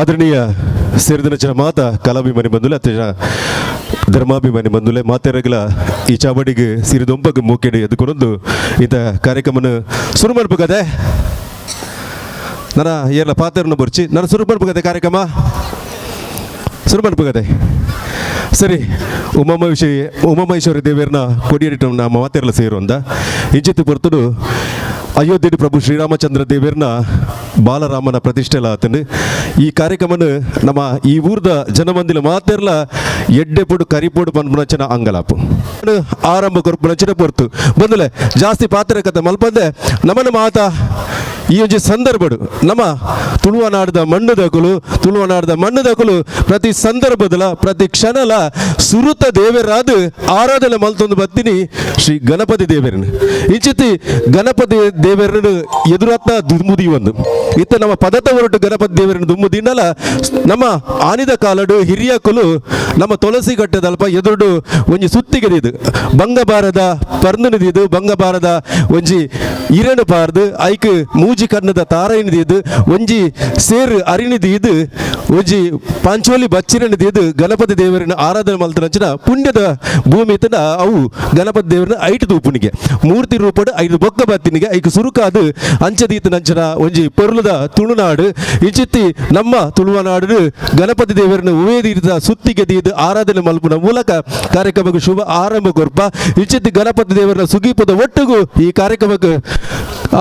ಆದರಣೀಯ ಸೇರಿದನಚನ ಮಾತ ಕಲಾಭಿಮಾನಿ ಬಂಧುಲೆ, ಅತ್ಯಜ ಧರ್ಮಾಭಿಮಾನಿ ಬಂಧುಲೆ, ಮಾತೆರಗಲ ಈ ಚಾವಡಿಗೆ ಸಿರಿದೊಂಪಗ್ ಮೂಕೆಡಿ ಎದ್ಕೊನೊಂದು ಇಂಥ ಕಾರ್ಯಕ್ರಮನ ಸುರು ಮಲ್ಪುಗದೆ. ನನ್ನ ಏರ್ಲ ಪಾತ್ರನ ಬೊರ್ಚಿ, ನಾನು ಸುರು ಮಲ್ಪುಗದೆ, ಕಾರ್ಯಕ್ರಮ ಸುರು ಮಲ್ಪುಗದೆ. ಸರಿ, ಉಮಾಮಹೇಶ್ವರಿ ದೇವರನ್ನ ಕೊಡಿಯಡಿಟ ನಮ್ಮ ಮಾತೆರ್ಲ ಸೇರುವಂದ ಇಂಚಿತ್ತು ಪೊರ್ತುಡು ಅಯೋಧ್ಯೆ ಪ್ರಭು ಶ್ರೀರಾಮಚಂದ್ರ ದೇವರನ್ನ ಬಾಲರಾಮನ ಪ್ರತಿಷ್ಠೆಲ ಆತನು. ಈ ಕಾರ್ಯಕ್ರಮನ ನಮ್ಮ ಈ ಊರ್ದ ಜನಮಂದಿಲ ಮಾತೆರ್ಲ ಎಡ್ಡೆ ಪೊಡು ಕರಿಪೊಡು ಪನ್ಪುನಂಚಿನ ಅಂಗಲಾಪು ಆರಂಭ ಕೊರ್ಪುನಂಚಿನ ಪೊರ್ತು ಬಂದಲೆ. ಜಾಸ್ತಿ ಪಾತ್ರ ಕತೆ ಮಲ್ಪಂದೆ ನಮನ ಮಾತ ಈ ಒಂಜಿ ಸಂದರ್ಭಡು ನಮ್ಮ ತುಳುವನಾಡದ ಮಣ್ಣುದಕುಲು, ತುಳುವನಾಡದ ಮಣ್ಣುದಕುಲು ಪ್ರತಿ ಸಂದರ್ಭದಲ ಪ್ರತಿ ಕ್ಷಣಲ ಸುರುತ ದೇವರಾದ ಆರಾಧನೆ ಮಲ್ತೊಂದು ಬತ್ತೀನಿ ಶ್ರೀ ಗಣಪತಿ ದೇವರನ್ನು. ಇಂಚಿತಿ ಗಣಪತಿ ದೇವರನ್ನು ಎದುರತ್ತ ದುಂಬುದಿ ಒಂದು ಇತ್ತ ನಮ್ಮ ಪದತ ಹೊರಟು ಗಣಪತಿ ದೇವರನ್ನು ದುಂಬುದಿನಲ ನಮ್ಮ ಆನಿದ ಕಾಲಡು ಹಿರಿಯಕುಲು ನಮ್ಮ ತುಳಸಿ ಕಟ್ಟದಲ್ಪ ಎದುರುಡು ಒಂಜಿ ಸುತ್ತಿಗೆದಿದು ಬಂಗಬಾರದ ಪರ್ಂದನಿದಿದು, ಬಂಗಬಾರದ ಒಂಜಿ ಇರಣು ಪಾರ್ದು, ಐಕ್ ಮೂಜಿ ಕಣ್ಣದ ತಾರೈನದಿದ್ದು, ಒಂಜಿ ಸೇರು ಅರಿನಿದೀದು, ಒಂಜಿ ಪಾಂಚೋಲಿ ಬಚ್ಚಿರನಿದೀದು ಗಣಪತಿ ದೇವರನ್ನ ಆರಾಧನೆ ಮಲ್ತನಂಚಿನ ಪುಣ್ಯದ ಭೂಮಿ ಇತ್ತಂಡ ಅವು ಗಣಪತಿ ದೇವರನ್ನ ಐಟು ತೂಪುನಿಗೆ ಮೂರ್ತಿ ರೂಪಡ್ ಐದು ಬೊಕ್ಕ ಬತ್ತಿನಿಗೆ ಐಕ್ ಸುರುಕಾದು ಅಂಚದೀತನಂಚಿನ ಒಂಜಿ ಪೊರುಲದ ತುಳುನಾಡು. ಇಂಚಿತ್ತಿ ನಮ್ಮ ತುಳುವನಾಡು ಗಣಪತಿ ದೇವರನ್ನ ಉವೇದೀರ್ದ ಸುತ್ತಿಗೆ ದೀದು ಆರಾಧನೆ ಮಲ್ಪುನ ಮೂಲಕ ಕಾರ್ಯಕ್ರಮಕ್ಕೆ ಶುಭ ಆರಂಭ ಕೊರ್ಪ. ಇಂಚಿತ್ತಿ ಗಣಪತಿ ದೇವರನ್ನ ಸುಗೀಪದ ಒಟ್ಟಿಗೂ ಈ ಕಾರ್ಯಕ್ರಮಕ್ಕೆ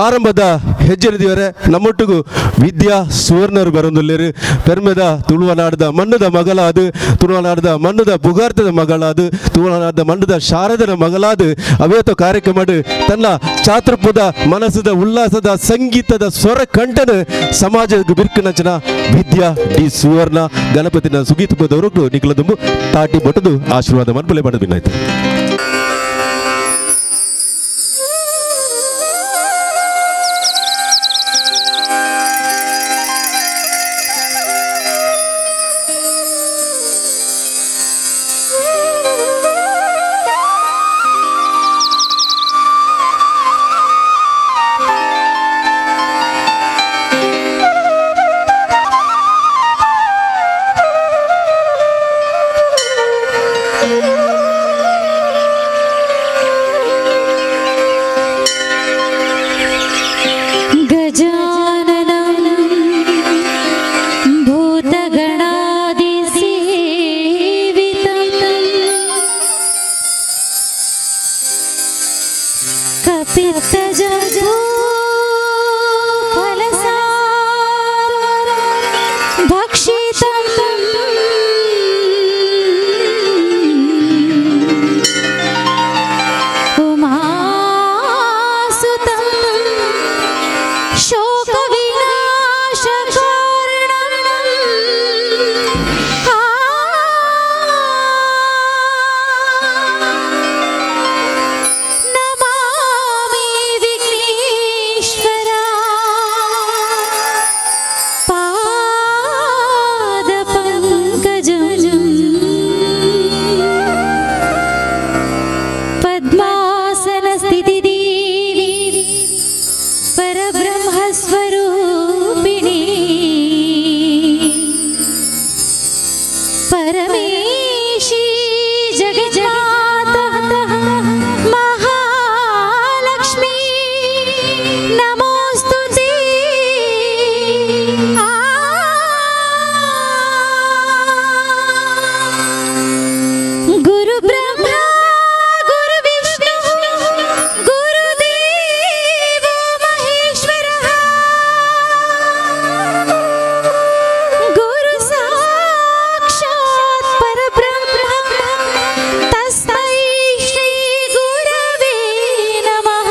ಆರಂಭದ ಹೆಜ್ಜೆರಿದಿವರೆ ನಮ್ಮೊಟ್ಟಿಗೂ ವಿದ್ಯಾ ಸುವರ್ಣರು ಬರೊಂದುಲ್ಲೇರು. ಪೆರ್ಮೆದ ತುಳುವನಾಡದ ಮಣ್ಣದ ಮಗಳಾದ, ತುಳುವನಾಡದ ಮಣ್ಣದ ಪುಗಾರ್ತದ ಮಗಳಾದ, ತುಳುವನಾಡದ ಮಣ್ಣದ ಶಾರದನ ಮಗಳಾದ ಅವೇತೋ ಕಾರ್ಯಕ್ರಮ ತನ್ನ ಚಾತುರ್ಪದ ಮನಸ್ಸದ ಉಲ್ಲಾಸದ ಸಂಗೀತದ ಸ್ವರ ಕಂಠನ ಸಮಾಜದ ಬಿರ್ಕನಂಚನ ವಿದ್ಯಾ ಡಿ ಸುವರ್ಣ ಗಣಪತಿನ ಸುಗೀತಪದವರು ನಿಖಲದುಂಬು ತಾಟಿ ಬೊಟ್ಟದು ಆಶೀರ್ವಾದ ಮನ್ಪಲೆ ಬಿನ್ನಾಯ್ತು. गजाननं भूतगणादिसेवितं कपित्थजम्बूफलसार भक्षितं उमासुतं शोकविनाशकारणम् नमामि विघ्नेश्वरा पादपङ्कजम्. पद्मासनस्थितिदेवी परब्रह्मस्वरूपिणी परमेशी जगन्माता महालक्ष्मी नमोऽस्तु ते. गुरु ब्रह्मा गुरु विष्णु गुरुदेवो महेश्वरः गुरु साक्षात् परब्रह्म तस्मै श्री गुरवे नमः.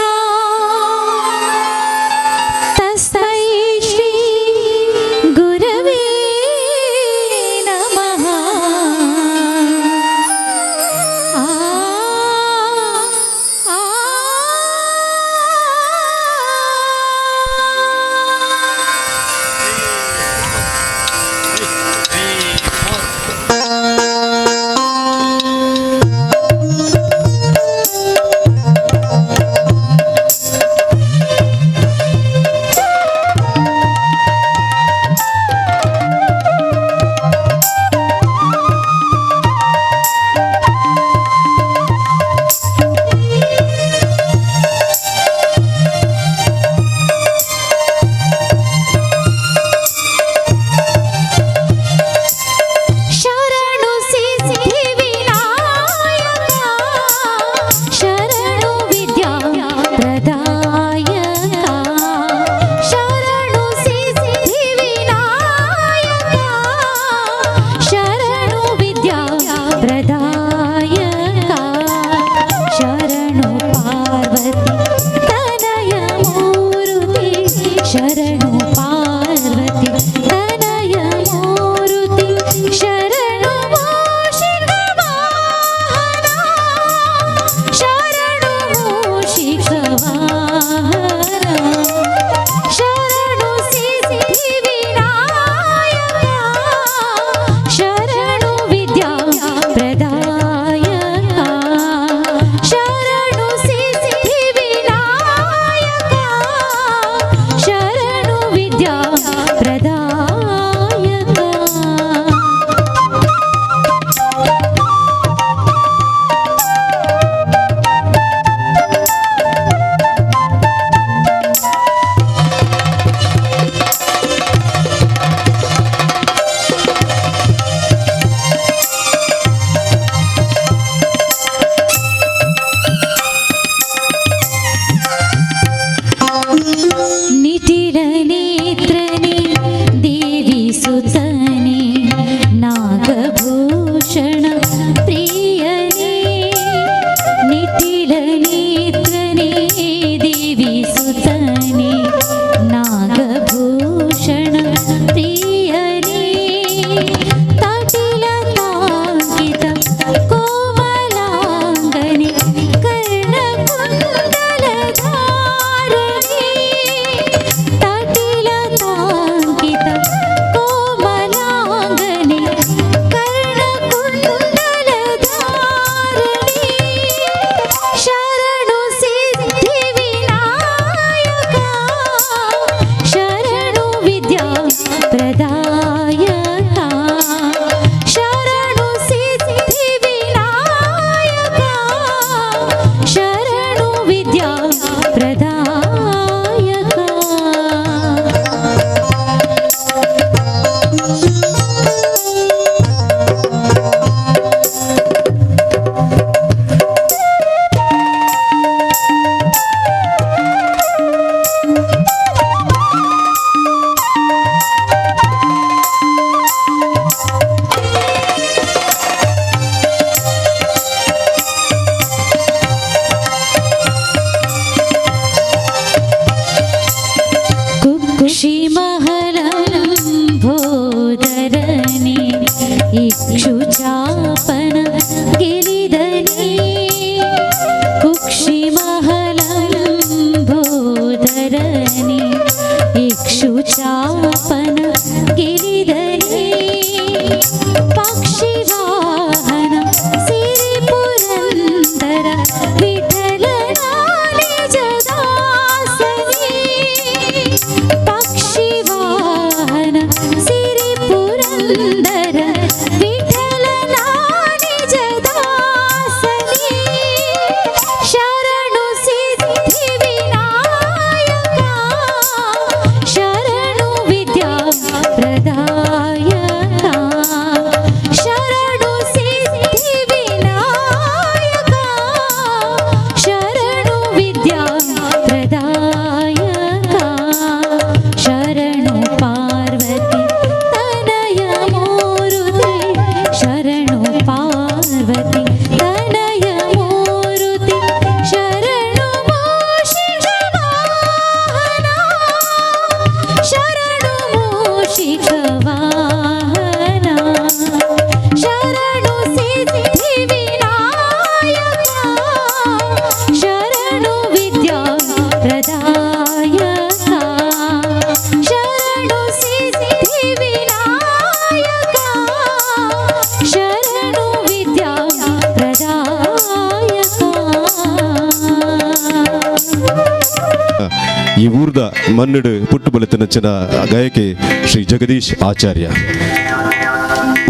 ಈ ಊರ್ದ ಮಣ್ಣುಡು ಪುಟ್ಟು ಬಲಿತನಂಚಿನ ಗಾಯಕಿ ಶ್ರೀ ಜಗದೀಶ್ ಆಚಾರ್ಯ.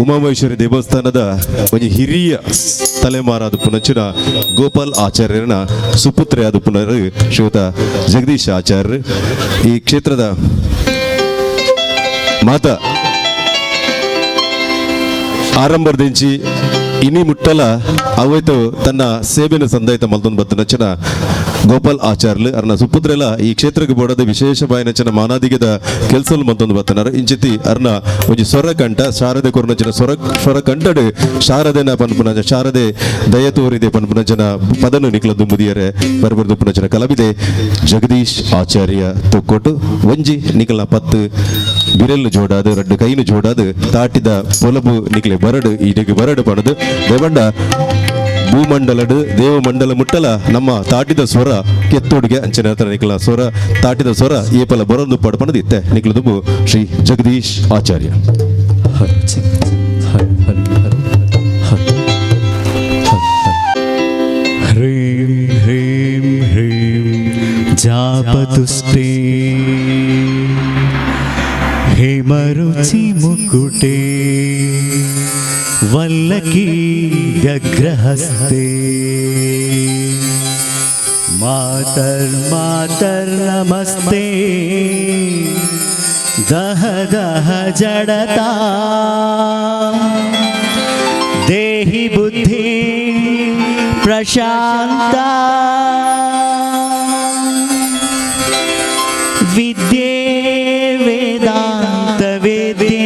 ಉಮಾಮಹೇಶ್ವರಿ ದೇವಸ್ಥಾನದ ಒಂಜಿ ಹಿರಿಯ ತಲೆಮಾರಾದ ಪುನಚಿನ ಗೋಪಾಲ್ ಆಚಾರ್ಯನ ಸುಪುತ್ರೆಯಾದ ಪುನರ್ ಶ್ರೀಯುತ ಜಗದೀಶ್ ಆಚಾರ್ಯ. ಈ ಕ್ಷೇತ್ರದ ಮಾತಾ ಆರಂಭದಿಂಚಿ ಇನಿ ಮುಟ್ಟಲ ಅವೈತು ತನ್ನ ಸೇವೆನ ಸಂದಾಯಿತ ಮಲ್ದೊಂದು ಬತ್ತನಂಚಿನ ಗೋಪಾಲ್ ಆಚಾರ್ಲು ಅರ್ನ ಸುಪುತ್ರೆಲ ಈ ಕ್ಷೇತ್ರಕ್ಕೆ ಬೋಡದ ವಿಶೇಷ ಬಾಯಿನಂಚಿನ ಮಾನಾದಿಗೆದ ಕೆಲಸಲು ಮಲ್ತೊಂದು ಬತ್ತನಾರ. ಇಂಚಿತಿ ಅರ್ನ ಒಂಜಿ ಸ್ವರ ಕಂಠ ಶಾರದೆ ಕೊರ್ನಂಚಿನ ಸ್ವರ ಸ್ವರ ಕಂಠಡು ಶಾರದೆನ ಪನ್ಪುನ ಶಾರದೆ ದಯ ತೋರಿದೆ ಪನ್ಪುನಂಚಿನ ಪದನು ನಿಕ್ಲ ದುಂಬುದಿಯರೆ ಬರಬರ್ದು ಪುನಂಚಿನ ಕಲಾವಿದೆ ಜಗದೀಶ್ ಆಚಾರ್ಯ ತೊಕ್ಕೊಟ್ಟು. ಒಂಜಿ ನಿಕಲ ಪತ್ತು ಬಿರೆಲ್ಲು ಜೋಡಾದು ರಡ್ಡು ಕೈನು ಜೋಡಾದು ತಾಟಿದ ಪೊಲಬು ನಿಕ್ಲೆ ಬರಡು ಇಡಿಗೆ ಬರಡು ಪಣದು ದೇವಂಡ ಭೂಮಂಡಲಡು ದೇವಮಂಡಲ ಮುಟ್ಟಲ ನಮ್ಮ ತಾಟಿದ ಸ್ವರ ಕೆತ್ತೋಡಿಗೆ ಅಂಚಿನ ನಿಕಲ ಸ್ವರ ತಾಟಿದ ಸ್ವರ ಏಪಲ ಬರೊಂದು ಪಡಪಣದು ಇತ್ತೆ ನಿಕ್ಲ ದುಂಬು ಶ್ರೀ ಜಗದೀಶ್ ಆಚಾರ್ಯ. ಹರ್ ಹರ್ ಹರ್ ಹರ್ ಹರ್ ಹ್ರೀಂ ಹ್ರೀಂ ಹ್ರೀಂ ಜಾಪತುಷ್ಟೇ ಹೇಮರುಚಿ ಮುಕುಟೇ ವಲ್ಲಕಿ ವ್ಯಗ್ರಹಸ್ತೆ ಮಾತರ್ಮಾತರ್ನಮಸ್ತೆ ದಹ ದಹ ಜಡತಾ ದೇಹಿ ಬುದ್ಧಿ ಪ್ರಶಾಂತ ವಿದ್ಯೆ ವೇದಾಂತ ವೇದ್ಯೆ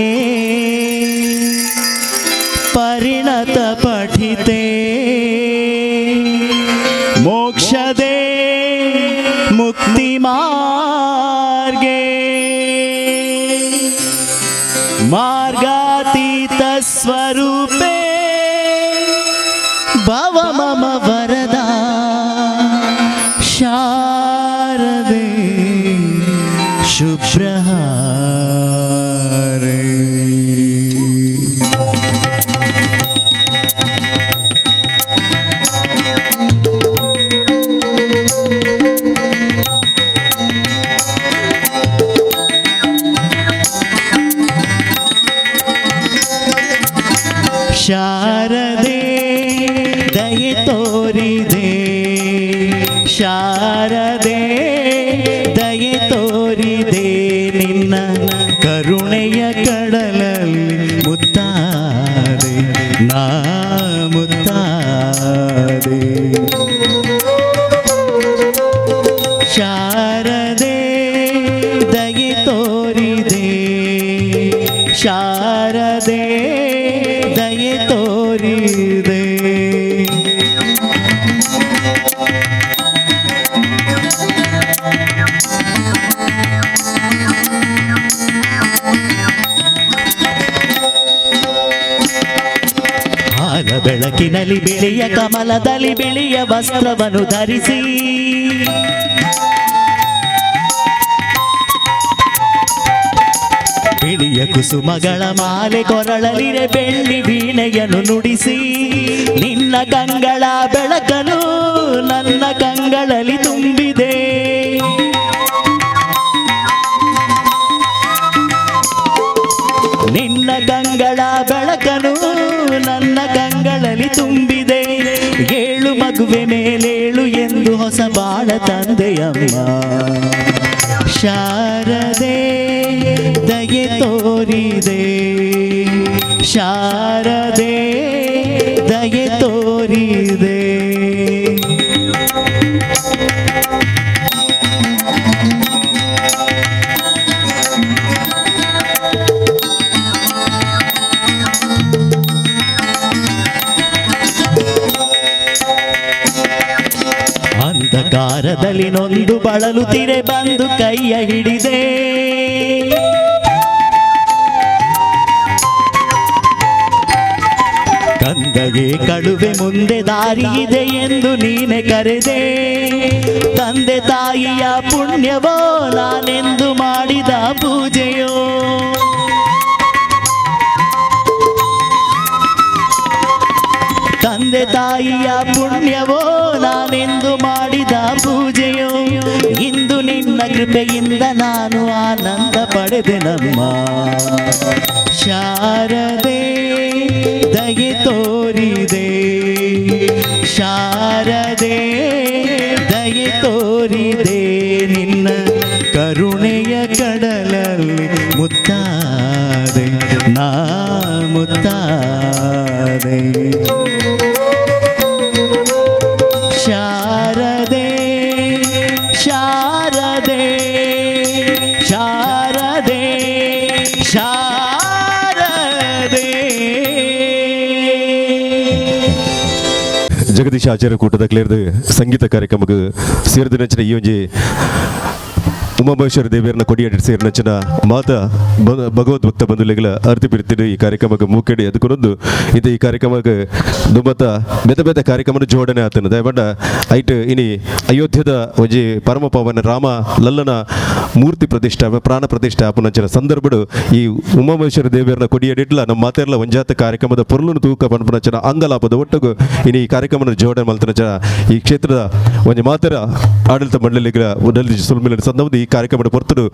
ಪರಿಣತ ಪಠಿತೆ ಮೋಕ್ಷದೆ ಮುಕ್ತಿ ಮಾರ್ಗೆ ಮಾರ್ಗಾತೀತ ಸ್ವರೂಪೇ ಭವ ಮಮ ವರದಾ ಶಾರದೆ ಶುಭ್ರಹಾರೆ. ಶಾರದೆ ದಯೆ ತೋರಿದೆ, ಶಾರದೆ ದಯೆ ತೋರಿದೆ, ನಿನ್ನ ಕರುಣೆಯ ಕಡಲಲ್ಲಿ ಮುತ್ತಾದೆ ನಾ ಮುತ್ತಾದೆ. ಶಾರದೆ ದಯೆ ತೋರಿದೆ, ಶಾರದೆ ದಯೆ ತೋರಿದೆ. ಹಾಲ ಬೆಳಕಿನಲ್ಲಿ ಬಿಳಿಯ ಕಮಲದಲ್ಲಿ ಬಿಳಿಯ ವಸ್ತ್ರವನ್ನು ಧರಿಸಿ ಬಿಳಿಯ ಕುಸುಮಗಳ ಮಾಲೆ ಕೊರಳಲಿರೆ ಬೆಳ್ಳಿ ವೀಣೆಯನ್ನು ನುಡಿಸಿ ನಿನ್ನ ಕಂಗಳ ಬೆಳಕನು ನನ್ನ ಕಂಗಳಲ್ಲಿ ತುಂಬಿದೆ. ನಿನ್ನ ಕಂಗಳ ಬೆಳಕನು ನನ್ನ ಕಂಗಳಲ್ಲಿ ತುಂಬಿದೆ. ಏಳು ಮಗುವೆ ಮೇಲೇಳು ಎಂದು ಹೊಸ ಬಾಳ ತಂದೆಯಮ್ಮ. ಶಾರದೆ ದಯೆ ತೋರಿದೆ, ಶಾರದೆ ದಯೆ ತೋರಿದೆ. ಅಂಧಕಾರದಲ್ಲಿ ನೊಂದು ಬಳಲುತ್ತಿರೆ ಬಂದು ಕೈಯ ಹಿಡಿದೆ. ಕಂದಗೆ ಕಳುವೆ ಮುಂದೆ ದಾರಿ ಇದೆ ಎಂದು ನೀನೆ ಕರೆದೆ. ತಂದೆ ತಾಯಿಯ ಪುಣ್ಯವೋ ನಾನೆಂದು ಮಾಡಿದ ಪೂಜೆಯೋ, ತಂದೆ ತಾಯಿಯ ಪುಣ್ಯವೋ ನಾನೆಂದು ಮಾಡಿದ ಪೂಜೆಯೋ, ಇಂದು ನಿನ್ನ ಕೃಪೆಯಿಂದ ನಾನು ಆನಂದ ಪಡೆದೆನಮ್ಮ. ಶಾರದೆ ದಯೆ ತೋರಿದೆ, ಶಾರದೆ ದಯೆ ತೋರಿದೆ, ನಿನ್ನ ಕರುಣೆಯ ಕಡಲಲ್ಲಿ ಮುತ್ತಾದೆ ನಾ ಮುತ್ತಾದೆ. ಶಾರದೆ ಶಾರದೆ ಶಾರದೆ ಶಾರದೆ. ಜಗದೀಶ ಆಚಾರ್ಯ ಕೂಟದ ಕ್ಲೇರ್ದು ಸಂಗೀತ ಕಾರ್ಯಕ್ರಮಕ್ಕೆ ಸೇರಿದ ನಂಚಿನ ಈ ಒಂಜಿ ಉಮಾಮಹೇಶ್ವರ ದೇವಿಯರನ್ನ ಕೊಡಿಯಾಡಿ ಸೇರಿದ ನಂಚಿನ ಮಾತಾ ಭಗವದ್ ಭಕ್ತ ಬಂಧುಲೆಗಳ ಅರ್ತಿ ಬಿರ್ತಿಡು ಈ ಕಾರ್ಯಕ್ರಮಕ್ಕೆ ಮೂಕೆಡಿ ಅದಕ್ಕೊಂದು ಇದು ಈ ಕಾರ್ಯಕ್ರಮಕ್ಕೆ ದುಮ್ಮತ ಬೇತೆ ಬೇತೆ ಕಾರ್ಯಕ್ರಮದ ಜೋಡಣೆ ಆತನ ದಯಪಂಡ ಐಟ್ ಇನಿ ಅಯೋಧ್ಯದ ಒಂಜಿ ಪರಮ ಪವನ ರಾಮ ಲಲ್ಲನ ಮೂರ್ತಿ ಪ್ರತಿಷ್ಠೆ ಪ್ರಾಣ ಪ್ರತಿಷ್ಠೆ ಆಪುನಂಚಿನ ಸಂದರ್ಭಡು ಈ ಉಮಾಮಹೇಶ್ವರ ದೇವಿಯರನ್ನ ಕೊಡಿಯಡಿಟ್ಲ ನಮ್ಮ ಮಾತೆರ್ಲ ಒಂಜಾತ ಕಾರ್ಯಕ್ರಮದ ಪೊರ್ಲುನು ತೂಕ ಪನ್ಪುನಂಚಿನ ಅಂಗಲಾಪದ ಒಟ್ಟುಗು ಇನಿ ಈ ಕಾರ್ಯಕ್ರಮದ ಜೋಡಣೆ ಮಲ್ತನಂಚಿನ ಈ ಕ್ಷೇತ್ರದ ಒಂಜಿ ಮಾತೆರ ಆಡಳಿತ ಮಂಡಳಿಗಳ ಉಡಲಿ ಸುಲ್ಮಿಲ ಸಂದರ್ಭದ ಈ ಕಾರ್ಯಕ್ರಮದ ಪೊರ್ತುಡು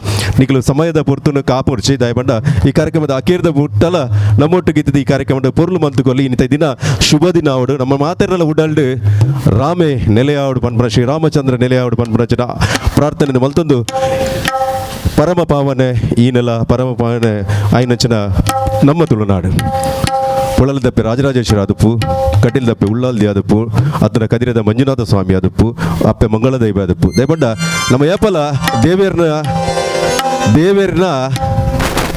ನಿಕಲು ಸಮಯದ ಪೊರ್ತುನು ಕಾಪುರ್ಚಿ ದಯಪಂಡ ಈ ಕಾರ್ಯಕ್ರಮದ ಅಕೇರ್ದ ಮುಟ್ಟಲ ನಮ್ಮೊಟ್ಟಿಗೆ ಈ ಕಾರ್ಯಕ್ರಮದ ಪೊರ್ಲು ಮಂತುಕೊಲ್ಲಿ ಇನ್ನಿತ ದಿನ ಶುಭ ದಿನ ಅವಡು ನಮ್ಮ ಮಾತೆರೆಲ್ಲ ಉಡಲ್ಡು ರಾಮೆ ನೆಲೆಯಾವಡು ಪನ್ಪುನ ಶ್ರೀರಾಮಚಂದ್ರ ನೆಲೆಯಾವಡು ಪನ್ಪುನಂಚಿನ ಪ್ರಾರ್ಥನೆ ಮಲ್ತೊಂದು ಪರಮ ಪಾವನೆ ಈ ನೆಲ ಪರಮ ಪಾವನೆ ಆಯ್ನಂಚಿನ ನಮ್ಮ ತುಳುನಾಡು. ಪೊಳಲದಪ್ಪೆ ರಾಜರಾಜೇಶ್ವರ ಆದಪ್ಪು, ಕಟೀಲ್ದಪ್ಪೆ ಉಳ್ಳಾಲ್ದಿ ಆದಪ್ಪು, ಅದನ್ನ ಕದಿರದ ಮಂಜುನಾಥ ಸ್ವಾಮಿ ಆದಪ್ಪು, ಅಪ್ಪೆ ಮಂಗಳ ದೈವ ಆದಪ್ಪು. ದಯಪಂಡ ನಮ್ಮ ಏಪಲ ದೇವೇರ್ನ ದೇವೇರ್ನ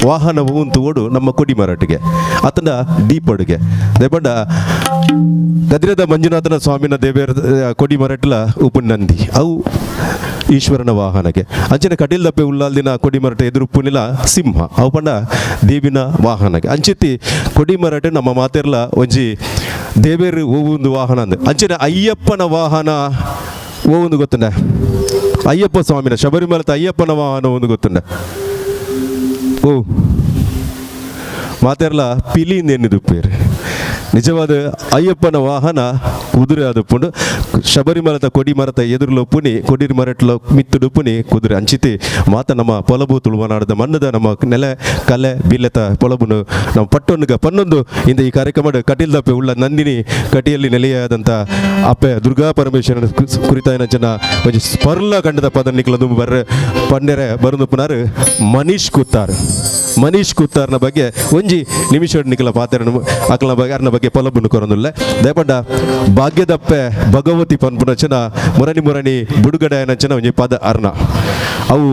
ವಾಹನವು ಉಂತು ಓಡು ನಮ್ಮ ಕೊಡಿ ಮರಟಿಗೆ ಆತನ ದೀಪಡುಗೆ. ದಯಪಂಡ ಕದಿರದ ಮಂಜುನಾಥನ ಸ್ವಾಮಿನ ದೇವೇರ ಕೊಡಿ ಮರಟ್ಲ ಉಪ್ಪು ನಂದಿ ಅವು ಈಶ್ವರನ ವಾಹನಕ್ಕೆ. ಅಂಚಿನ ಕಟೀಲ್ದಪ್ಪೆ ಉಳ್ಳಾಲ್ದಿನ ಕೊಡಿಮರಟ ಎದುರುಪ್ಪುನಿಲ ಸಿಂಹ ಅವು ಪಂಡ ದೇವಿನ ವಾಹನಕ್ಕೆ. ಅಂಚಿತಿ ಕೊಡಿಮರಟೆ ನಮ್ಮ ಮಾತೆರ್ಲ ಒಂಜಿ ದೇವೇರು ಒಂದು ವಾಹನ ಅಂದ್. ಅಂಚಿನ ಅಯ್ಯಪ್ಪನ ವಾಹನ ಒಂದು ಗೊತ್ತುಂಡ? ಅಯ್ಯಪ್ಪ ಸ್ವಾಮಿನ ಶಬರಿಮಲತ ಅಯ್ಯಪ್ಪನ ವಾಹನ ಒಂದು ಗೊತ್ತುಂಡ? ಓ ಮಾತೆರ್ಲ ಪಿಲಿ ಎನ್ನಿದುಪ್ಪೇರು. ನಿಜವಾದ ಅಯ್ಯಪ್ಪನ ವಾಹನ ಕುದುರೆ ಆದಪ್ಪುಂಡು. ಶಬರಿಮಲತ ಕೊಡಿ ಮರತ ಎದುರುಲ ಪುನಿ ಕೊಡಿ ಮರಟ್ಲ ಮಿತ್ತುಡು ಪುನಿ ಕುದುರೆ. ಅಂಚಿತಿ ಮಾತ ನಮ್ಮ ಪೊಲಬು ತುಳುವನಾಡದ ಮಣ್ಣದ ನಮ್ಮ ನೆಲೆ ಕಲೆ ಬಿಲ್ಲೆತ ಪೊಲಬುನು ನಮ್ಮ ಪಟ್ಟೊನ್ನುಗ ಪನ್ನೊಂದು ಇಂದ ಈ ಕಾರ್ಯಕ್ರಮ ಕಟೀಲ್ದಪ್ಪೆ ಉಳ್ಳ ನಂದಿನಿ ಕಟಿಯಲ್ಲಿ ನೆಲೆಯಾದಂಥ ಅಪ್ಪೆ ದುರ್ಗಾ ಪರಮೇಶ್ವರನ ಕುರಿತಾಯಿನ ಜನ ಒಂಜಿ ಸ್ಪರ್ಲ ಕಂಡದ ಪದ ನಿಕ್ಲ ಬರ್ರೆ ಪಂಡೆರೆ ಬರುಂದುಪ್ಪುನಾರು ಮನೀಶ್ ಕುತ್ತಾರ್. ಮನೀಶ್ ಕುತ್ತಾರ್ನ ಬಗ್ಗೆ ಒಂಜಿ ನಿಮಿಷ ನಿಖಲ ಪಾತ್ರ ಅಕಲ್ನ ಬಗ್ಗೆ ಅರ್ನ ಬಗ್ಗೆ ಪೊಲಬುನು ಕೊರೊಂದುಲ್ಲೆ. ದಯಪಂಡ ಭಾಗ್ಯದಪ್ಪೆ ಭಗವತಿ ಪನ್ಪುನಚನ ಮುರಣಿ ಮುರಣಿ ಬುಡುಗಡೆ ನಚನ ಒಂಜಿ ಪದ ಅರ್ನ. ಅವು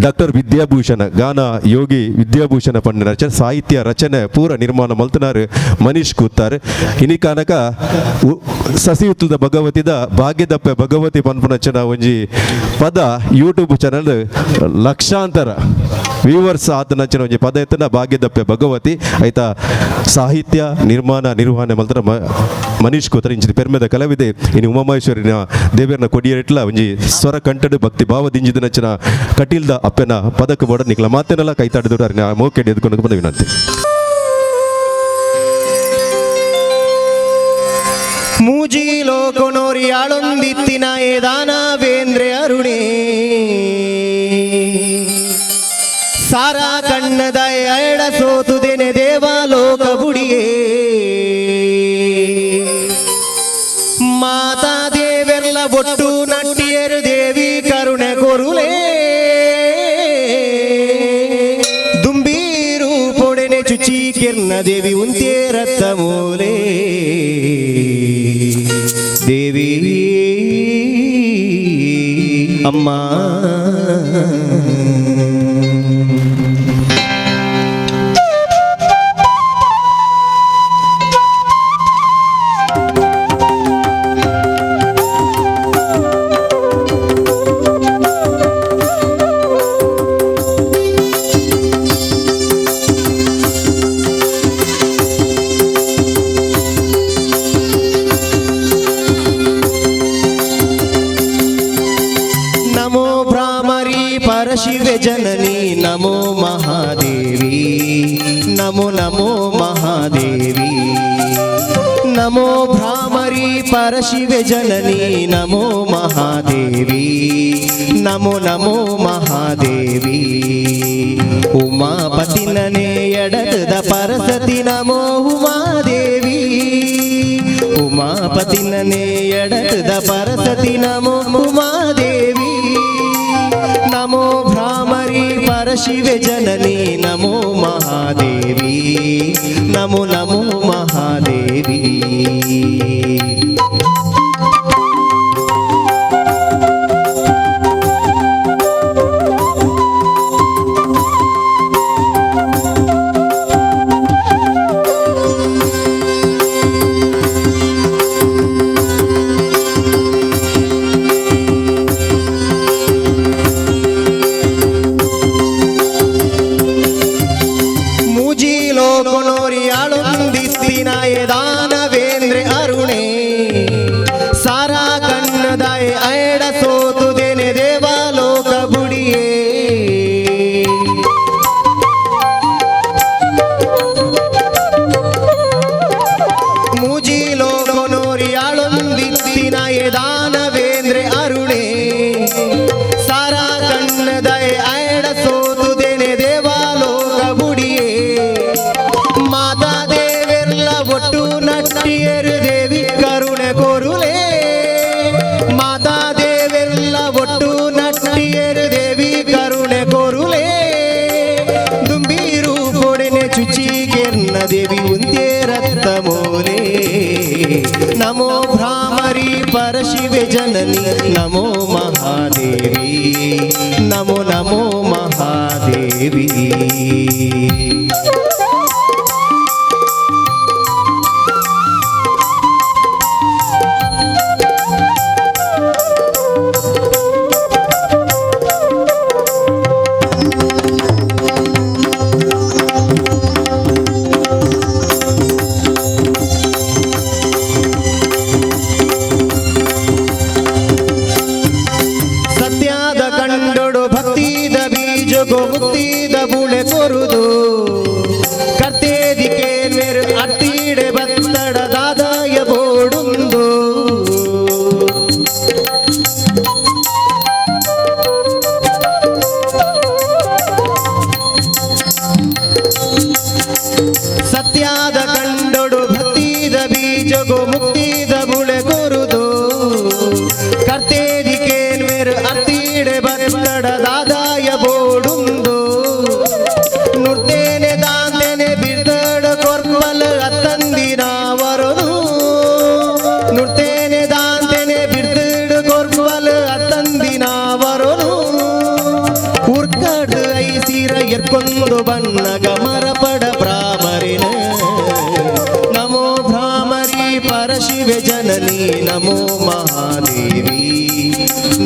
ಡಾಕ್ಟರ್ ವಿದ್ಯಾಭೂಷಣ ಗಾನ ಯೋಗಿ ವಿದ್ಯಾಭೂಷಣ ಪಂಡಿನ ರಚನೆ ಸಾಹಿತ್ಯ ರಚನೆ ಪೂರ ನಿರ್ಮಾಣ ಮಲ್ತನಾರು ಮನೀಶ್ ಕೂತಾರ್. ಇನಿ ಕಾನಕ ಸಸಿಯುತ್ತದ ಭಗವತಿದ ಭಾಗ್ಯದಪ್ಪೆ ಭಗವತಿ ಪನ್ಪುನಚನ ಒಂಜಿ ಪದ ಯೂಟ್ಯೂಬ್ ಚಾನಲ್ ಲಕ್ಷಾಂತರ ವ್ಯೂವರ್ಸ್ ಆತನಂಚಿನ ಒಂಜಿ ಪದ ಎತ್ತನ ಭಾಗ್ಯದಪ್ಪೆ ಭಗವತಿ ಆಯ್ತಾ ಸಾಹಿತ್ಯ ನಿರ್ಮಾಣ ನಿರ್ವಹಣೆ ಮಲ್ತರ ಮನೀಶ್ ಕೂತರ ಇಂಚಿನ ಪೆರ್ಮೆದ ಕಲಾವಿದೆ. ಇನ್ನು ಉಮಾಮಹೇಶ್ವರಿನ ದೇವಿಯರ್ನ ಕೊಡಿಯರಿಟ್ಲ ಒಂಜಿ ಸ್ವರ ಕಂಠಡು ಭಕ್ತಿ ಭಾವದಿಂಜಿದ ನಚ್ಚಿನ ಕಟೀಲ್ದ ಅಪ್ಪೆನ ಪದಕ ಬೋಡ ನಿಕ್ಲ ಮಾತೆನೆಲ್ಲ ಕೈತಾಡಿದ್ರು ಅರಿನ ಮೋಕೆಡ್ ಎದ್ಕೊಂಡು ಬಂದ ವಿನಂತಿ. ಮೂಜಿ ಲೋಕೊನೋರಿ ಆಳೊಂದಿತ್ತಿನ ದಾನವೇಂದ್ರೆ ಅರುಣೇ ಸಾರಾ ಕಣ್ಣದ ಎಡ ಸೋತುದೇನೆ ದೇವಾಲೋಕ ಬುಡಿಯೇ ಮಾತಾ ದೇವೆಲ್ಲ ಒಟ್ಟು ನಟ್ಟಿಯರು ದೇವಿ ಕರುಣೆ ಕೊರುಲೇ ದುಂಬೀರು ಪೊಡೆನೆ ಚುಚಿ ಕಿರ್ನ ದೇವಿ ಉಂತೇ ರತ್ತ ಮೂಲೆ ದೇವಿ ಅಮ್ಮ. ನಮೋ ಭ್ರಾಮರಿ ಪರಶಿವೆ ಜನನಿ ನಮೋ ಮಹಾದೇವಿ ನಮೋ ನಮೋ ಮಹಾದೇವಿ ನಮೋ ಭ್ರಾಮರಿ. Bhramari ಪರಶಿವೆ ಜನನಿ ನಮೋ ಮಹಾದೇವಿ ನಮೋ ನಮೋ ಮಹಾದೇವಿ ಉಮಾಪತಿನನೇ ಎಡದ ಪರಸತಿ ನಮೋ ಉಮಾದೇವಿ ಉಮಾಪತಿನನೇ ಎಡದ ಪರಸತಿ ನಮೋ ಉಮಾದೇವಿ ನಮೋ ಭ್ರಾಮರಿ ಪರಶಿವೆ ಜನನಿ ನಮೋ ಮಹಾದೇವಿ ನಮೋ ನಮೋ ಮಹಾದೇವಿ. ದಾನವೇಂದ್ರೆ ಅರುಣೇ ಸಾರಾ ಕಣ್ಣದಾಯ ಐಡ ಸೋತುದೇನೆ ದೇವಲೋಕ ಬುಡಿಯೇ. ಮೂಜಿ ಲೋಕನೋರಿಯಾಳೊಂದಿತ್ತಿನಾಯ ದಾನವೇಂದ್ರೆ ಅರುಣೇ ಸಾರಾ ಕಣ್ಣದಾಯ ಐಡ ಸೋತುದೇನೆ ದೇವಲೋಕ ಬುಡಿಯೇ. ಮಾತಾ ದೇವೆಲ್ಲ ಒಟ್ಟು ನಟ್ಟಿಯರು ದೇವಿ ಕರುಣೆ ಕೊರುಲೇ ಮಾತಾ ದೇವೆಲ್ಲ ಒಟ್ಟು ನಟ್ಟಿಯರು ದೇವಿ ಕರುಣೆ ಕೊರುಲೇ. ದುಂಬೀರು ಪೊಡೆನೆ ಚುಚಿ ಕೆರ್ನ ದೇವಿ ಉಂತೆ ರಕ್ತ ಮೋಲೆ ನಮೋ ಭ್ರಾಮರಿ ಪರಶಿವೆ ಜನನಿ ನಮೋ ಮಹಾದೇವಿ ನಮೋ ನಮೋ ಮಹಾದೇವಿ. ಸತ್ಯಾದ ಕಂಡೊಡು ಭಕ್ತಿದ ಬೀಜಗೋ ಮುಕ್ತಿದ ಬುಳೆ ಕೊರುದು ಕರ್ತೇದಿಕೇನ್ವೇರು ಅರ್ತೀಡೆ ಬತ್ತಡ ದಾದಾಯ ಬೋಡುಂದು. ಸತ್ಯಾದ ಕಂಡೊಡು ಭಕ್ತಿದ ಬೀಜಗೋ ಮುಕ್ತಿದ ಬುಳೆ ಕೊರುದು ಕರ್ತೇದಿಕೇನ್ವೇರು ಅರ್ತೀಡೆ ಬತ್ತಡ ದಾದಾಯ ಬೋಡುಂದು. ನುರ್ತೇನೆ ದಾಂತೇನೆ ಬಿರ್ದಡ ಕೊರ್ಪಲ ಅತ್ತಂದಿನವರನು ನುರ್ತೇನೆ ದಾಂತೇನೆ ಬಿರ್ದಡ ಕೊರ್ಪಲ ಅತ್ತಂದಿನವರನು ಉರ್ಕಡು ಐಸಿರ ಎರ್ಕೊಂದು ಬನ್ನಗ ಮರಪಡ ಭ್ರಾಮರಿನ ನಮೋ ಭ್ರಾಮರಿ ಪರಶಿವೆ ಜನನಿ ನಮೋ ಮಹಾದೇವಿ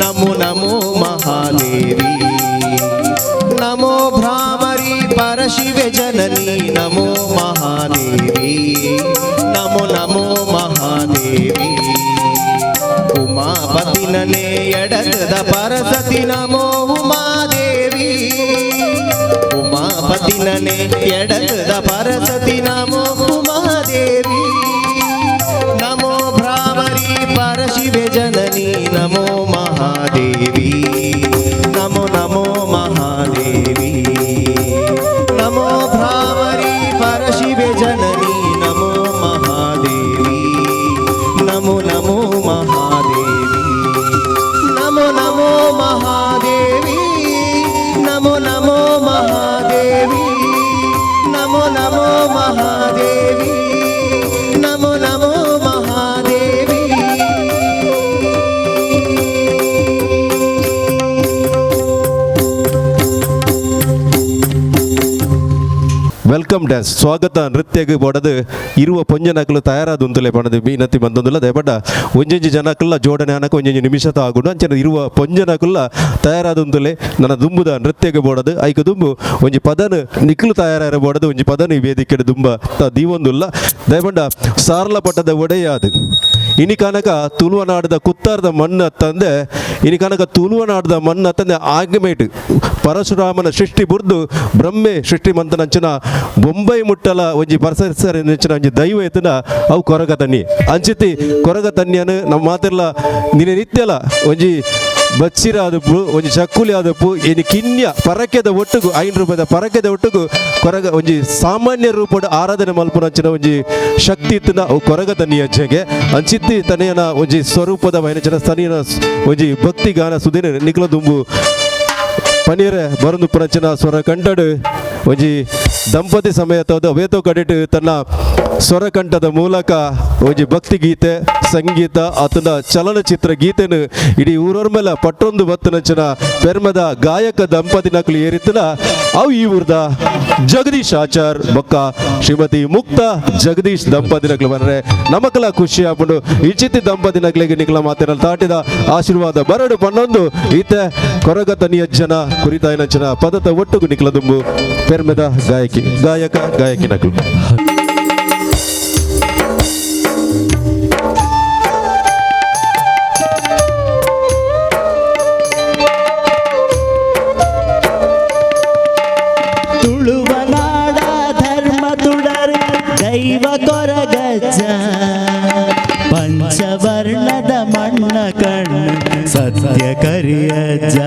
ನಮೋ ನಮೋ ಮಹಾದೇವಿ ನಮೋ ಭ್ರಾಮರಿ ಪರಶಿವೆ ಜನನಿ ನಮೋ ಮಹಾದೇವಿ ನಮೋ ನಮೋ ಮಹಾದೇವಿ. ಉಮಾಪತಿನನೇ ಎಡದ ಪರಸತಿ ನಮೋ ಉಮಾದೇವಿ ಉಮಾಪತಿನನೇ ಎಡದ ಪರಸತಿ ನಮೋ ಉಮಾದೇವಿ ನಮೋ ಭ್ರಾಮರಿ ಪರಶಿವೆ ಜನನಿ ನಮೋ ಮಹಾದೇವಿ ನಮೋ ನಮೋ ಮಹಾದೇವಿ ನಮೋ ಭ್ರಾಮರಿ ಪರಶಿವೆ ಜನನಿ ನಮೋ ಮಹಾದೇವಿ ನಮೋ ನಮೋ ಮಹಾದೇವಿ ನಮೋ ನಮೋ ಮಹಾದೇವಿ ನಮೋ ನಮೋ ಮಹಾದೇವಿ ನಮೋ ನಮೋ ಮಹಾದೇವಿ ನಮೋ ನಮೋ ಮಹಾದೇವಿ. Welcome dance ಸ್ವಾಗತ ನೃತ್ಯಗೆ ಬೋಡದು ಇರುವ ಪೊಂಜನಕಲು ತಯಾರಾದ ಉಂತುಲೆ ಪಣದು ಮೀನತಿ ಬಂದೊಂದುಲ್ಲ ದಯಪಡ ಒಂಜೊಂಜಿ ಜನಕಲ್ಲ ಜೋಡಣೆ ಆನಕ ಒಂಜೊಂಜಿ ನಿಮಿಷ ಆಗುಂಡು ಅಂಚನೆ ಇರುವ ಪೊಂಜನಕುಲ್ಲ ತಯಾರಾದ ಉಂತುಲೆ ನನ್ನ ದುಂಬುದ ನೃತ್ಯಗೆ ಬೋಡದು ಐಕ ದುಂಬು ಒಂಜಿ ಪದನ ನಿಕ್ಲು ತಯಾರಾರ ಬೋಡದು ಒಂಜಿ ಪದನ ಈ ವೇದಿಕೆ ದುಂಬ ತ ದೀವೊಂದುಲ್ಲ ದಯಪಂಡ ಸಾರ್ಲ ಪಟ್ಟದ ಒಡೆಯಾದು ಇನಿ ಕನಕ ತುಳುವನಾಡದ ಕುತ್ತಾರದ ಮಣ್ಣು ಅತ್ತಂದೆ ಇನಿ ಕನಕ ತುಳುವನಾಡದ ಮಣ್ಣು ಅತ್ತಂದೆ ಆಗ್ಮೇಟ್ ಪರಶುರಾಮನ ಸೃಷ್ಟಿ ಬುರ್ದು ಬ್ರಹ್ಮೆ ಸೃಷ್ಟಿ ಮಂತನಂಚಿನ ಬೊಂಬೈ ಮುಟ್ಟಲ ಒಂಜಿ ಪರಸರ ನೆಂಚಿನ ಒಂಜಿ ದೈವ ಎತ್ತನ ಅವು ಕೊರಗ ತನ್ನಿ ಅಂಚಿತಿ ಕೊರಗ ತನ್ನಿಯನ್ನು ನಮ್ಮ ಮಾತಿರ್ಲ ನಿನ್ನೆ ನಿತ್ಯಲ ಒಂಜಿ ಬಚ್ಚಿರ ಆದಪ್ಪು ಒಂಜಿ ಚಕ್ಕುಲಿ ಆದಪ್ಪು ಇನಿ ಕಿನ್ಯ ಪರಕೆದ ಒಟ್ಟುಗು 5 ರೂಪಾಯಿದ ಪರಕೆದ ಒಟ್ಟುಗು ಕೊರಗ ಒಂಜಿ ಸಾಮಾನ್ಯ ರೂಪದ ಆರಾಧನೆ ಮಲ್ಪುನಂಚಿನ ಒಂಜಿ ಶಕ್ತಿ ಇತ್ತಿನ ಅವು ಕೊರಗ ತನ್ನಿ ಅಜ್ಜಗೆ ಅಂಚಿತ್ತಿ ತನೆಯನ ಒಂಜಿ ಸ್ವರೂಪದ ವೈನಚನ ತನಿಯನ ಒಂಜಿ ಭಕ್ತಿ ಗಾನ ಸುದಿನ ನಿಕ್ಲ ದುಂಬು ಪನೀರೆ ಬರಂದು ಪುನಂಚಿನ ಸ್ವರ ಕಂಠಡು ಒಂಜಿ ದಂಪತಿ ಸಮೇತದ ವೇತೋ ಕಡಿಟ್ ತನ್ನ ಸ್ವರಕಂಠದ ಮೂಲಕ ಒಂಜಿ ಭಕ್ತಿ ಗೀತೆ ಸಂಗೀತ ಆತನ ಚಲನಚಿತ್ರ ಗೀತೆನು ಇಡೀ ಊರವ್ರ ಮೇಲೆ ಪಟ್ಟೊಂದು ಬತ್ತನಂಚಿನ ಪೆರ್ಮದ ಗಾಯಕ ದಂಪತಿ ನಕಲು ಏರಿತ್ತನ ಅವು ಈ ಊರ್ದ ಜಗದೀಶ್ ಆಚಾರ್ ಬೊಕ್ಕ ಶ್ರೀಮತಿ ಮುಕ್ತ ಜಗದೀಶ್ ದಂಪತಿ ನಕಲು ಬಂದ್ರೆ ನಮಕಲ ಖುಷಿ ಆಪುಂಡು ಇಚಿತಿ ದಂಪತಿ ನಕಲಿಗೆ ನಿಕಲ ಮಾತಿನ ತಾಟಿದ ಆಶೀರ್ವಾದ ಬರಡು ಪನ್ನೊಂದು ಈತ ಕೊರಗ ತನಿಯಜ್ಜನ ಕುರಿತಾಯಿನಂಚಿನ ಪದತ ಒಟ್ಟುಗು ನಿಕಲ ದುಂಬು ಪೆರ್ಮೆದ ಗಾಯಕಿ ಗಾಯಕ ಗಾಯಕಿ ನಕಲು. ತುಳುವನಾಡ ಧರ್ಮ ತುಡರ್ ದೈವ ಕೊರಗಜ್ಜ ಪಂಚವರ್ಣದ ಮಣ್ಣ ಕಣ್ಣು ಸತ್ಯ ಕರಿಯಜ್ಜ.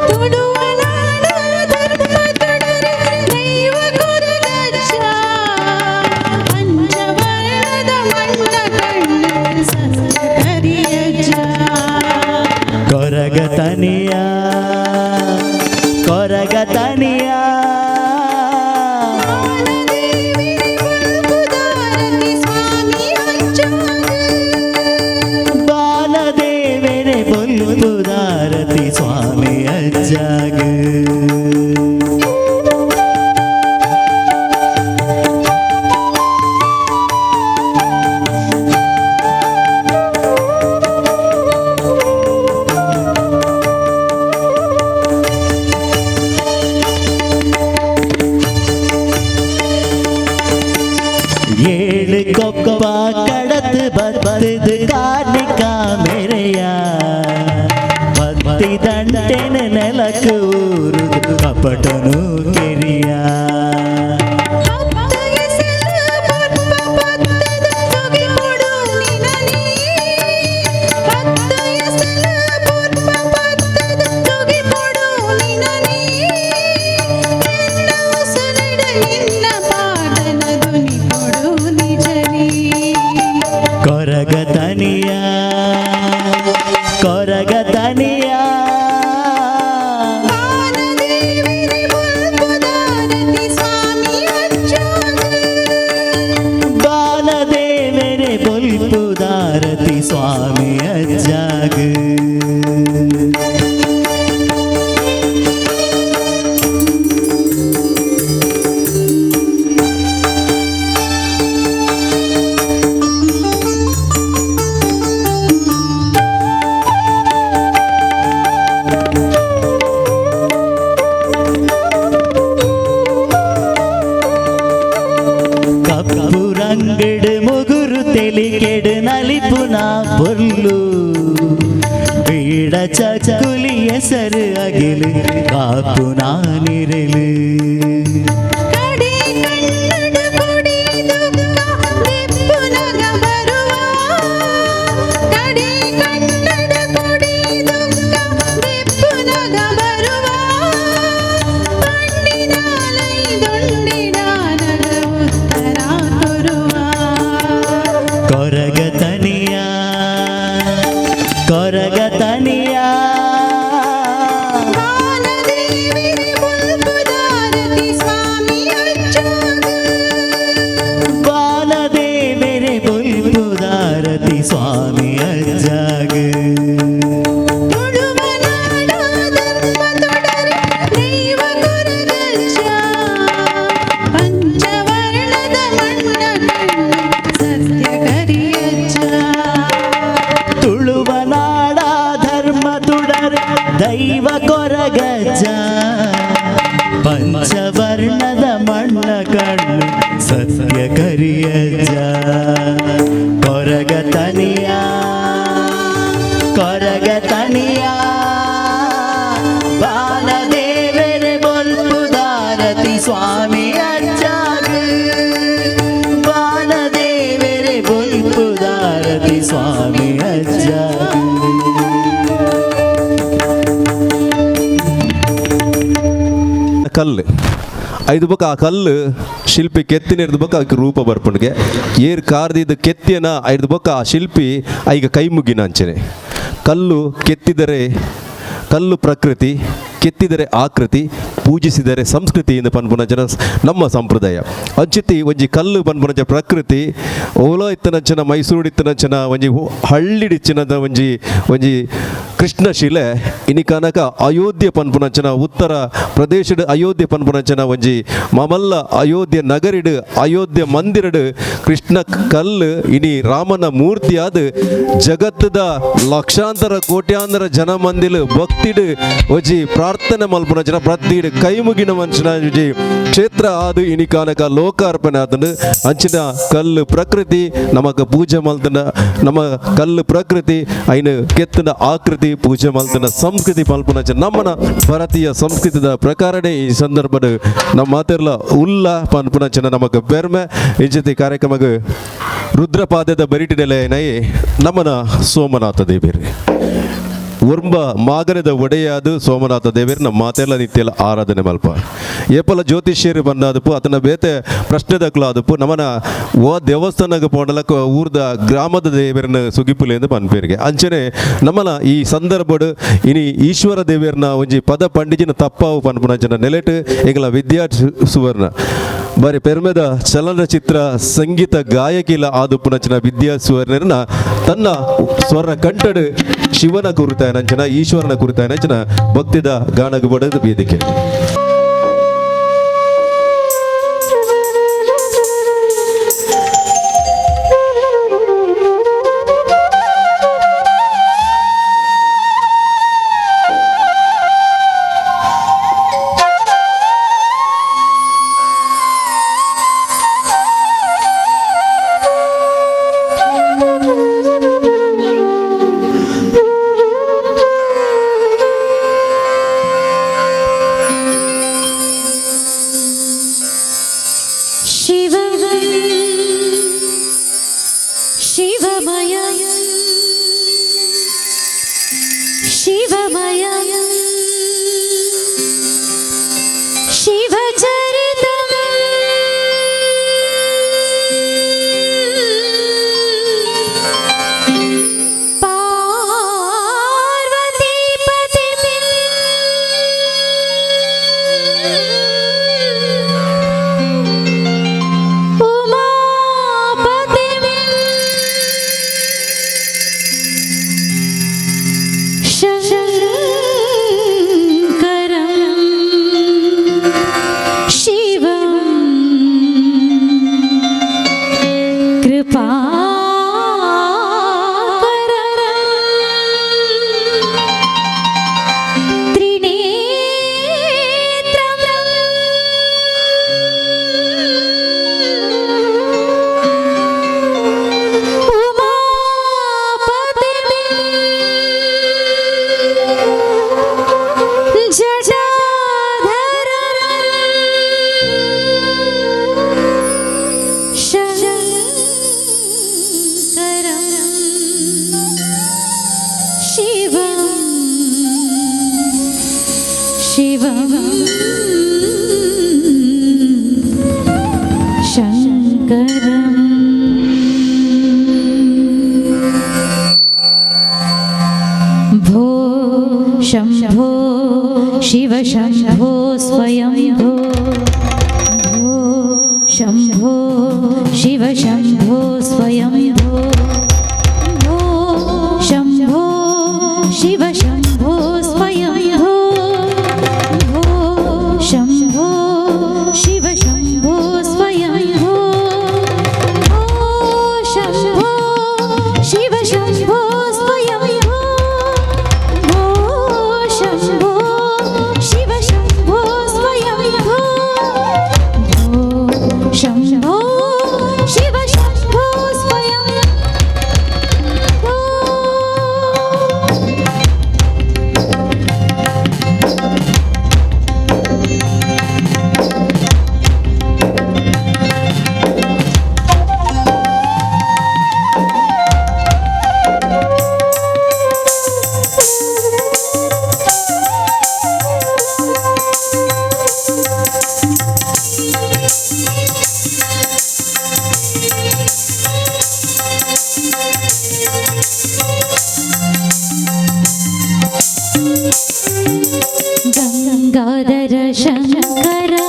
ತುಳುವನಾಡ ಧರ್ಮ ತುಡರೆ ದೈವ ಕೊರಗಜ್ಜ ಪಂಚವರ್ಣದ ಮಣ್ಣ ಕಣ್ಣು ಸತ್ಯ ಕರಿಯಜ್ಜ. ಕೊರಗ ತನಿಯ ಕೊರಗ ತನಿಯ ಬಾಲದೇವಿ ಬಲ್ಪುದಾರತಿ ಸ್ವಾಮಿ ಅಜ್ಜಾಗ. ಬಾಲದೇವರೆ ಬೊಲ್ಪುದಾರತಿ ಸ್ವಾಮಿ ಅಜ್ಜಾಗ. ಏಳು ಕೊಪ್ಪ ಕಡತು ಬತ್ತದು ಕಾರ್ಣಿಕ ಮೆರೆಯ ಬತ್ತಿ ದಂಟೆನ ನೆಲಕು ಊರುದು ಕಪಟನು ಕೆರಿಯ. ಹತ್ತು ಎಸೆಲು ಪರ್ಪ ಪತ್ತದ ತುಗಿಪೊಡು ನಿನಲಿ. ಹತ್ತು ಎಸೆಲು ಪರ್ಪ ಪತ್ತದ ತುಗಿಪೊಡು ನಿನಲಿ. ಎನ್ನ ಉಸಲಿಡ ನಿನ್ನ ಪಾಡನ ದುನಿಪೊಡು ನಿಜಲಿ. ಕೊರಗ ತನಿಯ ಕೊರಗ ತನಿಯ ಬಾಲದೇವಿರಿ ಬಲ್ಪುದಾರತಿ ಸ್ವಾಮಿ ಅಜ್ಜಾಗ. ಬಾಲದೇವರೆ ಬೊಲ್ಪುದಾರತಿ ಸ್ವಾಮಿ ಅಜ್ಜಾಗ. ಕಪ್ಪು ರಂಗಡು ಮುಗುರು ತೆಲಿಕೆಡು ನಲಿಪುನ ಪೊರ್ಲು ಬೀಡ ಚಕ್ಕುಲಿ ಹೆಸರು ಅಗಿಲು ಕಾಪು ನಾನಿರಲು. ಕಡೆ ಕನ್ನಡ ಕೊಡಿ ದುಃಖ ದಿಪ್ಪುನಗ ಬರುವ. ಕಡೆ ಕನ್ನಡ ಕೊಡಿ ದುಃಖ ದಿಪ್ಪುನಗ ಬರುವ. ಪಂಡಿನಾಲೈ ದೊಂಡಿಡಾನಗ ಉತ್ತರ ಕೊರುವ. ಕೊರಗ ತನಿಯ ಕೊರಗ ತನಿಯ ಬಾಲದೇವಿರಿ ಬಲ್ಪುದಾರತಿ ಸ್ವಾಮಿ ಅಜ್ಜಾಗ. ಬಾಲದೇವರೆ ಬೊಲ್ಪುದಾರತಿ ಸ್ವಾಮಿ ಅಜ್ಜಾಗ. ತುಳುವನಾಡ ಧರ್ಮ ತೊಡರೆ ದೈವ ಕೊರಗಜ್ಜ ಪಂಚವರ್ಣದ ಮಣ್ಣ ಕಣ್ಣು ಸತ್ಯ ಕರಿಯಜ್ಜ. ತುಳುವನಾಡ ಧರ್ಮ ತುಡರ್ ದೈವ ಕೊರಗಜ್ಜ. ಪಂಚವರ್ಣದ ಮಣ್ಣ ಕಣ್ಣು ಸತ್ಯ ಕರಿಯಜ್ಜ. ಕೊರಗ ತನಿಯ, ಕೊರಗ ತನಿಯ, ಬಾಲದೇವರೆ ಬೊಲ್ಪುದಾರತಿ ಸ್ವಾಮಿ ಅಜ್ಜಾಗ. ಬಾಲದೇವರೆ ಬೊಲ್ಪುದಾರತಿ ಸ್ವಾಮಿ ಅಜ್ಜಾಗ. ಕಲ್ಲು ಐದು ಬೊಕ ಆ ಕಲ್ಲು ಶಿಲ್ಪಿ ಕೆತ್ತಿನ ಹಿಡ್ದು ಬೊಕ ಅದಕ್ಕೆ ರೂಪ ಬರ್ಪುಂಡಿಗೆ. ಏರ್ ಕಾರ್ದಿದ್ದು ಕೆತ್ತಿಯನ ಐದು ಬೊಕ ಆ ಶಿಲ್ಪಿ ಐಗ ಕೈ ಮುಗಿನ ಅಂಚನೆ. ಕಲ್ಲು ಕೆತ್ತಿದರೆ ಕಲ್ಲು ಪ್ರಕೃತಿ, ಕೆತ್ತಿದರೆ ಆಕೃತಿ, ಪೂಜಿಸಿದರೆ ಸಂಸ್ಕೃತಿ ಎಂದು ಪನ್ಪುನ ಜನ ನಮ್ಮ ಸಂಪ್ರದಾಯ. ಅಂಚಿತಿ ಒಂಜಿ ಕಲ್ಲು ಪನ್ಪುನಂಚ ಪ್ರಕೃತಿ ಓಲೋ ಇತ್ತನಂಚನ, ಮೈಸೂರು ಇತ್ತನಂಚನ ಒಂಜಿ ಹಳ್ಳಿಡಿಚ್ಚಿನ ಒಂಜಿ ಒಂಜಿ ಕೃಷ್ಣಶಿಲೆ ಇನಿ ಕನಕ ಅಯೋಧ್ಯೆ ಪನ್ಪುನಂಚನ, ಉತ್ತರ ಪ್ರದೇಶದ ಅಯೋಧ್ಯೆ ಪನ್ಪುನಂಚನ ಒಂಜಿ ಮಮಲ್ಲ ಅಯೋಧ್ಯೆ ನಗರಿಡು, ಅಯೋಧ್ಯೆ ಮಂದಿರಡು ಕೃಷ್ಣ ಕಲ್ಲು ಇನಿ ರಾಮನ ಮೂರ್ತಿಯಾದ ಜಗತ್ತದ ಲಕ್ಷಾಂತರ ಕೋಟ್ಯಾಂತರ ಜನ ಮಂದಿಲು ಭಕ್ತಿಡು ಒಂಜಿ ಪ್ರಾರ್ಥನೆ ಮಲ್ಪುನಂಚನ, ಪ್ರತಿಡು ಕೈ ಮುಗಿನ ಮಂಚನ ಒಂಜಿ ಕ್ಷೇತ್ರ ಆದು ಇನಿ ಕಾನಕ ಲೋಕಾರ್ಪಣೆ ಆತಂಡು. ಅಂಚಿನ ಕಲ್ಲು ಪ್ರಕೃತಿ ನಮಕ ಪೂಜೆ ಮಲ್ತನ, ನಮ್ಮ ಕಲ್ಲು ಪ್ರಕೃತಿ ಐನು ಕೆತ್ತನ ಆಕೃತಿ ಪೂಜೆ ಮಲ್ತನ ಸಂಸ್ಕೃತಿ ಮಲ್ಪುನಂಚ ನಮ್ಮನ ಭಾರತೀಯ ಸಂಸ್ಕೃತಿದ ಪ್ರಕಾರನೇ ಈ ಸಂದರ್ಭದ ನಮ್ಮ ಮಾತೆರ್ಲ ಉಲ್ಲ ಪನ್ಪುನಂಚನ ನಮಕ್ ಪೆರ್ಮೆ. ಇಂಚಿತಿ ಕಾರ್ಯಕ್ರಮಕ್ಕೆ ರುದ್ರಪಾದದ ಬರಿಟಿನೆಲೆ ನೈ ನಮ್ಮನ ಸೋಮನಾಥ ದೇವೇರಿ ಒರ್ಂಬ ಮಾಗರದ ಒಡೆಯಾದ ಸೋಮನಾಥ ದೇವೇರ್ ನಮ್ಮ ಮಾತೆಲ್ಲ ನಿತ್ಯಲ ಆರಾಧನೆ ಮಲ್ಪ. ಏಪಲ ಜ್ಯೋತಿಷ್ಯರು ಬಂದಾದಪ್ಪು ಆತನ ಬೇತೆ ಪ್ರಶ್ನೆದಕ್ಲು ಆದಪ್ಪು ನಮನ ಓ ದೇವಸ್ಥಾನಕ್ಕೆ ಪೋಂಡಲಕ್ಕ ಊರ್ದ ಗ್ರಾಮದ ದೇವರನ್ನ ಸುಗಿಪುಲೆ ಎಂದು ಪನ್ಪೇರಿಗೆ. ಅಂಚನೆ ನಮ್ಮನ ಈ ಸಂದರ್ಭಡು ಇನಿ ಈಶ್ವರ ದೇವೇರ್ನ ಒಂಜಿ ಪದ ಪಂಡಿಜಿನ ತಪ್ಪಾವು ಪನ್ಪುನಂಚನ ನೆಲೆಟ್ ಎಂಗಲ ವಿದ್ಯಾ ಸುವರ್ಣ ಬಾರಿ ಪೆರ್ಮೆದ ಚಲನಚಿತ್ರ ಸಂಗೀತ ಗಾಯಕಿಲ ಆದುಪ್ಪುನಂಚನ ವಿದ್ಯಾ ಸುವರ್ಣರನ್ನ ತನ್ನ ಸ್ವರ ಕಂಠಡು ಶಿವನ ಕುರಿತಾಯನಂಚನ, ಈಶ್ವರನ ಕುರಿತಾಯನಂಚನ ಭಕ್ತಿದ ಗಾನಗು ಬಡದ ವೇದಿಕೆ. ಶಿವ ಶಿವಮಯ ಶಿವಮಯ ಶಿವಚರಿತ ಪಾರ್ವತೀಪತಿ ಉಮಾಪತಿ ಶಂಕರಂ ಶಿವಂ ಕೃಪಾಕರಂ ತ್ರಿನೇತ್ರಂ ಉಮಾಪತಿ ಜಟಾಧರಂ ಶಂಕರಂ ಶಿವಂ ಶಿವಂ ಶಂಕರಂ. भो शम्भो शिव शम्भो स्वयंभो, भो शम्भो शिव शम्भो स्वयंभो, भो शम्भो शिव शम्भो स्वयंभो, भो शम्भो शिव शम्भो स्वयंभो, भो शम्भो शिव शम्भो स्वयंभो, भो Shambho Shiv Shambho Swayambho, Gangadhara Shankara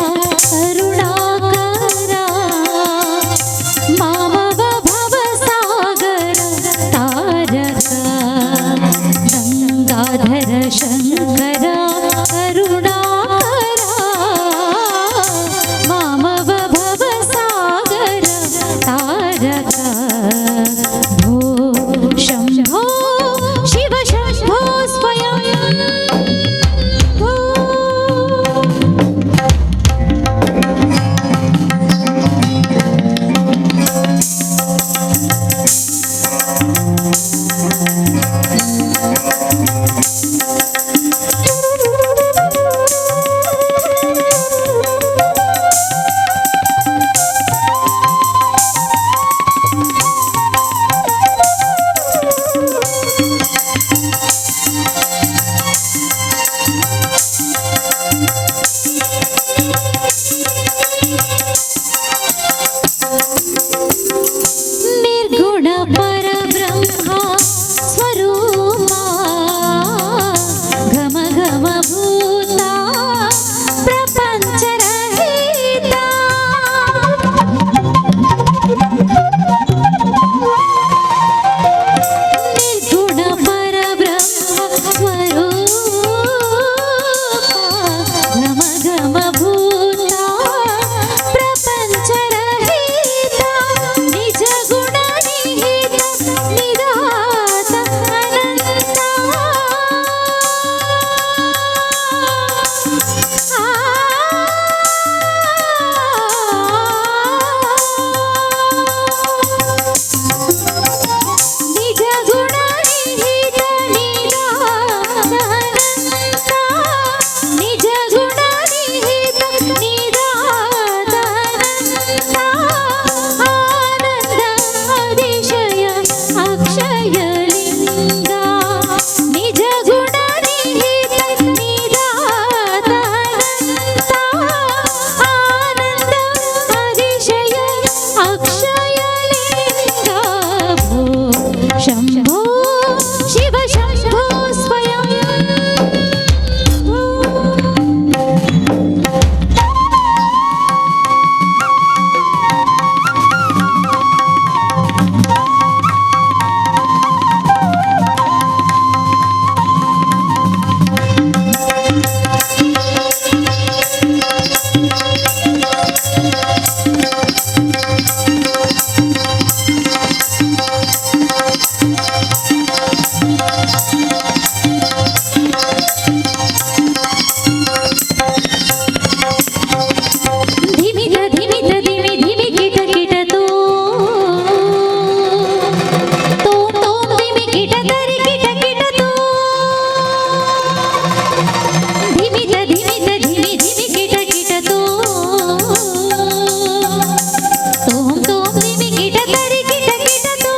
Karunakara ಮಾಮವ ಭವಸಾಗರ ತಾರಕ. ಗಂಗಾಧರ ಶಂಕರ ಕರುಣಾಕರ ಮಾಮವ ಭವಸಾಗರ ತಾರಕ. ಭೋ ಶಂಭೋ ಶಿವ ಶಂಭೋ ಸ್ವಯಂ ಭೋ. ನಿರ್ಗುಣ ಪರಬ್ರಹ್ಮ ಸ್ವರೂಪ ಘಮ ಘಮ ಭೂತ ಪ್ರಪಂಚರಹಿತ. ನಿರ್ಗುಣ ಪರಬ್ರಹ್ಮ ಸ್ವರೂಪ ಘಮ ಘಮ ಭೂತ ಪ್ರಪಂಚರಹಿತ. ನಿಜ ಗುಣ ನಿಹಿತ ನಿದಾತ ಅನಂತ. ನಿಜ ಗುಣ ನಿಹಿತ ನಿದಾತ ಅನಂತ. ನಿಜ ಗುಣ ನಿಹಿತ ನಿದಾತ ಅನಂತ. ಆನಂದ ಅತಿಶಯ ಅಕ್ಷಯ ಲಿಂಗ. ನಿಜ ಗುಣ ನಿಹಿತ ನಿದಾತ ಅನಂತ. ಆನಂದ ಅತಿಶಯ ಅಕ್ಷಯ ಲಿಂಗ. ಭೋ ಶಂಭೋ ಶಿವ ಶಂಭೋ ಸ್ವಯಂ ಭೋ. ಧಿಮಿತ ಧಿಮಿತ ಧಿಮಿ ಧಿಮಿ ಕಿಟ ಕಿಟ ತೋ ತೋಂ ತೋಂ ಧಿಮಿ ಕಿಟ ತರಿ ಕಿಟ ಕಿಟ ತೋ. ಧಿಮಿತ ಧಿಮಿತ ಧಿಮಿ ಧಿಮಿ ಕಿಟ ಕಿಟ ತೋ ತೋಂ ತೋಂ ಧಿಮಿ ಕಿಟ ತರಿ ಕಿಟ ಕಿಟ ತೋ.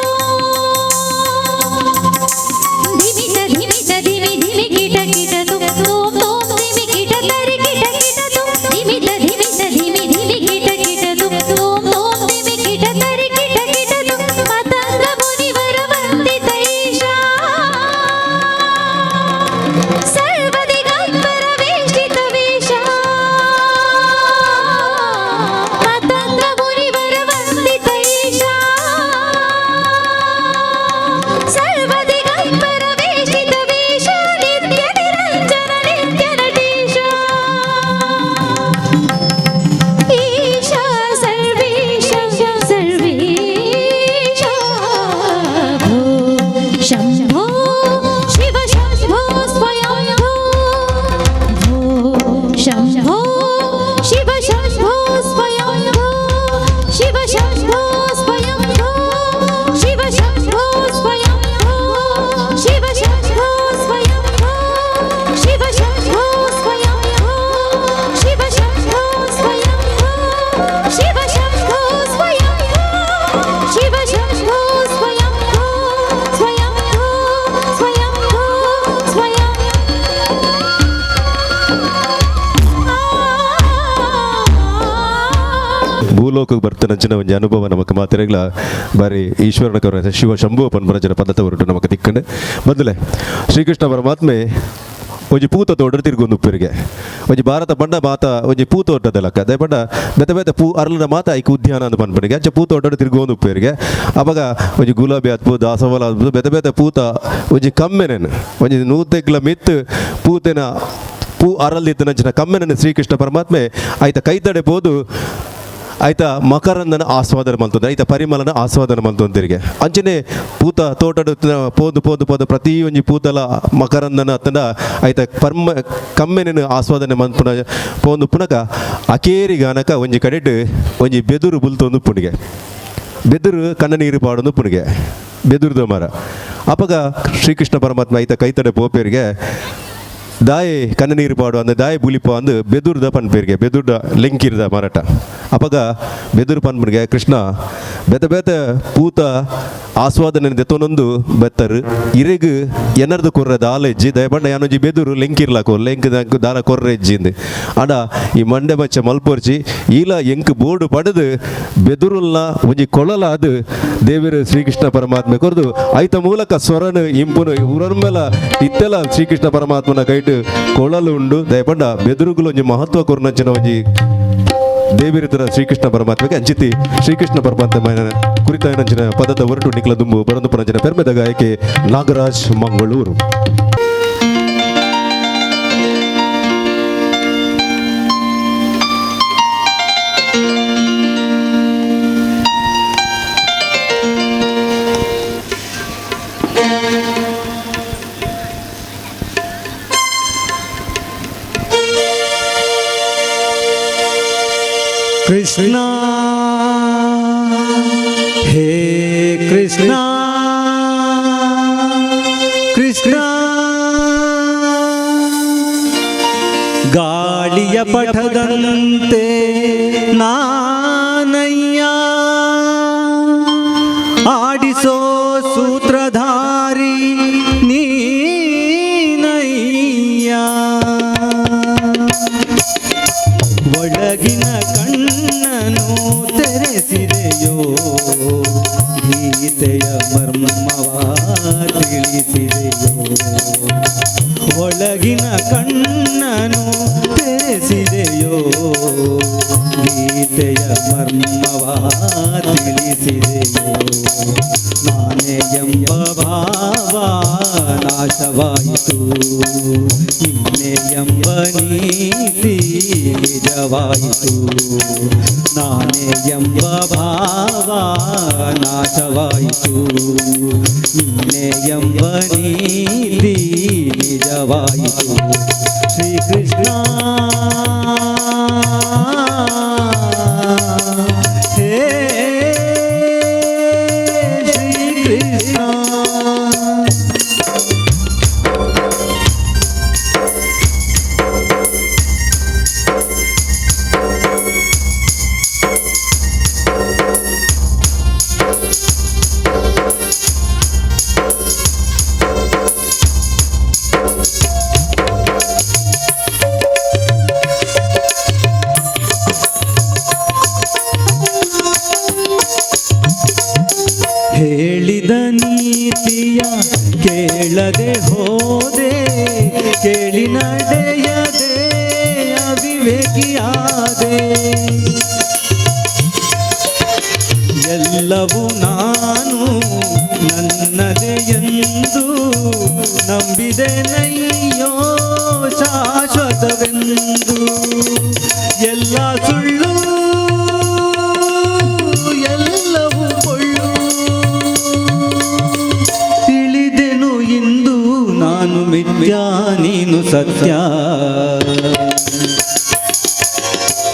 ಧಿಮಿತ ಧಿಮಿತ ಧಿಮಿ ಧಿಮಿ ಕಿಟ ಕಿಟ ತೋ ತೋಂ ತೋಂ ಧಿಮಿ ಕಿಟ ತರಿ ಕಿಟ ಕಿಟ ತೋ. ಧಿಮಿತ ಧಿಮಿತ ಧಿಮಿ ಧಿಮಿ ಕಿಟ ಕಿಟ ತೋ ತೋಂ ತೋಂ ಧಿಮಿ ಕಿಟ ತರಿ ಕಿಟ ಕಿಟ ತೋ. ಮತಂಗ ಮುನಿವರ ವಂದಿತ ಈಶಾ ಸರ್ವದಿಗಂಬರ ವೇಷಿತ ವೇಷ. ಮತಂಗ ಮುನಿವರ ವಂದಿತ ಈಶಾ ಸರ್ವದಿಗಂಬರ ವೇಷಿತ ವೇಷ. ನಿತ್ಯ ನಿರಂಜನ ನಿತ್ಯ ನಟೇಶ ಈಶಾ ಸರ್ವೇಶ ಸರ್ವೇಶ. ಭೋ ಶಂಭೋ ಶಿವ ಶಂಭೋ ಸ್ವಯಂ ಭೋ. ಭೋ ಶಂಭೋ ಶಿವ ಶಂಭೋ ಸ್ವಯಂ ಭೋ. ಶಿವ ಶಂಭೋ ಸ್ವಯಂ ಭೋ. ಶಿವ ಶಂಭೋ ಸ್ವಯಂ ಭೋ. ಶಿವ ಶಂಭೋ ಸ್ವಯಂ ಭೋ. ಶಿವ ಶಂಭೋ ಸ್ವಯಂ ಭೋ. ಶಿವ ಶಂಭೋ ಸ್ವಯಂ ಭೋ. ಶಿವ ಶಂಭೋ ಸ್ವಯಂ ಭೋ. ಶಿವ ಶಂಭೋ ಸ್ವಯಂ ಭೋ. ಸ್ವಯಂ ಭೋ ಸ್ವಯಂ ಭೋ ಸ್ವಯಂ. ಭೂಲೋಕಕ್ಕೆ ಬರ್ತನಂಚಿನ ಒಂಜಿ ಅನುಭವ ನಮಕ್ ಮಾತೆರೆಗ್ಲ ಬಾರಿ ಈಶ್ವರನ ಕರುಣೆ ಶಿವ ಶಂಭು ಪನ್ಪನಂಚಿನ ಪದ್ಧತಿ ಹೊರಟು ನಮಕ್ ತಿಕ್ಕಂಡು. ಮೊದಲೇ ಶ್ರೀಕೃಷ್ಣ ಪರಮಾತ್ಮೆ ಒಂಜಿ ಪೂತ ತೋಟಡ್ ತಿರ್ಗೊಂದು ಉಪ್ಪರಿಗೆ ಒಂಜಿ ಭಾರತ ಪಂಡ ಮಾತ ಒಂಜಿ ಪೂ ತೋಟದ ಲೆಕ್ಕ ದಯ ಪಂಡ ಬೇತೆ ಬೇತೆ ಪೂ ಅರ್ಲನ ಮಾತ ಐಕ್ ಉದ್ಯಾನ ಅಂತ ಪನ್ಪನಿಗೆ ಅಂಚ ಪೂ ತೋಟಡ್ ತಿರ್ಗೊಂದು ಉಪ್ಪರಿಗೆ ಅಪಗ ಒಂಜಿ ಗುಲಾಬಿ ಆತ್ಪು ದಾಸವಾಳ ಆತ್ಪು ಬೇತೆ ಬೇತೆ ಪೂತ ಒಂಜಿ ಕಮ್ಮೆನೇನು ಒಂಜಿ ನೂತೆಗ್ಲ ಮಿತ್ತು ಪೂತೆನ ಪೂ ಅರಲ್ದಿತ್ತನಂಚಿನ ಕಮ್ಮೆನನ್ನು ಶ್ರೀಕೃಷ್ಣ ಪರಮಾತ್ಮೆ ಆಯ್ತ ಕೈತಡೆ ಪೋದು ಆಯ್ತ ಮಕರಂದನ ಆಸ್ವಾದನೆ ಮಲ್ತೊಂದು ಐತ ಪರಿಮಳನ ಆಸ್ವಾದನೆ ಮಲ್ತೊಂದು ತಿರುಗೆ ಅಂಚನೆ ಪೂತ ತೋಟಡ್ ಪೋದು ಪೋದು ಪೋದು ಪ್ರತಿ ಒಂಜಿ ಪೂತಲ ಮಕರಂದನ ಅತ್ತಂಡ ಐತ ಪರ್ಮ ಕಮ್ಮೆನನ್ನು ಆಸ್ವಾದನೆ ಮನ್ಪುನ ಪೋಂದು ಪುನಕ ಅಕೇರಿ ಗಾನಕ ಒಂಜಿ ಕಡೆಟ್ ಒಂಜಿ ಬೆದುರು ಬುಲ್ತೊಂದು ಪುಣಿಗೆ ಬೆದುರು ಕಣ್ಣ ನೀರು ಪಾಡೊಂದು ಪುಣಿಗೆ ಬೆದುರುದ ಮರ ಅಪಗ ಶ್ರೀಕೃಷ್ಣ ಪರಮಾತ್ಮ ಐತ ಕೈತಡೆ ಪೋಪೇರಿಗೆ ದಾಯಿ ಕಣ್ಣ ನೀರು ಪಾಡು ಅಂದ ದಾಯಿ ಬುಲಿಪ ಅಂದು ಬೆದುರ್ದ ಪನ್ಪೇರಿಗೆ ಬೆದುರ್ದ ಲಿಂಕಿರ್ದ ಮರಟ ಅಪಗ ಬೆದುರು ಪನ್ಪುನಿಗೆ ಕೃಷ್ಣ ಬೇತೆ ಬೇತೆ ಪೂತ ಆಸ್ವಾದನೆ ದೆತ್ತೊನೊಂದು ಬೆತ್ತರು ಇರೆಗ್ ಎನರ್ದು ಕೊರ್ರೆ ದಾಲ ಇಜ್ಜಿ ದಯಪಂಡ ಯಾನೊಂಜಿ ಬೆದುರು ಲೆಂಕಿರ್ಲಾಕೋ ಲೆಂಕ್ ದಾಲ ಕೊರ್ರೆ ಇಜ್ಜಿ ಇಂದು ಆಂಡ ಈ ಮಂಡೆ ಮಚ್ಚ ಮಲ್ಪೊರ್ಚಿ ಈಲ ಎಂಕ್ ಬೋರ್ಡು ಪಡೆದು ಬೆದುರುಲ್ಲ ಒಂಜಿ ಕೊಳಲ ಅದು ದೇವರು ಶ್ರೀಕೃಷ್ಣ ಪರಮಾತ್ಮೆ ಕೊರ್ದು ಐತ ಮೂಲಕ ಸ್ವರನು ಇಂಪುನು ಉರನ್ಮೇಲ ಇತ್ತೆಲ ಶ್ರೀಕೃಷ್ಣ ಪರಮಾತ್ಮನ ಕೈಟ್ ಕೊಳಲು ಉಂಡು ದಯಪಂಡ ಬೆದುರುಗುಲು ಒಂಜಿ ಮಹತ್ವ ಕೊರ್ನಂಚಿನ ಒಂಜಿ ದೇವಿರಿತರ ಶ್ರೀಕೃಷ್ಣ ಪರಮಾತ್ಮಗೆ ಅಂಚಿತಿ ಶ್ರೀಕೃಷ್ಣ ಪರಮಾತ್ಮ ಕುರಿತಾಯನಂಚಿನ ಪದದ ಹೊರಟು ನಿಕ್ಲ ದುಂಬು ಬರಂದು ಪರಂಚಿನ ಪೆರ್ಮೆದ ಗಾಯಕಿ ನಾಗರಾಜ್ ಮಂಗಳೂರು. ಕೃಷ್ಣ ಹೇ ಕೃಷ್ಣ ಕೃಷ್ಣ ಗಾಳಿಯ ಪಠದಂತೆ ನಾನಯ್ಯ ಆಡಿಸೋ ಸೂತ್ರಧಾರಿ ನೀನಯ್ಯ ಒಳಗಿನ ಕಣ್ಣನು ತೆರೆಸಿದೆಯೋ ಗೀತೆಯ ಮರ್ಮವ ತಿಳಿಸಿದೆಯೋ ಒಳಗಿನ ಕಣ್ಣನು ತೆರೆಸಿದೆಯೋ ಗೀತೆಯ ಮರ್ಮವ ತಿಳಿಸಿದೆಯೋ ನಾನೇ ಎಂಬ ಭಾವ ನಾಶವಾಯಿತು ನಿನ್ನೆ ಎಂಬ ನೀತಿ ನಿಜವಾಯಿತು ನಾನೇ ಎಂಬ ಭಾವ ನಾಶವಾಯಿತು ನಿನ್ನೆ ಎಂಬ ನೀತಿ ನಿಜವಾಯಿತು ಶ್ರೀಕೃಷ್ಣ ಹೇ ಶ್ರೀಕೃಷ್ಣ. ಹೇಳಿದ ನೀತಿಯ ಕೇಳದೆ ಹೋದೆ ಕೇಳಿ ನಡೆಯದೆ ಅವಿವೇಕಿಯಾದೆ ಎಲ್ಲವೂ ನಾನು ನನ್ನದೇ ಎಂದು ನಂಬಿದೆನಯ್ಯೋ ಶಾಶ್ವತವೆಂದು ಎಲ್ಲ ಸುಳ್ಳು ಎಲ್ಲವೂ ಕೊಳ್ಳು ತಿಳಿದೆನು ಇಂದು ನಾನು ಮಿಥ್ಯಾ ನೀನು ಸತ್ಯ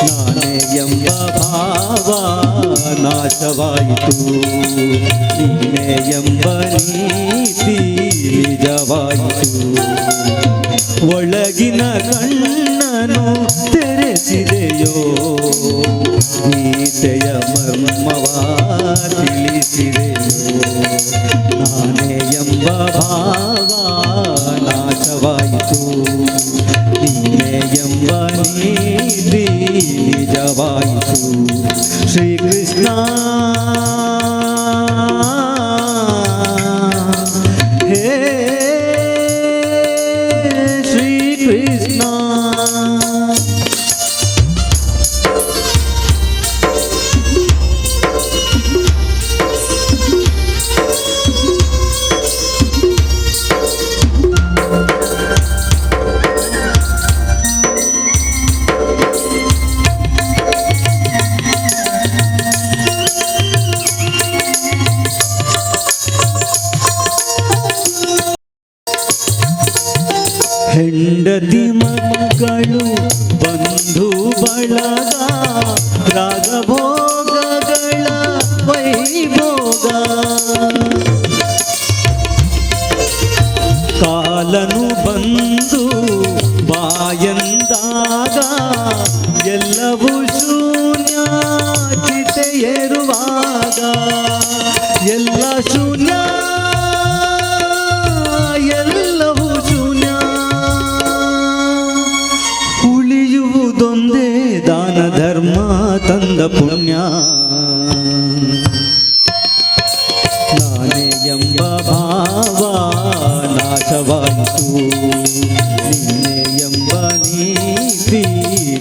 ನಾನೇ ಎಂಬ ಭಾವ ನಾಶವಾಯಿತು ನೀನೇ ಎಂಬ ನೀತಿ ನಿಜವಾಯಿತು ಒಳಗಿನ ಕಣ್ಣನು ತೆರೆಸಿದೆಯೋ ಗೀತೆಯ ಮರ್ಮವ ತಿಳಿಸಿದೆಯೋ ನಾನೇ ಎಂಬ ಭಾವ ನಾಶವಾಯಿತು ನೀನೇ ಎಂಬ ನೀತಿ ನಿಜವಾಯಿತು ಶ್ರೀಕೃಷ್ಣ ಹೇ ಶ್ರೀಕೃಷ್ಣ. ಹೆಂಡತಿ ಮಕ್ಕಳು ಬಂಧು ಬಳಗ ರಾಗಭೋಗಗಳ ವೈಭೋಗ. ಕಾಲನು ಬಂದು ಬಾಯಂದಾಗ ಎಲ್ಲವೂ ಶೂನ್ಯ ಚಿತೆಯೇರುವಾಗ. ಎಲ್ಲ ಶೂನ್ಯ, ಎಲ್ಲವೂ ಶೂನ್ಯ, ಉಳಿಯುವುದೊಂದೇ ದಾನ ಧರ್ಮ ತಂದ ಪುಣ್ಯ. ನಾನೇ ಎಂಬ ಭಾವ ನಾಶವಾಯಿತು, ನೀನೇ ಎಂಬ ನೀತಿ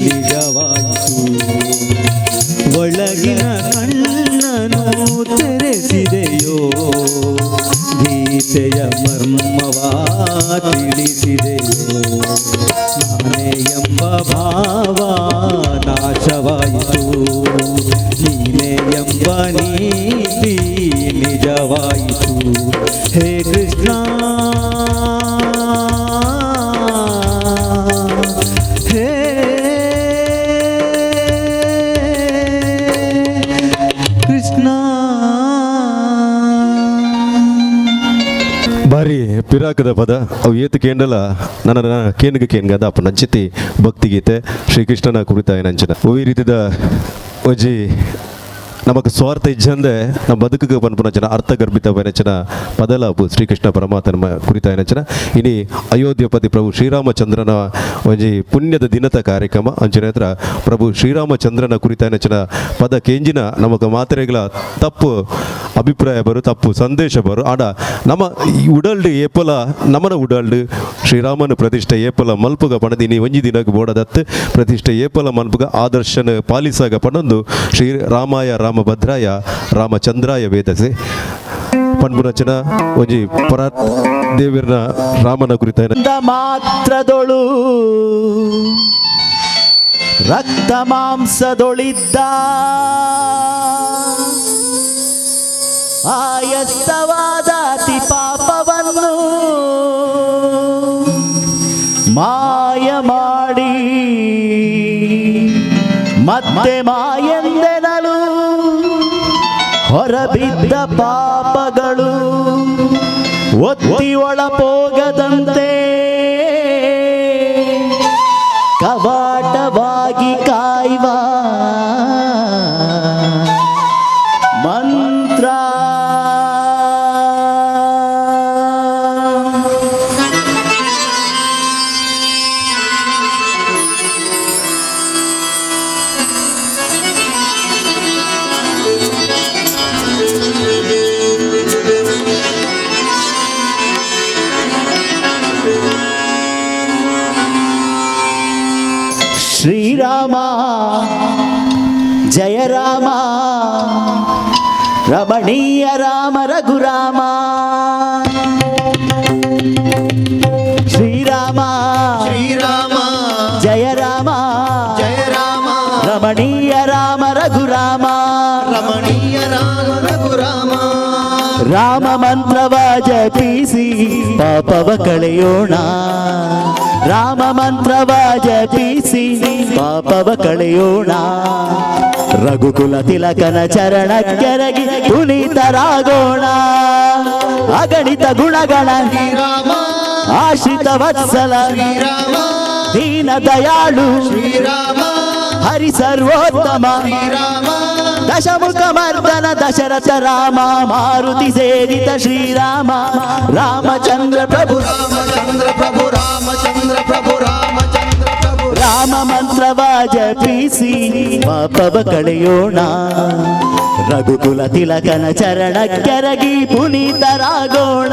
ನಿಜವಾಯಿತು. ಒಳಗಿನ ಕಣ್ಣನು ತೆರೆಸಿದೆಯೋ, ಗೀತೆಯ ಮರ್ಮವ ತಿಳಿಸಿದೆಯೋ. ನಾನೇ ಎಂಬ ಭಾವ ನಾಶವಾಯಿತು, ನೀನೇ ಎಂಬ ನೀತಿ ನಿಜವಾಯಿತು. ಹೇ ಕೃಷ್ಣ, ಹೇ ಕೃಷ್ಣ. ಬಾರಿ ಪಿರಾಕದ ಪದ ಅವು ಏತು ಕೇಂಡಲ ನನ್ನ ಕೇನ್ಗ ಕೇನ್ಗದ ಅಪ್ಪ ನಂಚಿತಿ ಭಕ್ತಿಗೀತೆ ಶ್ರೀಕೃಷ್ಣನ ಕುರಿತಾಯ ನಂಚಿನ. ಈ ರೀತಿದ ಒಂಜಿ ನಮಕ್ ಸ್ವಾರ್ಥ ಇಜ್ಜಂದೆ ನಮ್ಮ ಬದುಕಿಗೆ ಪನ್ಪುನಂಚಿನ ಅರ್ಥಗರ್ಭಿತ ನಂಚಿನ ಪದಲ ಅಪ್ಪು ಶ್ರೀಕೃಷ್ಣ ಪರಮಾತ್ಮನ ಕುರಿತಾಯ ನಂಚಿನ. ಇನಿ ಅಯೋಧ್ಯಪತಿ ಪ್ರಭು ಶ್ರೀರಾಮಚಂದ್ರನ ಒಂಜಿ ಪುಣ್ಯದ ದಿನದ ಕಾರ್ಯಕ್ರಮ ಅಂಚಿನ ಹತ್ರ ಪ್ರಭು ಶ್ರೀರಾಮಚಂದ್ರನ ಕುರಿತಾಯ ನಂಚಿನ ಪದ ಕೇಂಜಿನ ನಮಕ್ ಮಾತ್ರೆಗಳ ತಪ್ಪು ಅಭಿಪ್ರಾಯ ಬರು, ತಪ್ಪು ಸಂದೇಶ ಬರು. ಆಡ ನಮ್ಮ ಈ ಉಡಲ್ಡು ಏಪಲ ನಮನ ಉಡಲ್ಡು ಶ್ರೀರಾಮನ ಪ್ರತಿಷ್ಠೆ ಏಪಲ ಮಲ್ಪುಗ ಪಣದಿನಿ ಒಂಜಿ ದಿನಕ್ಕೆ ಬೋಡದತ್ತು ಪ್ರತಿಷ್ಠೆ ಏಪಲ ಮಲ್ಪುಗ ಆದರ್ಶನ ಪಾಲಿಸಾಗ ಪಣಂದು ಶ್ರೀ ರಾಮಾಯ ರಾಮಭದ್ರಾಯ ರಾಮಚಂದ್ರಾಯ ವೇದಸೆ ಪಣ್ಬುನಚನ ಒಂಜಿ ಪರ ದೇವಿರ್ನ ರಾಮನ ಕುರಿತ ಮಾತ್ರದೊಳು ರಕ್ತ ಮಾಂಸದೊಳಿದ್ದ ಆಯಸ್ತವಾದ ಅತಿ ಪಾಪವನ್ನು ಮಾಯ ಮಾಡಿ ಮತ್ತೆ ಮಾಯೆಂದೆನಲು ಹೊರಬಿದ್ದ ಪಾಪಗಳು ಒತ್ತಿ ಒಳಪೋಗದಂತೆ ಕವಾಟವಾಗಿ ಕಾಯುವ ಮಂತ್ರ. ಶ್ರೀರಾಮ ಜಯ ರಾಮ, ರಮಣೀಯ ರಾಮ ರಘುರಾಮ. ಶ್ರೀರಾಮ ಶ್ರೀರಾಮ ಜಯ ರಾಮ, ಜಯ ರಾಮ, ರಮಣೀಯ ರಾಮ ರಘುರಾಮ. ರಮಣೀಯ ರಾಮ ರಘುರಾಮ. ರಾಮ ಮಂತ್ರವ ಜಪಿಸಿ ಪಾಪವ ಕಳೆಯೋಣ, ರಾಮ ಮಂತ್ರವ ಜಪಿಸಿ ಪಾಪವ ಕಳೆಯೋಣ. ರಘುಕುಲ ತಿಲಕನ ಚರಣ ಕೆರಗಿ ಪುನೀತರಾಗೋಣ. ಅಗಣಿತ ಗುಣಗಳ ಶ್ರೀರಾಮ ಆಶ್ರಿತ ವತ್ಸಲ ಶ್ರೀರಾಮ ದೀನ ದಯಾಳು ಶ್ರೀರಾಮ ಹರಿ ಸರ್ವೋತ್ತಮ ಶ್ರೀರಾಮ ದಶಮುಖ ಮರ್ದನ ದಶರಥ ರಾಮ ಮಾರುತಿ ಸೇವಿತ ಶ್ರೀರಾಮ ರಾಮಚಂದ್ರ ಪ್ರಭು ರಾಮಚಂದ್ರ ಪ್ರಭು ರಾಮಚಂದ್ರ ಪ್ರಭು ರಾಮಚಂದ್ರ ಪ್ರಭು. ರಾಮ ಮಂತ್ರವ ಜಪಿಸಿ ಪಾಪವ ಕಳೆಯೋಣ, ರಘುಕುಲ ತಿಲಕನ ಚರಣ ಕೆರಗಿ ಪುನೀತರಾಗೋಣ.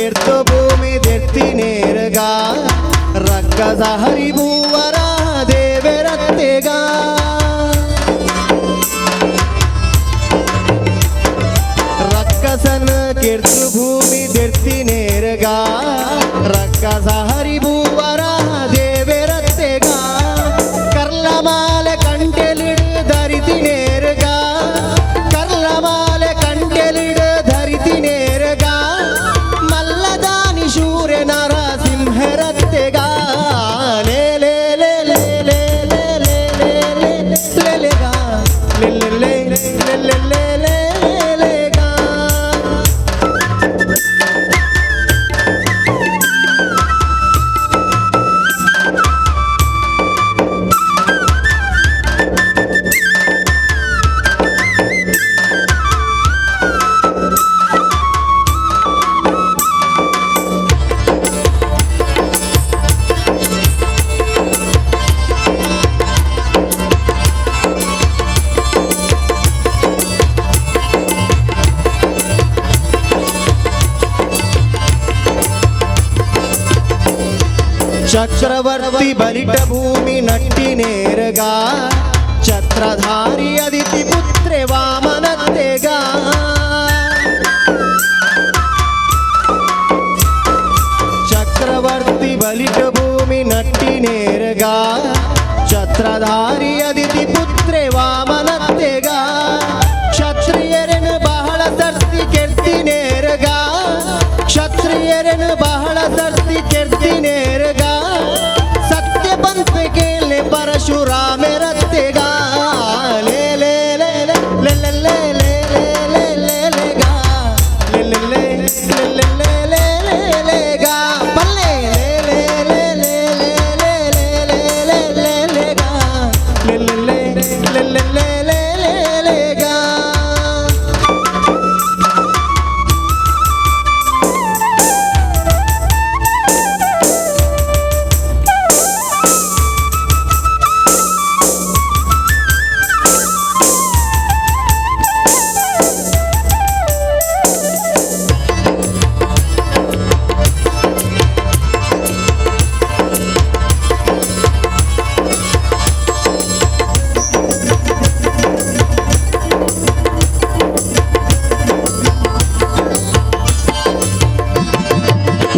ಕೆರ್ತು ಭೂಮಿ ದೆರ್ತಿನೇರ್ಗ ರಕ್ಕಸ ಹರಿಭೂವರ ದೇವರತ್ತೆಗ ರಕ್ಕಸನ ಕೆರ್ತು ಭೂಮಿ ದೆರ್ತಿನೇರ್ಗ ರಕ್ಕಸ ಹರಿಭೂವರ ದೇವರತ್ತೆಗ ಕರ್ಲಮಾಲೆ ಕಂಟೆಲಿಡು ಧರಿತಿನೇರ್ಗ ಕರ್ಲಮಾಲೆ ಕಂಟೆಲಿಡು ಧರಿತಿನೇರ್ಗ ಮಲ್ಲದಾನಿ ಶೂರೆ ನರಸಿಂಹರತ್ತೆಗ ಲೇ ಲೇ ಲೇ ಲೇ ಲೇ ಲೇ ಲೇ ಲೇ ಲೇ ಲೇ ಲೇ ಗಾ ಲೇ ಲೇ ಲೇ ಲೇ ಲೇ ಲೇ ಲೇ ಲೇ ಗಾ. ಚಕ್ರವರ್ತಿ ಬಲಿಟ ಭೂಮಿ ನಟ್ಟಿನೇರ್ಗ ಛತ್ರಧಾರಿ ಅದಿತಿ ಪುತ್ರೆ ವಾಮನತ್ತೆಗ ಚಕ್ರವರ್ತಿ ಬಲಿಟ ಭೂಮಿ ನಟ್ಟಿನೇರ್ಗ ಛತ್ರಧಾರಿ ಅದಿತಿ ಪುತ್ರೆ ವಾಮನತ್ತೆಗ ಕ್ಷತ್ರಿಯರನ್ನು ಬಹಳ ಸರ್ತಿ ಕೆರ್ತಿನೇರ್ಗ ಕ್ಷತ್ರಿಯರನ್ನು ಬಹಳ ಸರ್ತಿ ಕೆರ್ತಿನೇರ್ಗ ಸತ್ಯ ಪಂಪೆ ಕೇಳೆ ಪರಶುರಾಮೆರತ್ತೆಗ ಲೇ ಲೇ ಲೇ ಲೇ ಲೇ ಲೇ ಲೇ ಲೇ ಲೇ ಲೇ ಲೇ ಗಾ ಲೇ ಲೇ ಲೇ ಲೇ ಲೇ ಲೇ ಲೇ ಲೇ ಗಾ ಪಲ್ಲೆ ಲೇ ಲೇ ಲೇ ಲೇ ಲೇ ಲೇ ಲೇ ಲೇ ಲೇ ಲೇ ಗಾ ಲೇ ಲೇ ಲೇ ಲೇ ಲೇ ಲೇ ಲೇ ಲೇ ಗಾ.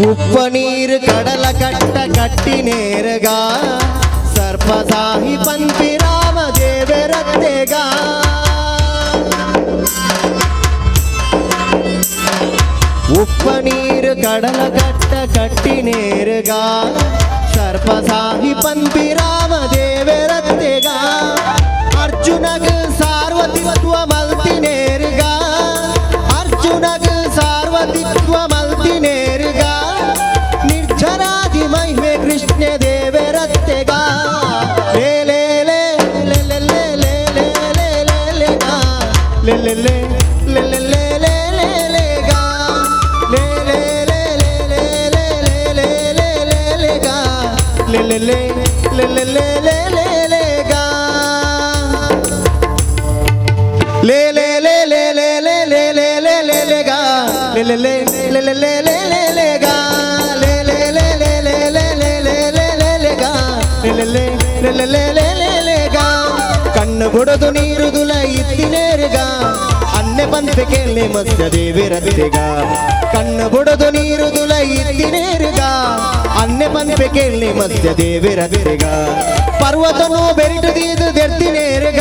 ಉಪ್ಪ ನೀರು ಕಡಲ ಕಟ್ಟ ಕಟ್ಟಿನೇರ್ಗ ಸರ್ಪಸಾಹಿ ಪಂಪಿ ರಾಮ ದೇವರತ್ತೆಗ ಉಪ್ಪ ನೀರು ಕಡಲ ಕಟ್ಟ ಕಟ್ಟಿನೇರ್ಗ ಸರ್ಪಸಾಹಿ ಪಂಪಿ ರಾಮ ದೇವರತ್ತೆಗ ಅರ್ಜುನಗ ಸಾರ್ವತಿತ್ವ ಮಲ್ತಿನೇರ್ಗ ಅರ್ಜುನಗ ಸಾರ್ವತಿತ್ವ ಮಲ್ತಿನೇರ್ಗ ನಿರ್ಜರಾದಿ ಮಹಿಮೆ ಕೃಷ್ಣ ದೇವರತ್ತೆಗ ಲೇ ಲೇ ಲೇ ಲೇ ಲೇ ಲೇ ಲೇ ಲೇ ಲೇ ಲೇ ಲೇ ಗಾ ಲೇ ಲೇ ಲೇ ಲೇ ಲೇ ಲೇ ಲೇ ಲೇ ಲೇ ಗಾ ಲೇ ಲೇ ಲೇ ಲೇ ಲೇ ಲೇ ಲೇ ಲೇ ಲೇ ಲೇ ಲೇ ಗಾ ಲೇ ಲೇ ಲೇ ಲೇ ಲೇ ಲೇ ಲೇ ಲೇ ಲೇ ಗಾ ಲೇ ಲೇ ಲೇ ಲೇ ಲೇ ಲೇ ಲೇ ಲೇ ಲೇ ಲೇ ಲೇ ಗಾ ಲೇ ಲೇ ಲೇ ಲೇ ಲೇ ಲೇ ಲೇ ಲೇ ಲೇ ಗಾ ಲೇ ಲೇ ಲೇ ಲೇ ಲೇ ಲೇ ಲೇ ಲೇ ಲೇ ಲೇ ಲೇ ಗಾ ಲೇ ಲೇ ಲೇ ಲೇ ಲೇ ಲೇ ಲೇ ಲೇ ಗಾ ಕಣ್ಣು ಬುಡದು ನೀರು ದುಲ ಇತ್ತಿನೇರ್ಗ ಅನ್ನೆ ಪಂಪೆ ಕೇಳೆ ಮತ್ಸ್ಯ ದೇವಿರತ್ತೆಗ ಕಣ್ಣು ಬುಡದು ನೀರು ದುಲ ಇತ್ತಿನೇರ್ಗ ಅನ್ನೆ ಪಂಪೆ ಕೇಳೆ ಮತ್ಸ್ಯ ದೇವಿರತ್ತೆಗ ಪರ್ವತನು ಬೆರಿಟದೀದು ದೆರ್ತಿನೇರ್ಗ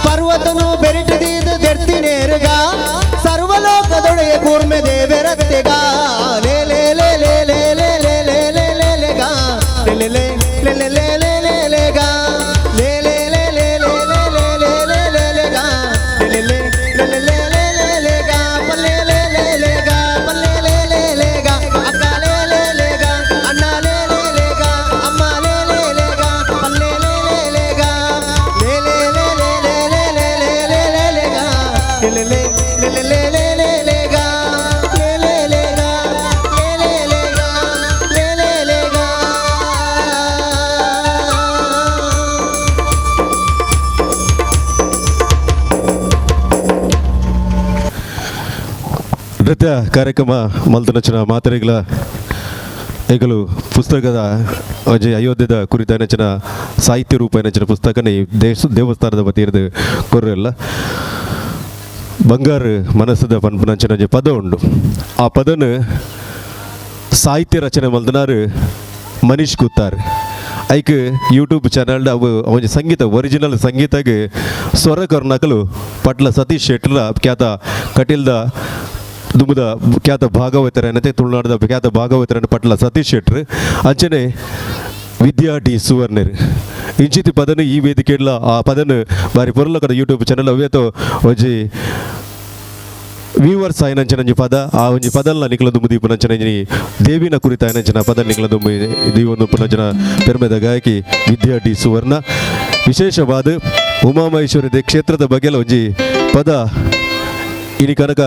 ಪರ್ವತನು ಬೆರಿಟದೀದು ದೆರ್ತಿನೇರ್ಗ ಸರ್ವಲೋಕದೊಡೆಯ ಕೂರ್ಮೆ ದೇವರತ್ತೆಗ ಲೇ ಲೇ ಲೇ ಲೇ ಲೇ ಲೇ ಲೇ ಲೇ ಲೇ ಲೇ ಲೇ ಗಾ ಲೇ ಲೇ ಲೇ ಲೇ ಲೇ ಲೇ ಲೇ ಲೇ ಗಾ ಲೇ ಲೇ ಲೇ ಲೇ ಲೇ ಲೇ ಲೇ ಲೇ ಲೇ ಲೇ ಲೇ ಗಾ ಲೇ ಲೇ ಲೇ ಲೇ ಲೇ ಲೇ ಲೇ ಗಾ ಪಲ್ಲೆ ಲೇ ಲೇ ಲೇ ಗಾ ಪಲ್ಲೆ ಲೇ ಲೇ ಲೇ ಗಾ ಅಕ್ಕ ಲೇ ಲೇ ಲೇ ಗಾ ಅಣ್ಣ ಲೇ ಲೇ ಲೇ ಗಾ ಅಮ್ಮ ಲೇ ಲೇ ಲೇ ಗಾ ಪಲ್ಲೆ ಲೇ ಲೇ ಲೇ ಗಾ ಲೇ ಲೇ ನೃತ್ಯ ಕಾರ್ಯಕ್ರಮ ಮಲ್ತನಚಿನ ಮಾತೆರೆಗ್ಲ ಏಕಲು ಪುಸ್ತಕದ ಒಂಜಿ ಅಯೋಧ್ಯೆದ ಕುರಿತ ನೆಚ್ಚಿನ ಸಾಹಿತ್ಯ ರೂಪ ನೆಚ್ಚಿನ ಪುಸ್ತಕನೇ ದೇಶ ದೇವಸ್ಥಾನದ ವತಿಯಿರ್ದ್ ಕೊರ್ರೆಲ್ಲ. ಬಂಗಾರು ಮನಸ್ಸದ ಪನ್ಪುನಂಚಿನ ಒಂಜಿ ಪದ ಉಂಡು. ಆ ಪದನ್ ಸಾಹಿತ್ಯ ರಚನೆ ಮಲ್ದನಾರು ಮನೀಶ್ ಕುತ್ತಾರ್. ಐಕ್ ಯೂಟ್ಯೂಬ್ ಚಾನಲ್ ಅವು ಒಂಜಿ ಸಂಗೀತ, ಒರಿಜಿನಲ್ ಸಂಗೀತಗ್ ಸ್ವರ ಕರ್ನಾಕಲು ಪಟ್ಲ ಸತೀಶ್ ಶೆಟ್ಲ, ಖ್ಯಾತ ಕಟೀಲ್ದ ದುಂಬುದ ಖ್ಯಾತ ಭಾಗವತರನತೆ, ತುಳುನಾಡದ ಖ್ಯಾತ ಭಾಗವತರನ ಪಟ್ಲ ಸತೀಶ್ ಶೆಟ್ರು, ಅಂಚನೆ ವಿದ್ಯಾ ಡಿ ಸುವರ್ಣರ್. ಇಂಚಿತಿ ಪದನು ಈ ವೇದಿಕೆಡ್ಲ ಆ ಪದನು ಬಾರಿ ಪೊರ್ಲಕದ ಯೂಟ್ಯೂಬ್ ಚಾನಲ್ ಅವ್ಯತೋ ಒಂಜಿ ವ್ಯೂವರ್ಸ್ ಆಯಿನಂಚಿನ ಒಂಜಿ ಪದ. ಆ ಒಂಜಿ ಪದಲ್ಲ ನಿಕ್ಲ ದುಂಬು ದೀಪುನಂಚಿನ ಒಂಜಿ ದೇವಿನ ಕುರಿತ ಆಯಿನಂಚಿನ ಪದ ನಿಕ್ಲ ದುಂಬು ದೀವೊಂದು ಪುನಂಚಿನ ಪೆರ್ಮೆದ ಗಾಯಕಿ ವಿದ್ಯಾ ಡಿ ಸುವರ್ಣ. ವಿಶೇಷವಾದ ಉಮಾಮಹೇಶ್ವರಿ ಕ್ಷೇತ್ರದ ಬಗ್ಗೆಲ ಒಂಜಿ ಪದ ಇನಿ ಕನಕ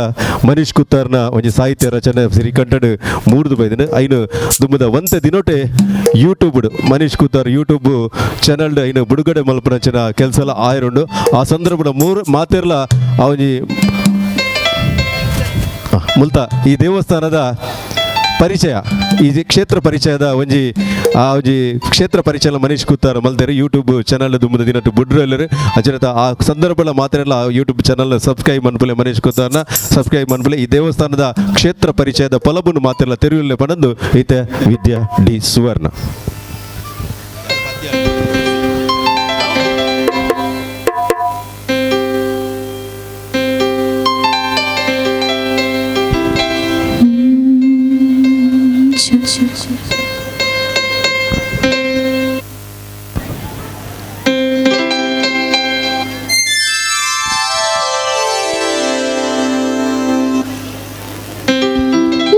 ಮನೀಶ್ ಕುತ್ತಾರ್ನ ಒಂಜಿ ಸಾಹಿತ್ಯ ರಚನೆ ಸಿರಿಕಂಠಡ್ ಮೂಡ್ದು ಬೈದಿನ. ಐನು ದುಂಬುದ ಒಂತೆ ದಿನೋಟೆ YouTube Manish Kuttar YouTube channel ಐನು ಬಿಡುಗಡೆ ಮಲ್ಪನಂಚಿನ ಕೆಲಸ ಆಯರುಂಡು. ಆ ಸಂದರ್ಭದ ಮೂರು ಮಾತೆರ್ಲ ಆ ಒಂಜಿ ಮುಲ್ತ ಈ ದೇವಸ್ಥಾನದ ಪರಿಚಯ, ಈ ಕ್ಷೇತ್ರ ಪರಿಚಯದ ಒಂಜಿ ಆ ಒಂಜಿ ಕ್ಷೇತ್ರ ಪರಿಚಯ ಮನೀಶ್ ಕುತ್ತಾರ್ ಮಲ್ತೆರ್. ಯೂಟ್ಯೂಬ್ ಚಾನಲ್ ದುಂಬುದ ದಿನಟ್ಟು ಬುಡ್ರಲ್ಲರು. ಅಂಚನೆ ಆ ಸಂದರ್ಭದ ಮಾತ್ರ ಯೂಟ್ಯೂಬ್ ಚಾನಲ್ ಸಬ್ಸ್ಕ್ರೈಬ್ ಮನ್ಪುಲೆ, ಮನೀಶ್ ಕುತ್ತಾರ್ನ ಸಬ್ಸ್ಕ್ರೈಬ್ ಮನ್ಪುಲೆ. ಈ ದೇವಸ್ಥಾನದ ಕ್ಷೇತ್ರ ಪರಿಚಯದ ಪಲಬುನು ಮಾತೆಲ್ಲ ತೆರೆಯುಲ್ಲೆ ಪಣಂದು ಈತ ವಿದ್ಯಾ ಡಿ ಸುವರ್ಣ.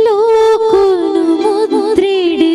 ಲೋಕುನು ಮುದ್ರಿಡು.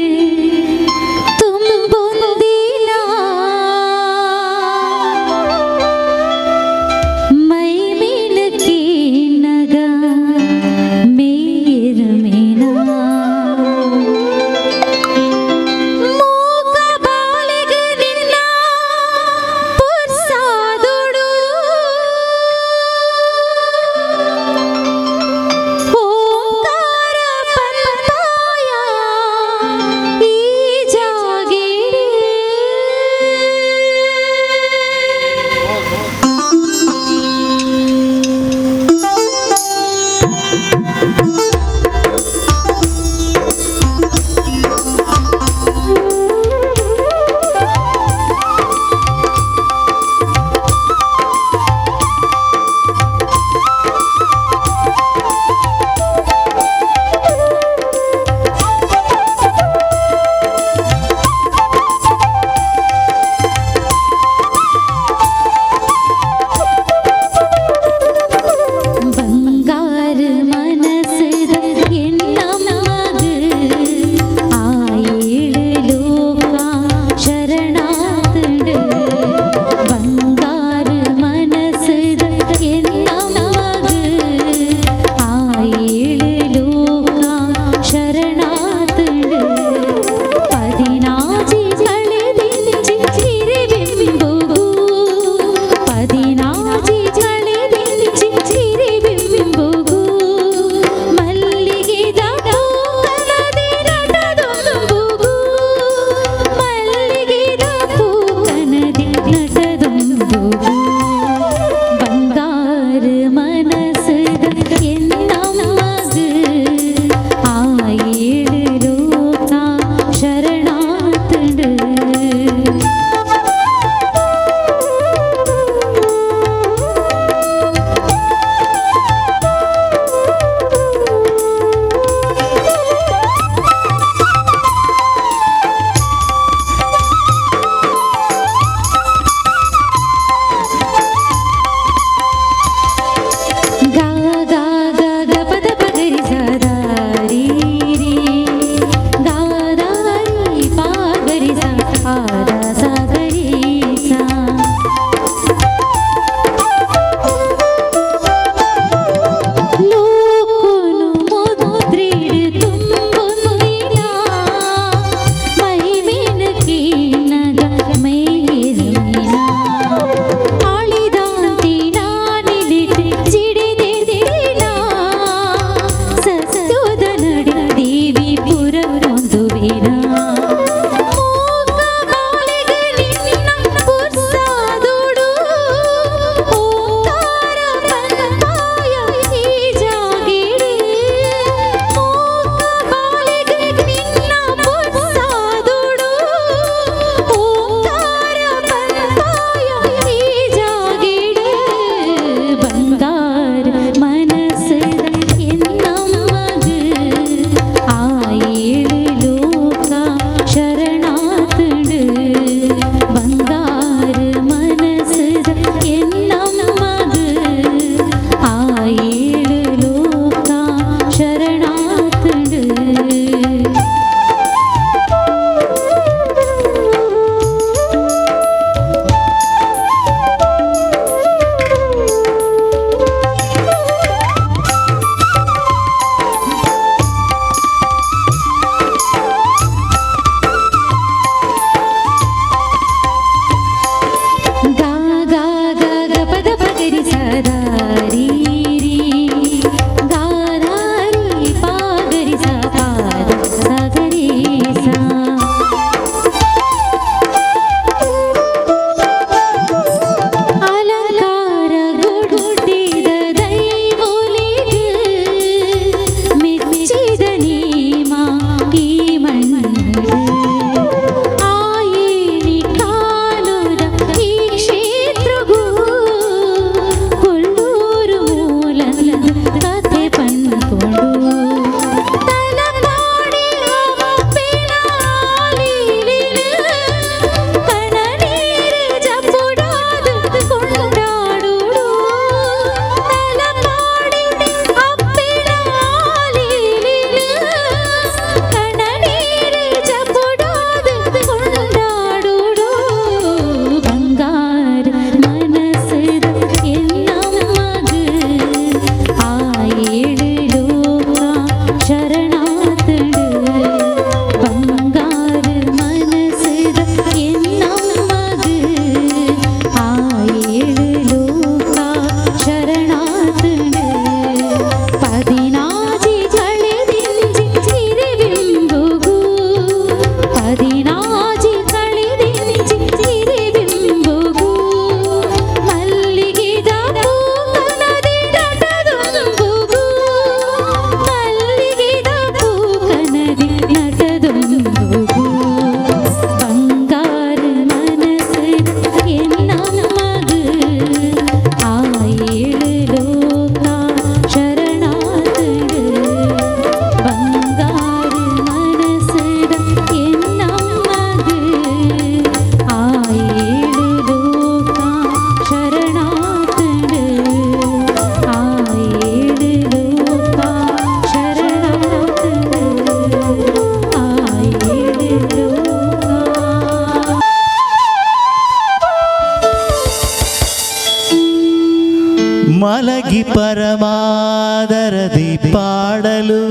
ಮಲಗಿ ಪರಮಾದರದಿ ಪಾಡಲು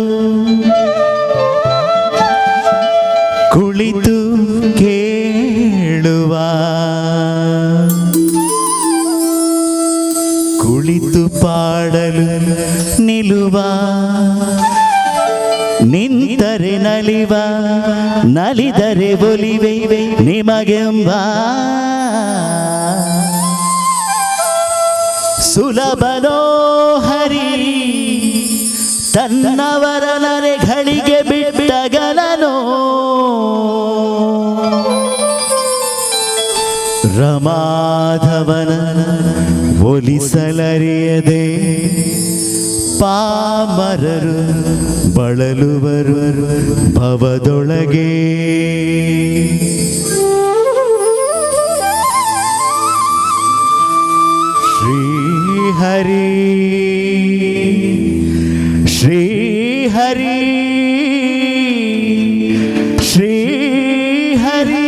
ಕುಳಿತು ಕೇಳುವ ಕುಳಿತು ಪಾಡಲು ನಿಲುವ ನಿಂತರೆ ನಲಿವ ನಲಿದರೆ ಒಲಿವೆ ನಿಮಗೆಂಬ ಸುಲಭನೋ ಹರಿ ತನ್ನವರ ನರೆಗಳಿಗೆ ಬಿಟ್ಟಗಲನೋ ರಮಾಧವನ ಒಲಿಸಲರಿಯದೆ ಪಾಮರರು ಬಳಲುವರು ಭವದೊಳಗೆ. ಶ್ರೀಹರಿ ಶ್ರೀಹರಿ ಶ್ರೀಹರಿ.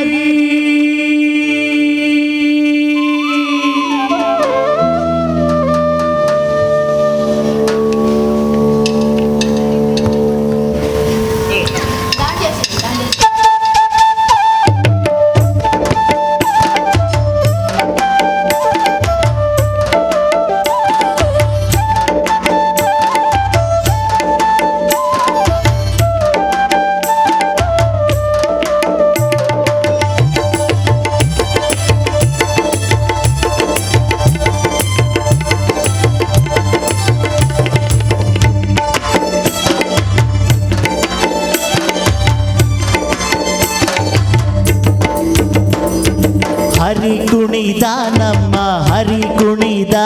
ಹರಿ ಕುಣಿದ ನಮ್ಮ ಹರಿ ಕುಣಿದ,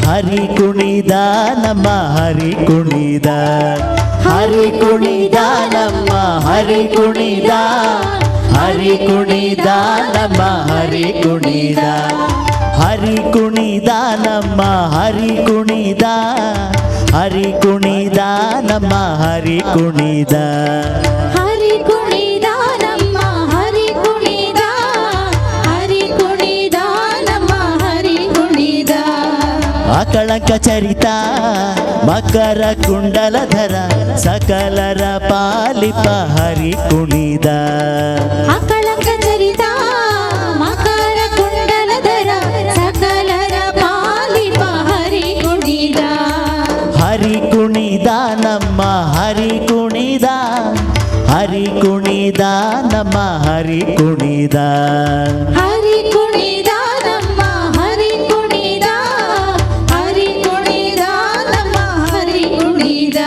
ಹರಿ ಕುಣಿದ ನಮ್ಮ ಹರಿ ಕುಣಿದ, ಹರಿ ಕುಣಿದ ನಮ್ಮ ಹರಿ ಕುಣಿದ, ಹರಿ ಕುಣಿದ ನಮ್ಮ ಹರಿ ಕುಣಿದ, ಹರಿ ಕುಣಿದ ನಮ್ಮ ಹರಿ ಕುಣಿದ, ಹರಿ ಕುಣಿದ ನಮ್ಮ ಹರಿ ಕುಣಿದ, ಹರಿ ಕುಣಿದ ನಮ್ಮ ಹರಿ ಕುಣಿದ, ಹರಿ ಕುಣಿದ ನಮ್ಮ ಹರಿ ಕುಣಿದ. ಅಕಳಂಕ ಚರಿತ ಮಕರ ಕುಂಡಲಧರ ಸಕಲರ ಪಾಲಿಪ ಹರಿ ಕುಣಿದ, ಅಕಳಂಕ ಚರಿತ ಮಕರ ಕುಂಡಲಧರ ಸಕಲರ ಪಾಲಿಪ ಹರಿ ಕುಣಿದ. ಹರಿ ಕುಣಿದ ನಮ್ಮ ಹರಿ ಕುಣಿದ, ಹರಿ ಕುಣಿದ ನಮ್ಮ ಹರಿ ಕುಣಿದ, ಹರಿ ಕುಣಿದ ನಮ್ಮ ಹರಿ ಕುಣಿದ, ಹರಿ ಕುಣಿದ ನಮ್ಮ ಹರಿ ಕುಣಿದ.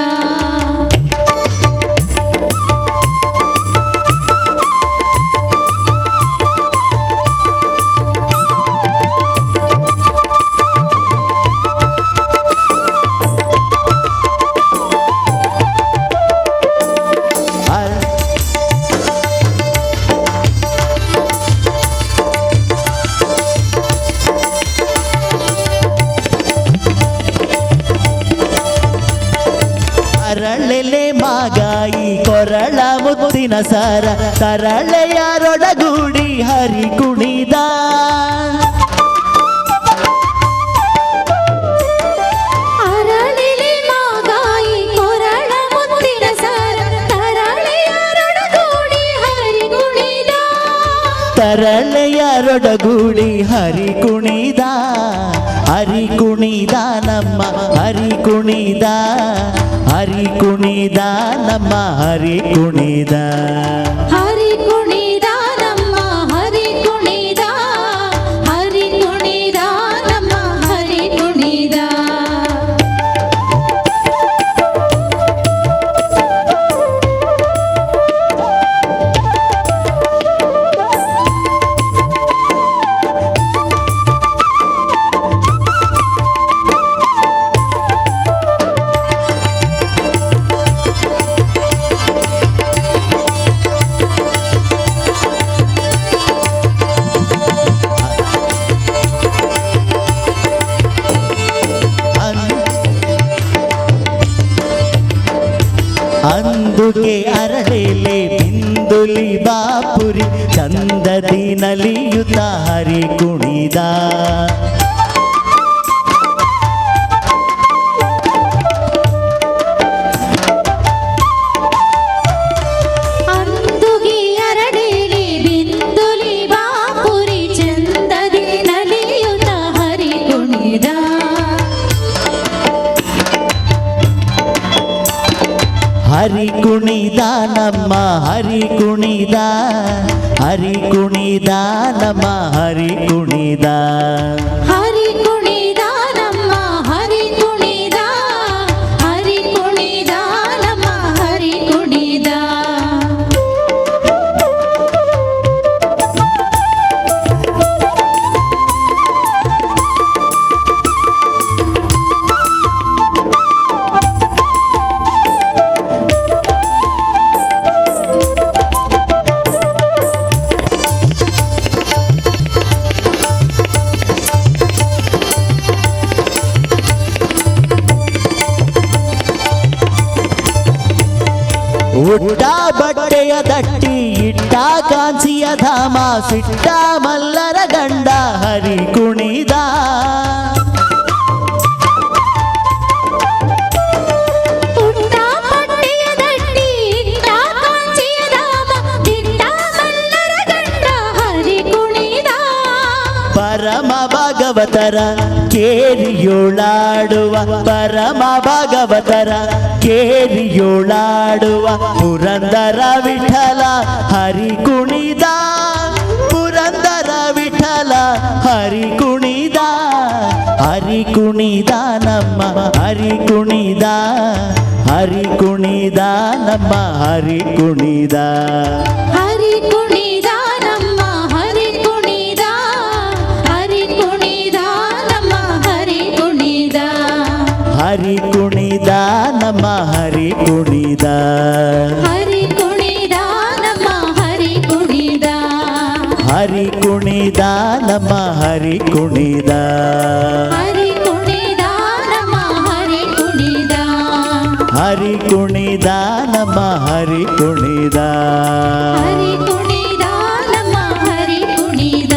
ಅರಳೆಲೆ ಮಾಗಾಯಿ ಕೊರಳ ಮುತ್ತಿನ ಸರ ತರಳೆಯರೊಡಗೂಡಿ ಹರಿ ಕುಣಿದ, ಅರಳಿಲೆ ಮಾಗಾಯಿ ಕೊರಳ ಮುತ್ತಿನ ಸರ ತರಳೆಯರೊಡಗೂಡಿ ಹರಿ ಕುಣಿದ, ತರಳೆಯರೊಡಗೂಡಿ ಹರಿ ಕುಣಿದ, ಹರಿ ಕುಣಿದ ನಮ್ಮ ಹರಿ ಕುಣಿದ, ಹರಿ ಕುಣಿದ ನಮ್ಮ ಹರಿ ಕುಣಿದ, ಹರಿ ಕುಣಿದ ನಮ್ಮ ಹರಿ ಕುಣಿದ, ಹರಿ ಕುಣಿದ ನಮ್ಮ ಹರಿ ಕುಣಿದ. ಅಂದುಗೆ ಅರಳೆಲೆ ಬಿಂದುಲಿ ಬಾಪುರಿ ಚಂದದಿ ನಲಿಯುತ ಹರಿ ಕುಣಿದ, ಹರಿ ಕುಣಿದ ನಮ್ಮ ಹರಿ ಕುಣಿದ, ಹರಿ ಕುಣಿದ ನಮ್ಮ ಹರಿ ಕುಣಿದ, ಹರಿ ಕುಣಿದ ನಮ್ಮ ಹರಿ ಕುಣಿದ, ಹರಿ ಕುಣಿದ ನಮ್ಮ ಹರಿ ಕುಣಿದ. ಉಟ್ಟ ಬಟ್ಟೆಯ ದಟ್ಟಿ ಇಟ್ಟ ಕಾಂಚಿಯ ಧಾಮ ಸಿಟ್ಟ ಮಲ್ಲರ ಗಂಡ ಹರಿ ಕುಣಿದ. ಉಟ್ಟ ಪಟ್ಟೆಯ ದಟ್ಟಿ ಇಟ್ಟ ಕಾಂಚಿಯ ಧಾಮ ದಿಟ್ಟ ಮಲ್ಲರ ಗಂಡ ಹರಿ ಕುಣಿದ. ಪರಮ ಭಾಗವತರ ಕೇರಿಯೋಳಾಡುವ, ಪರಮ ಭಾಗವತರ ಕೇರಿಯೋಳಾಡುವ ಪುರಂದರ ವಿಠಲ ಹರಿ ಕುಣಿದ, ಪುರಂದರ ವಿಠಲ ಹರಿ ಕುಣಿದ, ಹರಿ ಕುಣಿದ ನಮ್ಮ ಹರಿ ಕುಣಿದ, ಹರಿ ಕುಣಿದ ನಮ್ಮ ಹರಿ ಕುಣಿದ, ಹರಿ ಕುಣಿದ ನಮ್ಮ ಹರಿ ಕುಣಿದ, ಹರಿ ಕುಣಿದ ನಮ್ಮ ಹರಿ ಕುಣಿದ, ಹರಿ ಕುಣಿದ ನಮ್ಮ ಹರಿ ಕುಣಿದ, ಹರಿ ಕುಣಿದ ನಮ್ಮ ಹರಿ ಕುಣಿದ, ಹರಿ ಕುಣಿದ ನಮ್ಮ ಹರಿ ಕುಣಿದ, ಹರಿ ಕುಣಿದ ನಮ್ಮ ಹರಿ ಕುಣಿದ, ಹರಿ ಕುಣಿದ ನಮ್ಮ ಹರಿ ಕುಣಿದ, ಹರಿ ಕುಣಿದ ನಮ್ಮ ಹರಿ ಕುಣಿದ.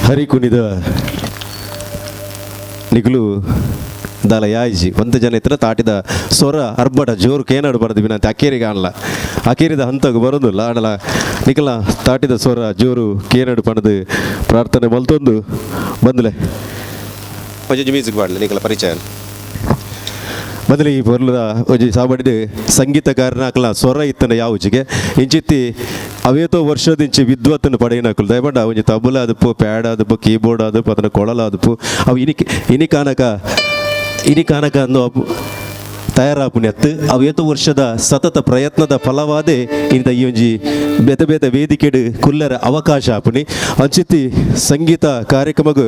ಹರಿ ಕುಣಿದ ನಿಗುಲು ದಾಲ ಯಾಯಿಜಿ ಒಂತ ಜನ ಇತ್ರ ತಾಟಿದ ಸ್ವರ ಅರ್ಬಟ ಜೋರು ಕೇನಾಡು ಬರದು ವಿನಂತಿ ಅಕೇರಿಗೆ ಆಣಲ ಅಕೇರಿದ ಹಂತಗ್ ಬರೋದಿಲ್ಲ ಆಡಲ ನಿಕಲ ತಾಟಿದ ಸ್ವರ ಜೋರು ಕೇನಾಡು ಪಣದು ಪ್ರಾರ್ಥನೆ ಮಲ್ತೊಂದು ಬಂದಲೆ ಒಂಜಿ ಮ್ಯೂಸಿಕ್ ಪಾಡಲೆ ನಿಕಲ ಪರಿಚಯ ಬದಲಿ ಈ ಪೊರ್ಲುದ ಒಂಜಿ ಸಾಬಡಿದ ಸಂಗೀತಗಾರನ ಅಕಲ ಸ್ವರ ಇತ್ತನ ಯಾವುಜಿಗೆ ಇಂಚಿತ್ತಿ ಅವೇತೋ ವರ್ಷದಿಂಚಿ ವಿದ್ವತ್ತನ್ನು ಪಡೆಯಿನಕುಲು ದಯಪಂಡ ಒಂಜಿ ತಬಲ ಆದುಪ್ಪು ಪ್ಯಾಡ್ ಆದುಪ್ಪು ಕೀಬೋರ್ಡ್ ಆದುಪ್ಪು ಅದನ್ನ ಕೊಳಲ ಆದುಪ್ಪು ಅವು ಇನಿ ಇನಿಕಾನಕ ಇನಿಕಾನಕ ಅಂದು ಅಪ್ಪು ತಯಾರಾಪುನೆತ್ತು ಅವು ವರ್ಷದ ಸತತ ಪ್ರಯತ್ನದ ಫಲವಾದೇ ಇಂಥ ಈ ಒಂಜಿ ಬೇತೆ ಬೇತೆ ವೇದಿಕೆಡು ಕುಲ್ಲರ ಅವಕಾಶ ಆಪುನಿ ಅಂಚಿತಿ ಸಂಗೀತ ಕಾರ್ಯಕ್ರಮಗ್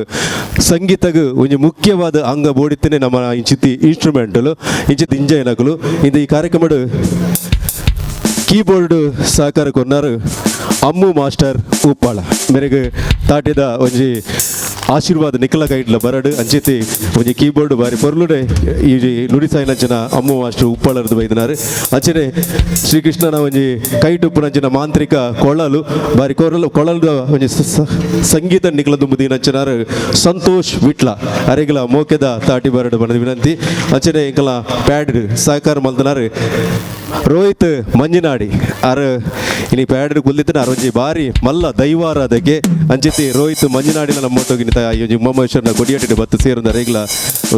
ಸಂಗೀತಗ್ ಒಂಜಿ ಮುಖ್ಯವಾದ ಅಂಗ ಬೋಡಿತ್ತನೆ ನಮ್ಮ ಇಂಚಿತಿ ಇನ್ಸ್ಟ್ರೂಮೆಂಟಲು ಇಂಚಿತಿ ಇಂಜೈನಕುಲು ಇಂದ ಈ ಕಾರ್ಯಕ್ರಮಡು ಕೀಬೋರ್ಡ್ ಸಹಕಾರ ಕೊನ್ನಾರು ಅಮ್ಮು ಮಾಸ್ಟರ್ ಉಪ್ಪಾಳ ಮೇರೆಗೆ ತಾಟಿದ ಒಂಜಿ ಆಶೀರ್ವಾದ ನಿಖಲ ಕೈಡ್ಲ ಬರಡು ಅಂಚಿತಿ ಒಂಜಿ ಕೀಬೋರ್ಡ್ ಬಾರಿ ಪೊರ್ಲುಡೆ ಈ ನುಡಿಸಾಯಿನಂಚಿನ ಅಮ್ಮು ಮಾಸ್ಟರ್ ಉಪ್ಪಾಳರದು ಬೈದಿನಾರು ಅಂಚನೆ ಶ್ರೀಕೃಷ್ಣನ ಒಂಜಿ ಕೈಟುಪ್ಪುನಂಚಿನ ಮಾಂತ್ರಿಕ ಕೊಳಲು ಬಾರಿ ಕೊರಲು ಕೊಳಲುದ ಒಂಜಿ ಸಂಗೀತ ನಿಖಲ ದುಂಬುದಿನಂಚಿನಾರು ಸಂತೋಷ್ ವಿಟ್ಲ ಅರೆಗಲ ಮೋಕೆದ ತಾಟಿ ಬರಡು ಬಣದ ವಿನಂತಿ ಅಂಚನೆ ಇಂಕಲ ಪ್ಯಾಡ್ ಸಹಕಾರ ಮಲ್ದನಾರು ರೋಹಿತ್ ಮಂಜಿನಾಡಿ ಆರ್ ಇನಿ ಪ್ಯಾಡ್ ಕುಲ್ದಿತ್ತಿನ ಒಂಜಿ ಬಾರಿ ಮಲ್ಲ ದೈವಾರಾಧಕೆ ಅಂಚಿತಿ ರೋಹಿತ್ ಮಂಜಿನಾಡಿನ ನಮ್ಮೊಟ್ಟೊಗಿನ ಈ ಒಂಜಿ ಉಮಾಮಹೇಶ್ವರನ ಕೊಡಿಯಟ್ಟಿಡು ಬತ್ತು ಸೇರುಂದ ರೇಗ್ಲ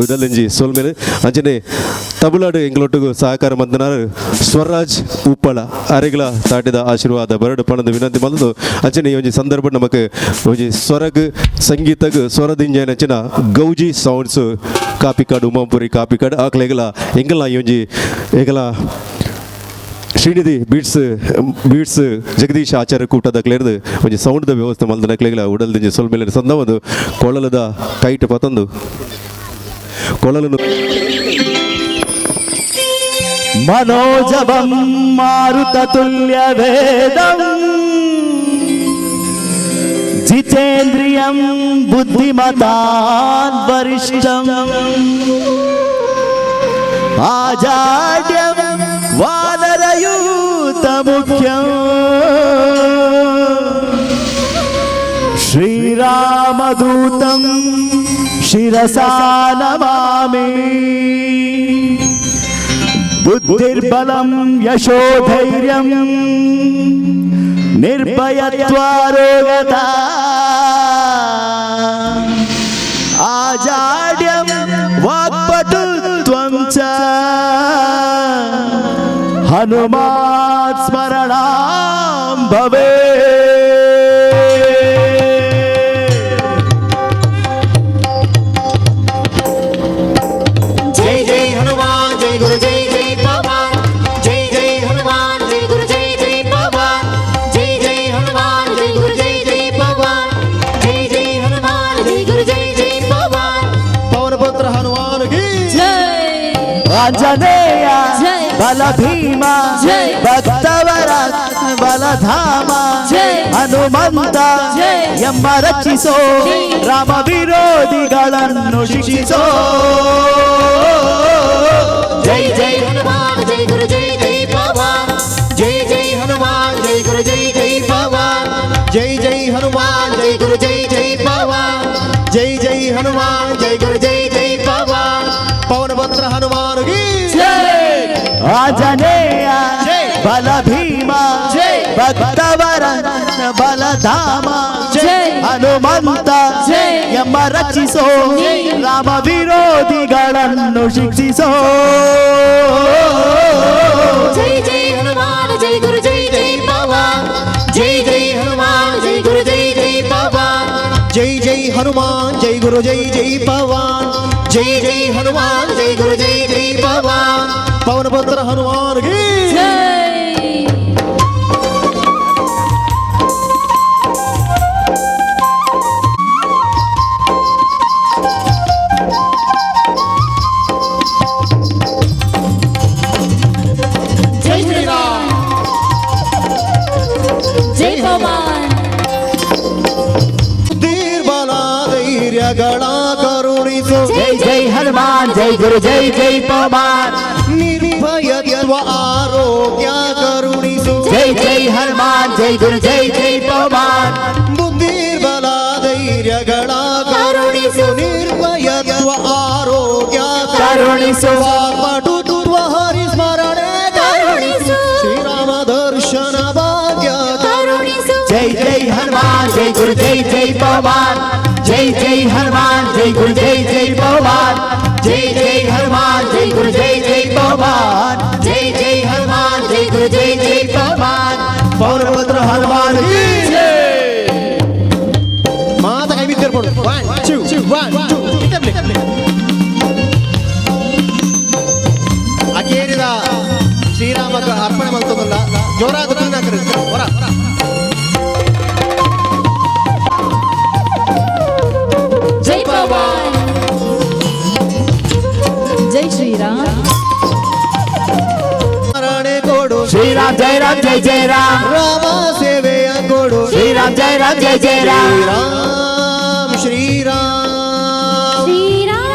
ಉದಲಂಜಿ ಸೋಲ್ಮೇಲೆ ಅಂಚನೆ ತಮಿಳುನಾಡು ಎಂಗ್ಲೊಟ್ಟಿಗೂ ಸಹಕಾರ ಮಂದನಾರು ಸ್ವರಾಜ್ ಉಪ್ಪಳ ಅರೆಗ್ಲ ತಾಟಿದ ಆಶೀರ್ವಾದ ಬರಡು ಪಣದ ವಿನಂತಿ ಮಲ್ದು ಅಂಚನೆ ಈ ಒಂಜಿ ಸಂದರ್ಭ ನಮಕ್ ಒಂಜಿ ಸ್ವರಗ್ ಸಂಗೀತಗ್ ಸ್ವರದಿಂಜನ ಅಂಚಿನ ಗೌಜಿ ಸೌಂಡ್ಸ್ ಕಾಪಿಕಾಡು ಉಮಾಪುರಿ ಕಾಪಿಕಾಡು ಆಕ್ಲೆಗಲ ಎಂಗಲ ಈ ಒಂಜಿ ಎಂಗಲ ಶ್ರೀನಿಧಿ ಬೀಟ್ಸ್ ಬೀಟ್ಸ್ ಜಗದೀಶ್ ಆಚಾರ್ಯ ಕೂಟದ ಕ್ಲೇರ್ದು ಒಂಜಿ ಸೌಂಡ್ದ ವ್ಯವಸ್ಥೆ ಮಲ್ದನ ಕ್ಲೇಗ್ಲ ಉಡಲ್ದಿಂಜಿ ಸೊಲ್ಮೇಲೆ ಸಂದವದು ಕೊಳಲದ ಕೈಟ್ ಪತಂದು ಕೊಳಲನು మనోజవం మారుతతుల్య వేదం జితేంద్రియం బుద్ధిమతాన్ వరిష్టం ఆజాడ్యం వానరయూత ముఖ్యం శ్రీరామదూతం శిరసా నమామి. బుద్ధిర్బలం యశోధైర్యం నిర్భయత్వారోగత ಅಜಾಡ್ಯಂ ವಾಕ್ಪಟುತ್ವಂ ಚ ಹನುಮಾತ್ ಸ್ಮರಣಾಂ ಭವೇ. ಜೈ ಜೈ ಹನುಮಾನ್ ಜೈ ಗುರು ಜೈ ಜೈ ಪವಾನ್, ಜೈ ಜೈ ಹನುಮಾನ್ ಜೈ ಗುರು ಜೈ ಜೈ ಪವಾನ್, ಜೈ ಜೈ ಹನುಮಾನ್ ಜೈ ಗುರು ಜೈ ಜೈ ಪವಾನ್, ಜೈ ಜೈ ಹನುಮಾನ್ ಜೈ ಗುರು ಜೈ ಜೈ ಪವಾನ್. ಪವನಪುತ್ರ ಹನುಮಾನ್ ಕಿ ಜೈ. ಆಂಜನೇಯ ಜೈ. ಬಲ ಭೀಮ ಜೈ. ಭಕ್ತವರ ಬಲಧಾಮ ಜೈ. ಹನುಮಂತ ಜೈ. ಎಂಬ ರಕ್ಷಿಸೋ ಜೈ. ರಾಮ ವಿರೋಧಿಗಳನ್ನು ಶಿಕ್ಷಿಸೋ. ಜೈ ಜೈ ಹನುಮಾನ್ ಜೈ ಗುರು ಜೈ ಜೈ ಪವಾನ್, ಜೈ ಜೈ ಹನುಮಾನ್ ಜೈ ಗುರು ಜೈ ಜೈ ಪವಾನ್, ಜೈ ಜೈ ಹನುಮಾನ್ ಜೈ ಗುರು ಜೈ ಜೈ ಪವಾನ್, ಜೈ ಜೈ ಹನುಮಾನ್ ಜೈ ಗುರು ಜೈ ಜೈ ಪವಾನ್. ಪವನಪುತ್ರ ಹನುಮಾನ್ ಕಿ ಜೈ. ಆಂಜನೇಯ ಜೈ. ಬಲ ಭೀಮ ಜೈ. ಭಕ್ತವರ ಬಲಧಾಮ ಜೈ. ಹನುಮಂತ ಜೈ. ಎಂಬ ರಕ್ಷಿಸೋ ಜೈ. ರಾಮ ವಿರೋಧಿಗಳನ್ನು ಶಿಕ್ಷಿಸೋ. ಜೈ ಜೈ ಹನುಮಾನ್ ಜೈ ಗುರು ಜೈ ಜೈ ಪವಾನ್, ಜೈ ಜೈ ಹನುಮಾನ್ ಜೈ ಗುರು ಜೈ ಜೈ ಪವಾನ್, ಜೈ ಜೈ ಹನುಮಾನ್ ಜೈ ಗುರು ಜೈ ಜೈ ಪವಾನ್, ಜೈ ಜೈ ಹನುಮಾನ್ ಜೈ ಗುರು ಜೈ ಜೈ ಪವಾನ್. ಪವನಪುತ್ರ ಹನುಮಾನ್ ಕಿ ಜೈ. ಜೈ ಶ್ರೀರಾಮ್, ಜೈ ಪವಾನ್. ಧೀರ್ಬಲ ಧೈರ್ಯಗಳ ಕರುಣಿಸು, ಜೈ ಜೈ ಹನುಮಾನ್ ಜೈ ಗುರು ಜೈ ಜೈ ಪವಾನ್, ನಿರ್ಭಯತ್ವ ಆರೋಗ್ಯ ಕರುಣಿಸು, ಜೈ ಜೈ ಹನುಮಾನ್ ಜೈ ಗುರು ಜೈ ಜೈ ಪವಾನ್, ಬುದ್ಧಿರ್ಬಲ ಧೈರ್ಯಗಳ ಕರುಣಿಸು, ನಿರ್ಭಯತ್ವ ಆರೋಗ್ಯ ಕರುಣಿಸು, ವಾಕ್ಪಟುತ್ವ ಹರಿ ಸ್ಮರಣೆ ಕರುಣಿಸು, ಶ್ರೀರಾಮ ದರ್ಶನ ಭಾಗ್ಯ ಕರುಣಿಸು. ಜೈ ಜೈ ಹನುಮಾನ್ ಜೈ ಗುರು ಜೈ ಜೈ ಪವಾನ್, ಜೈ ಜೈ ಹನುಮಾನ್ ಜೈ ಗುರು ಜೈ ಜೈ ಪವಾನ್, ಜೈ ಜೈ ಹನುಮಾನ್ ಜೈ ಗುರು ಜೈ ಜೈ ಪವಾನ್, ಜೈ ಜೈ ಹನುಮಾನ್ ಜೈ ಗುರು ಜೈ ಜೈ ಪವಾನ್. ಪೌರಪುತ್ರ ಹನುಮಾನ್ ಕಿ ಜೈ. ಮಾತ ಕೈ ಬಿದ್ದಿರ್ಬೋದು. 1 2 1 2. ಅಕೇರಿದ ಶ್ರೀರಾಮಕ ಅರ್ಪಣೆ ಮಾಡ್ತದಲ್ಲ ಜೋರಾದ ತಿನ್ನಾಕರು ಹೊರ. ಜೈ ಪವಾನ್, ಜೈ ಶ್ರೀರಾಮ್. ಸ್ಮರಣೆ ಕೊಡು, ಶ್ರೀರಾಮ್ ಜೈ ರಾಮ್ ಜೈ ಜೈ ರಾಮ್, ರಾಮ ಸೇವೆಯ ಕೊಡು, ಶ್ರೀರಾಮ್ ಜೈ ರಾಮ್ ಜೈ ಜೈ ರಾಮ್, ಶ್ರೀರಾಮ್ ಶ್ರೀರಾಮ್ ಶ್ರೀರಾಮ್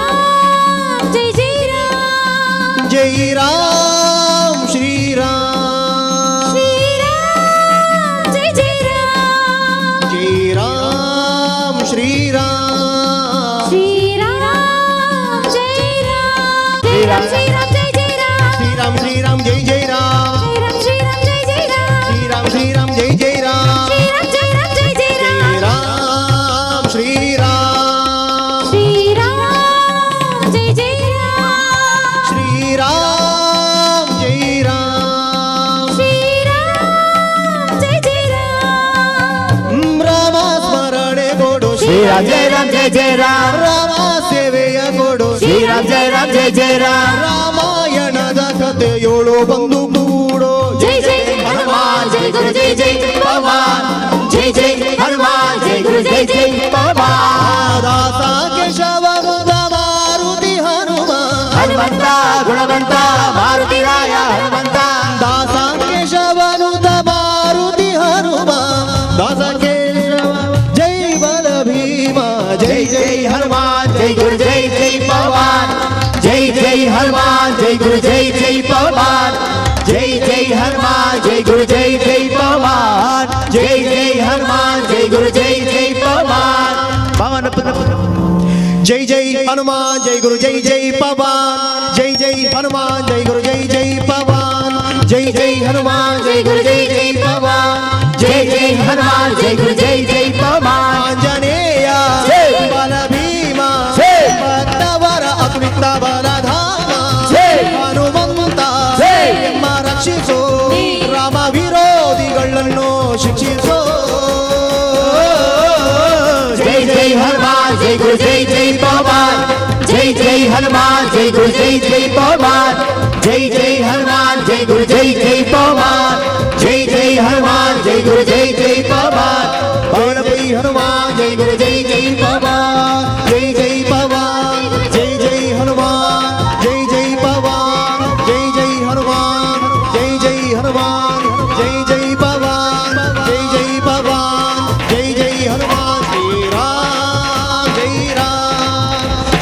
ಜೈ ಜೈ ರಾಮ್, ಜೈ ರಾಮ್ ಶ್ರೀರಾಮ್ ಶ್ರೀರಾಮ್ ಜೈ ಜೈ ರಾಮ್, ಜೈ ರಾಮ್ ಶ್ರೀರಾಮ್ ಶ್ರೀರಾಮ್ ಜೈ ರಾಮ್, ಶ್ರೀರಾಮ್ ಶ್ರೀರಾಮ್ ಜೈ ಜೈ ರಾಮ್, ಶ್ರೀರಾಮ್ ಶ್ರೀರಾಮ್ ಜೈ ಜೈ ರಾಮ್, ಶ್ರೀರಾಮ್ ಶ್ರೀರಾಮ್ ಜೈ ಜೈ ರಾಮ್, ಶ್ರೀರಾಮ್ ಶ್ರೀರಾಮ್ ಜೈ ಜೈ ರಾಮ್, ಶ್ರೀರಾಮ್ ಜೈ ರಾಮ್ ಜೈ ಜೈ ರಾಮ್, ಶ್ರೀರಾಮ್ ಶ್ರೀರಾಮ್ ಶ್ರೀರಾಮ್ ಜೈ ಜೈ ರಾಮ್, ಶ್ರೀರಾಮ್ ಜೈ ರಾಮ್, ಶ್ರೀರಾಮ್ ಜೈ ಜೈ ರಾಮ್, ರಾಮ ಸ್ಮರಣೆ ಕೊಡು, ಶ್ರೀರಾಮ್ ಜೈ ರಾಮ್ ಜೈ ಜೈ ರಾಮ್, ರಾಮ ಸೇವೆಯ ಕೊಡು, ಶ್ರೀರಾಮ್ ಜೈ ರಾಮ್ ಜೈ ಜೈ ರಾಮ್, ರಾಮಾಯಣದ ಕಥೆಯೋಳು ಬಂದು ಕೂಡೋ. ಜೈ ಜೈ ಹನುಮಾನ್ ಜೈ ಗುರು ಜೈ ಜೈ ಪವಾನ್, ಜೈ ಜೈ ಹನುಮಾನ್ ಜೈ ಗುರು ಜೈ ಜೈ ಪವಾನ್. ದಾಸ ಕೇಶವ ಮುದ ಮಾರುತಿ ಹನುಮ, ಹನುಮಂತ ಗುಣವಂತ ಮಾರುತಿ ರಾಯ ಹನುಮಂತ, ದಾಸ ಕೇಶವನುತ ಮಾರುತಿ ಹನುಮ, ದಾಸ ಕೇಶವ ಜೈ ಬಲ ಭೀಮ, ಜೈ ಜೈ ಹನುಮಾನ್ ಜೈ ಗುರು ಜೈ ಜೈ ಪವಾನ್, ಜೈ ಜೈ ಹನುಮಾನ್ ಜೈ ಗುರು ಜೈ ಜೈ ಪವಾನ್, ಜೈ ಜೈ ಹನುಮಾನ್ ಜೈ ಗುರು ಜೈ ಜೈ ಪವಾನ್, ಜೈ ಜೈ ಹನುಮಾನ್ ಜೈ ಗುರು ಜೈ ಜೈ ಪವಾನ್. ಪವನ ಜೈ ಜೈ ಹನುಮಾನ್ ಜೈ ಗುರು ಜೈ ಜೈ ಪವಾನ್, ಜೈ ಜೈ ಹನುಮಾನ್ ಜೈ ಗುರು ಜೈ ಜೈ ಪವಾನ್, ಜೈ ಜೈ ಹನುಮಾನ್ ಜೈ ಗುರು ಜೈ ಜೈ ಪವಾನ್, ಜೈ ಜೈ ಹನುಮಾನ್ ಜೈ ಗುರು ಜೈ ಜೈ ಪವಾನ್. ಆಂಜನೇಯ ಜೈ. ಬಲ ಭೀಮ ಜೈ. ರಕ್ಷಿಸೋ, ರಾಮ ವಿರೋಧಿಗಳನ್ನು ಶಿಕ್ಷಿಸೋ. ಜೈ ಜೈ ಹನುಮಾನ್ ಜೈ ಗುರು ಜೈ ಜೈ ಪವಾನ್, ಜೈ ಜೈ ಹನುಮಾನ್ ಜೈ ಗುರು ಜೈ ಜೈ ಪವಾನ್, ಜೈ ಜೈ ಹನುಮಾನ್ ಜೈ ಗುರು ಜೈ ಜೈ ಪವಾನ್, ಜೈ ಜೈ ಹನುಮಾನ್ ಜೈ ಗುರು ಜೈ ಜೈ ಪವಾನ್, ಬಾಣಪೈ ಹನುಮಾನ್ ಜೈ ಗುರು ಜೈ ಜೈ ಪವಾನ್, ಜೈ ಜೈ ಪವಾನ್, ಜೈ ಜೈ ಹನುಮಾನ್, ಜೈ ಜೈ ಪವಾನ್, ಜೈ ಜೈ ಹನುಮಾನ್, ಜೈ ಜೈ ಹನುಮಾನ್, ಜೈ ಜೈ ಪವಾನ್, ಜೈ ಜೈ ಪವಾನ್, ಜೈ ಜೈ ಹನುಮಾನ್. ಶ್ರೀರಾಮ್ ಜೈ ರಾಮ್,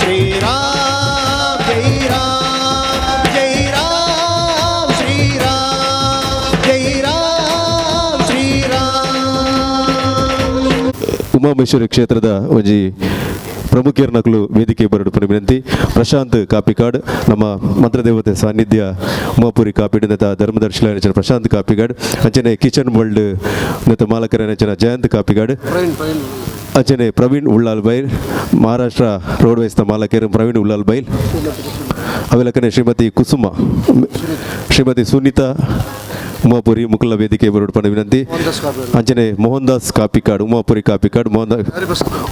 ಶ್ರೀರಾಮ್ ಜೈ ರಾಮ್, ಜೈ ರಾಮ್ ಶ್ರೀರಾಮ್, ಜೈ ರಾಮ್ ಶ್ರೀರಾಮ್. ಉಮಾಮಹೇಶ್ವರಿ ಕ್ಷೇತ್ರದ ಒಂಜಿ ಪ್ರಮುಖರ್ನಕಲು ವೇದಿಕೆ ಬರಡು ವಿನಂತಿ. ಪ್ರಶಾಂತ್ ಕಾಪಿಕಾಡ್ ನಮ್ಮ ಮಂತ್ರದೇವತೆ ಸಾನ್ನಿಧ್ಯ ಉಮಾಪುರಿ ಕಾಪಿಡ್ ನೆತ ಧರ್ಮದರ್ಶಿಲ ನೆಚ್ಚಿನ ಪ್ರಶಾಂತ್ ಕಾಪಿಗಾಡ್, ಅಂಚನೆ ಕಿಚನ್ ವರ್ಲ್ಡ್ ನೆತ ಮಾಲಕರ ನೆಚ್ಚಿನ ಜಯಂತ್ ಕಾಪಿಗಾಡ್, ಅಂಚನೆ ಪ್ರವೀಣ್ ಉಳ್ಳಾಲ್ ಬೈಲ್ ಮಹಾರಾಷ್ಟ್ರ ರೋಡ್ವೇಸ್ನ ಮಾಲಕರು ಪ್ರವೀಣ್ ಉಳ್ಳಾಲ್ ಬೈಲ್, ಅವೆಲಕನೆ ಶ್ರೀಮತಿ ಕುಸುಮ, ಶ್ರೀಮತಿ ಸುನೀತಾ ಉಮಾಪುರಿ ಮುಕುಲ ವೇದಿಕೆ ಬರಡು ವಿನಂತಿ. ಅಂಚನೆ ಮೋಹನ್ ದಾಸ್ ಕಾಪಿಕಾಡ್ ಉಮಾಪುರಿ ಕಾಪಿಕಾಡ್, ಮೋಹನ್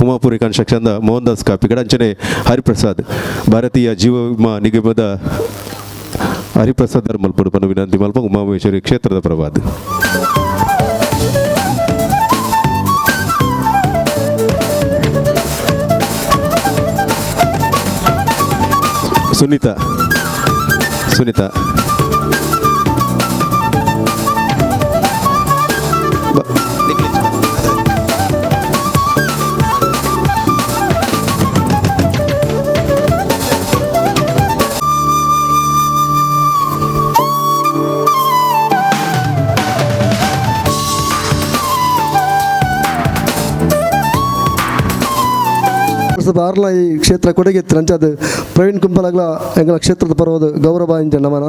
ಉಮಾಪುರಿ ಕನ್ಸ್ಟ್ರಕ್ಷನ್ ಮೋಹನ್ ದಾಸ್ ಕಾಪಿಕಾಡ್, ಅಂಚನೆ ಹರಿಪ್ರಸಾದ್ ಭಾರತೀಯ ಜೀವ ವಿಮಾ ನಿಗಮದ ಹರಿಪ್ರಸಾದ್ ಮಲ್ಪಡು ಪನ್ನ ವಿನಂತಿ ಮಲ್ಪ ಉಮಾಮಹೇಶ್ವರಿ ಕ್ಷೇತ್ರದ ಪ್ರವಾದ. ಸುನೀತಾ ಸುನೀತಾ ಆರ್ಲ ಈ ಕ್ಷೇತ್ರ ಕೊಡುಗೆ ಅಂಚಾದ ಪ್ರವೀಣ್ ಕುಂಪಲಗ್ಲ ಎಂಗಳ ಕ್ಷೇತ್ರದ ಪರ್ವದ ಗೌರವ ಇಂಚ ನಮನ.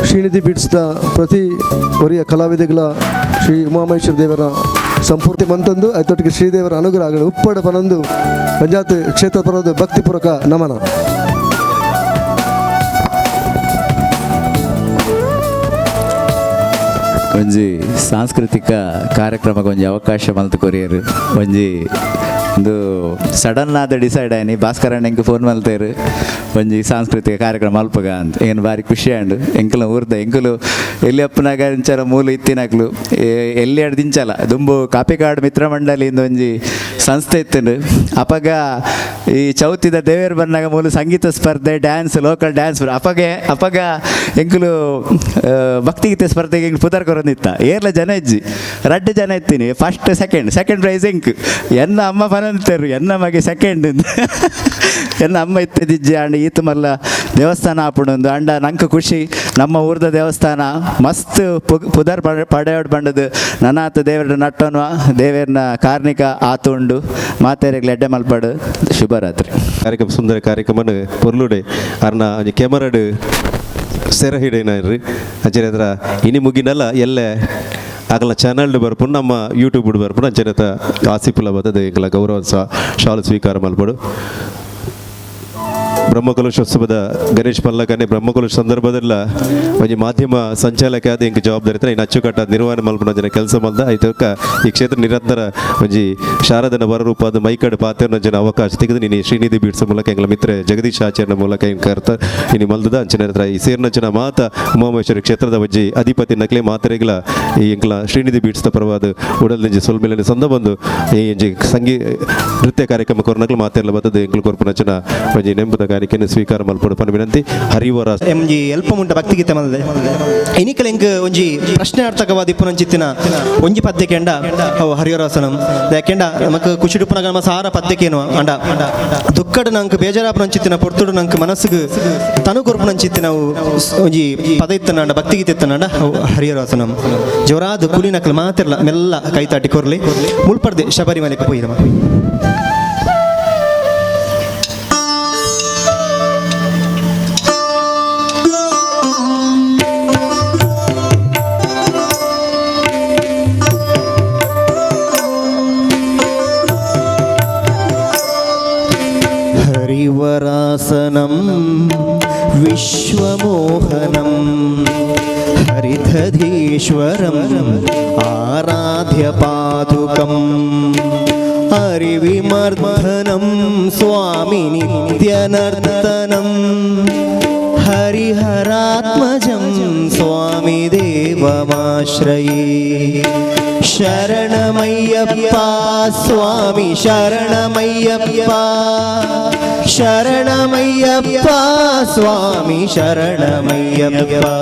ಶ್ರೀನಿಧಿ ಬೀಟ್ಸ್ದ ಪ್ರತಿ ಒರಿಯ ಕಲಾವಿದೆಗಳ ಶ್ರೀ ಉಮಾಮಹೇಶ್ವರ ದೇವರ ಸಂಪೂರ್ತಿ ಮಂತಂದು ಐತೊಟ್ಟಿಗೆ ಶ್ರೀದೇವರ ಅನುಗ್ರಹಗಳು ಉಪ್ಪಡ ಪನಂದು ಪಂಜಾತ್ ಕ್ಷೇತ್ರ ಪರ್ವದ ಭಕ್ತಿಪೂರ್ವಕ ನಮನ. ಒಂಜಿ ಸಾಂಸ್ಕೃತಿಕ ಕಾರ್ಯಕ್ರಮಕ್ಕೆ ಒಂಜಿ ಅವಕಾಶ ಮಲ್ತು ಕೊರಿಯರು ಒಂಜಿ ಒಂದು ಸಡನ್ ಆದ ಡಿಸೈಡ್ ಆಯ್ನಿ ಭಾಸ್ಕರ ಅಣ್ಣ ಎಂಕ್ ಫೋನ್ ಮಲ್ತೇರು ಒಂಜಿ ಸಾಂಸ್ಕೃತಿಕ ಕಾರ್ಯಕ್ರಮ ಮಲ್ಪಗ ಅಂತ ಏನು ಭಾರಿ ಖುಷಿ ಆಂಡ್ ಎಂಕುಲ ಊರ್ದ ಎಂಕುಲು ಎಲ್ಲಿ ಅಪ್ಪನಾಗ ಇಂಚರ ಮೂಲು ಇತ್ತಿನಕ್ಲು ಎಲ್ಲಿ ಅಡ್ ದಿಂಚಲ ದುಂಬು ಕಾಪಿಕಾಡು ಮಿತ್ರ ಮಂಡಳಿ ಇಂದ ಒಂಜಿ ಸಂಸ್ಥೆ ಇತ್ತುಂಡು. ಅಪಗ ಈ ಚೌತಿದ ದೇವೇರು ಬಂದಾಗ ಮೂಲು ಸಂಗೀತ ಸ್ಪರ್ಧೆ ಡ್ಯಾನ್ಸ್ ಲೋಕಲ್ ಡ್ಯಾನ್ಸ್ ಅಪಗೆ ಅಪಗ ಎಂಕುಲು ಭಕ್ತಿಗೀತೆ ಸ್ಪರ್ಧೆಗೆ ಎಂಕ್ ಪುದರ್ ಕೊರೊಂದಿತ್ತ ಏರ್ಲ ಜನ ಇಜ್ಜಿ ರಡ್ಡು ಜನ ಇತ್ತೀನಿ ಫಸ್ಟ್ ಸೆಕೆಂಡ್ ಸೆಕೆಂಡ್ ಪ್ರೈಸ್ ಎಂಕ್ ಎನ್ನ ಅಮ್ಮ ಪನಂತರು ಎನ್ನ ಮಗೆ ಸೆಕೆಂಡ್ ಎನ್ನ ಅಮ್ಮ ಇತ್ತದಿಜ್ಜಿ ಅಂಡ ಈತ ಮಲ್ಲ ದೇವಸ್ಥಾನ ಆಪುಣೊಂದು ಅಂಡ ನಂಗೆ ಖುಷಿ ನಮ್ಮ ಊರ್ದ ದೇವಸ್ಥಾನ ಮಸ್ತ್ ಪುದರ್ ಪಡೆಯೋಡ್ ಬಂಡದು ನನಾತ ದೇವರ ನಟ್ಟೋನ್ವ ದೇವೇರ್ನ ಕಾರ್ಣಿಕ ಆತುಂಡು ಮಾತೆರೆಗ್ ಎಡ್ಡೆ ಮಲ್ಪಡು. ಶುಭರಾತ್ರಿ. ಕಾರ್ಯಕ್ರಮ ಸುಂದರ ಕಾರ್ಯಕ್ರಮನ ಪೊರ್ಲುಡೆ ಅರ್ನ ಒಂಜಿ ಕ್ಯಾಮರಾಡ್ ಸೆರ ಹಿಡೇನಾರ್ರಿ ಅಂಚನೆ ಅದ್ರ ಇನಿ ಮುಗಿನಲ್ಲ ಎಲ್ಲೆ ಆಗಲ ಚಾನಲ್ಡ್ ಬರ್ಪುಂಡು ನಮ್ಮ ಯೂಟ್ಯೂಬ್ ಬರ್ಪುಂಡು ಅಂಚನೆ ಆಸಿಪುಲ ಬರ್ತದೆ ಎಂಕಲ ಗೌರವ ಶಾಲು ಸ್ವೀಕಾರ ಮಲ್ಪಡು. ಬ್ರಹ್ಮಕಲಶೋತ್ಸವದ ಗಣೇಶ್ ಪಲ್ಲಕನೆ ಬ್ರಹ್ಮಕಲಶ ಸಂದರ್ಭದಲ್ಲ ಒಂಜಿ ಮಾಧ್ಯಮ ಸಂಚಾಲಕ ಆದ ಎಂಕ್ ಜವಾಬ್ದಾರಿ ಇತ್ತು. ಇನ್ನು ಅಚ್ಚುಕಟ್ಟಾದ ನಿರ್ವಹಣೆ ಮಲ್ಪುನ ಜನ ಕೆಲಸ ಮಲ್ದ ಐತಕ್ಕ ಈ ಕ್ಷೇತ್ರ ನಿರಂತರ ಒಂಜಿ ಶಾರದನ ವರರೂಪಾದ ಮೈಕಡ್ ಪಾತ್ರ ಜನ ಅವಕಾಶ ತೆಗೆದು ನೀನು ಶ್ರೀನಿಧಿ ಬೀಡ್ಸ ಮೂಲಕ ಎಂಗ್ಲ ಮಿತ್ರ ಜಗದೀಶ್ ಆಚಾರ್ಯನ ಮೂಲಕ ಎಂಕ್ ಕರ್ತ ಇನಿ ಮಲ್ದದ ಅಂಚನೆ ಹತ್ರ ಈ ಸೇರ್ನಂಚನ ಮಾತ ಉಮಾಮಹೇಶ್ವರಿ ಕ್ಷೇತ್ರದ ಒಂಜಿ ಅಧಿಪತಿ ನಕ್ಲೆ ಮಾತ್ರೆಗಳ ಈ ಎಂಕ್ಲ ಶ್ರೀನಿಧಿ ಬೀಡ್ಸ್ದ ಪರವಾದ ಉಡಲ್ದಿಂಜಿ ಸೊಲ್ಮೆಲೆ ಸಂದ ಬಂದು ಈ ಒಂಜಿ ಸಂಗೀ ನೃತ್ಯ ಕಾರ್ಯಕ್ರಮ ಕೊರ್ನಕ್ಲು ಮಾತೆರ್ಲ ಬತ್ತದ ಎಂಕ್ಲು ಕೊರ್ಪುನಂಚನ ಒಂಜಿ ನೆಂಪುದ ಕಾರ್ಯಕ್ರಮ ಸ್ವೀಕಾರ ಮಲ್ಪೊಡು ಪನ ವಿನಂತಿ. ಹರಿವರ ಎಂಜಿ ಎಲ್ಪ ಮುಂಟ ಭಕ್ತಿಗೀತೆ ಮಲ್ದೆ ಇನಿಕಲ ಎಂಕ್ ಒಂಜಿ ಪ್ರಶ್ನಾರ್ಥಕವಾದ ಇಪ್ಪುನಂಚಿತ್ತಿನ ಒಂಜಿ ಪದ್ಯಕೆಂಡ ಅವು ಹರಿಹರಾಸನಂ ಯಾಕೆಂಡ ನಮಕ್ ಕುಶಿಡುಪ್ಪುನಗ ನಮ್ಮ ಸಾರ ಪದ್ಯಕೇನು ಅಂಡ ದುಕ್ಕಡು ನಂಕ್ ಬೇಜಾರಾಪುನಂಚಿತ್ತಿನ ಪೊರ್ತುಡು ನಂಕ್ ಮನಸ್ಸುಗ್ ತನು ಕೊರ್ಪುನಂಚಿತ್ತಿನ ಅವು ಒಂಜಿ ಪದ ಇತ್ತನಾಂಡ ಭಕ್ತಿಗೀತೆ ಇತ್ತನಾಂಡ ಅವು ಹರಿಹರಾಸನಂ ಜೋರಾದ ಕುಲಿನಕ್ಲು ಮಾತಿರ್ಲ ಮೆಲ್ಲ ಕೈತಾಟಿ ಕೊರ್ಲಿ ಮುಲ್ಪರ್ದೆ ಶಬರಿಮಲೆಗೆ ಪೋಯಿದಮ. गिरिवरासनं विश्वमोहनं हरिधधीश्वरम् आराध्यपादुकम् हरिविमर्दनं स्वामि नित्यनर्तनं हरिहरात्मजं स्वामि देवमाश्रये। शरणमय्यप्पा स्वामि शरणमय्यप्पा शरणमय्यप्पा स्वामि शरणमय्यप्पा।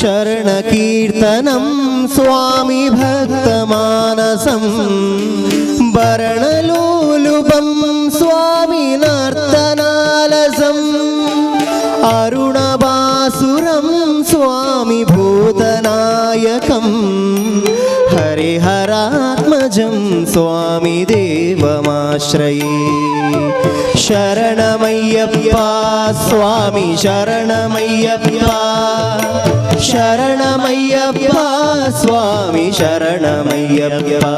शरणकीर्तनं स्वामि भक्तमानसं भरणलोलुपं स्वामि नर्तनालसं अरुणबासुरं स्वामि भूतनायकं हरिहरात्मजं स्वामि देवमाश्रये। शरणमय्यप्पा स्वामि शरणमय्यप्पा शरणमय्यप्पा स्वामि शरणमय्यप्पा।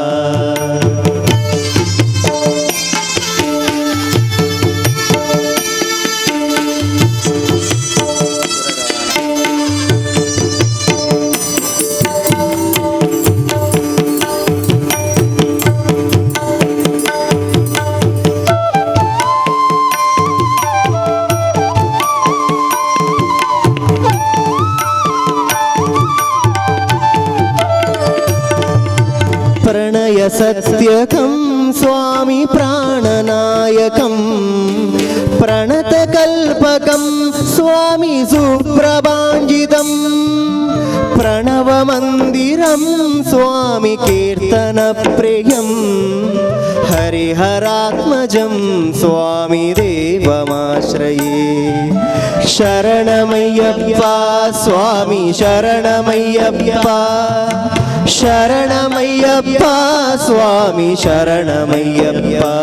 सत्यकं स्वामि प्राणनायकं प्रणतकल्पकं स्वामि सुप्रभाञ्जितं प्रणवमन्दिरं स्वामि कीर्तनप्रियं हरिहरात्मजं स्वामि देवमाश्रये। शरणमय्यप्पा स्वामि शरणमय्यप्पा शरणमय्यप्पा स्वामि शरणमय्यप्पा।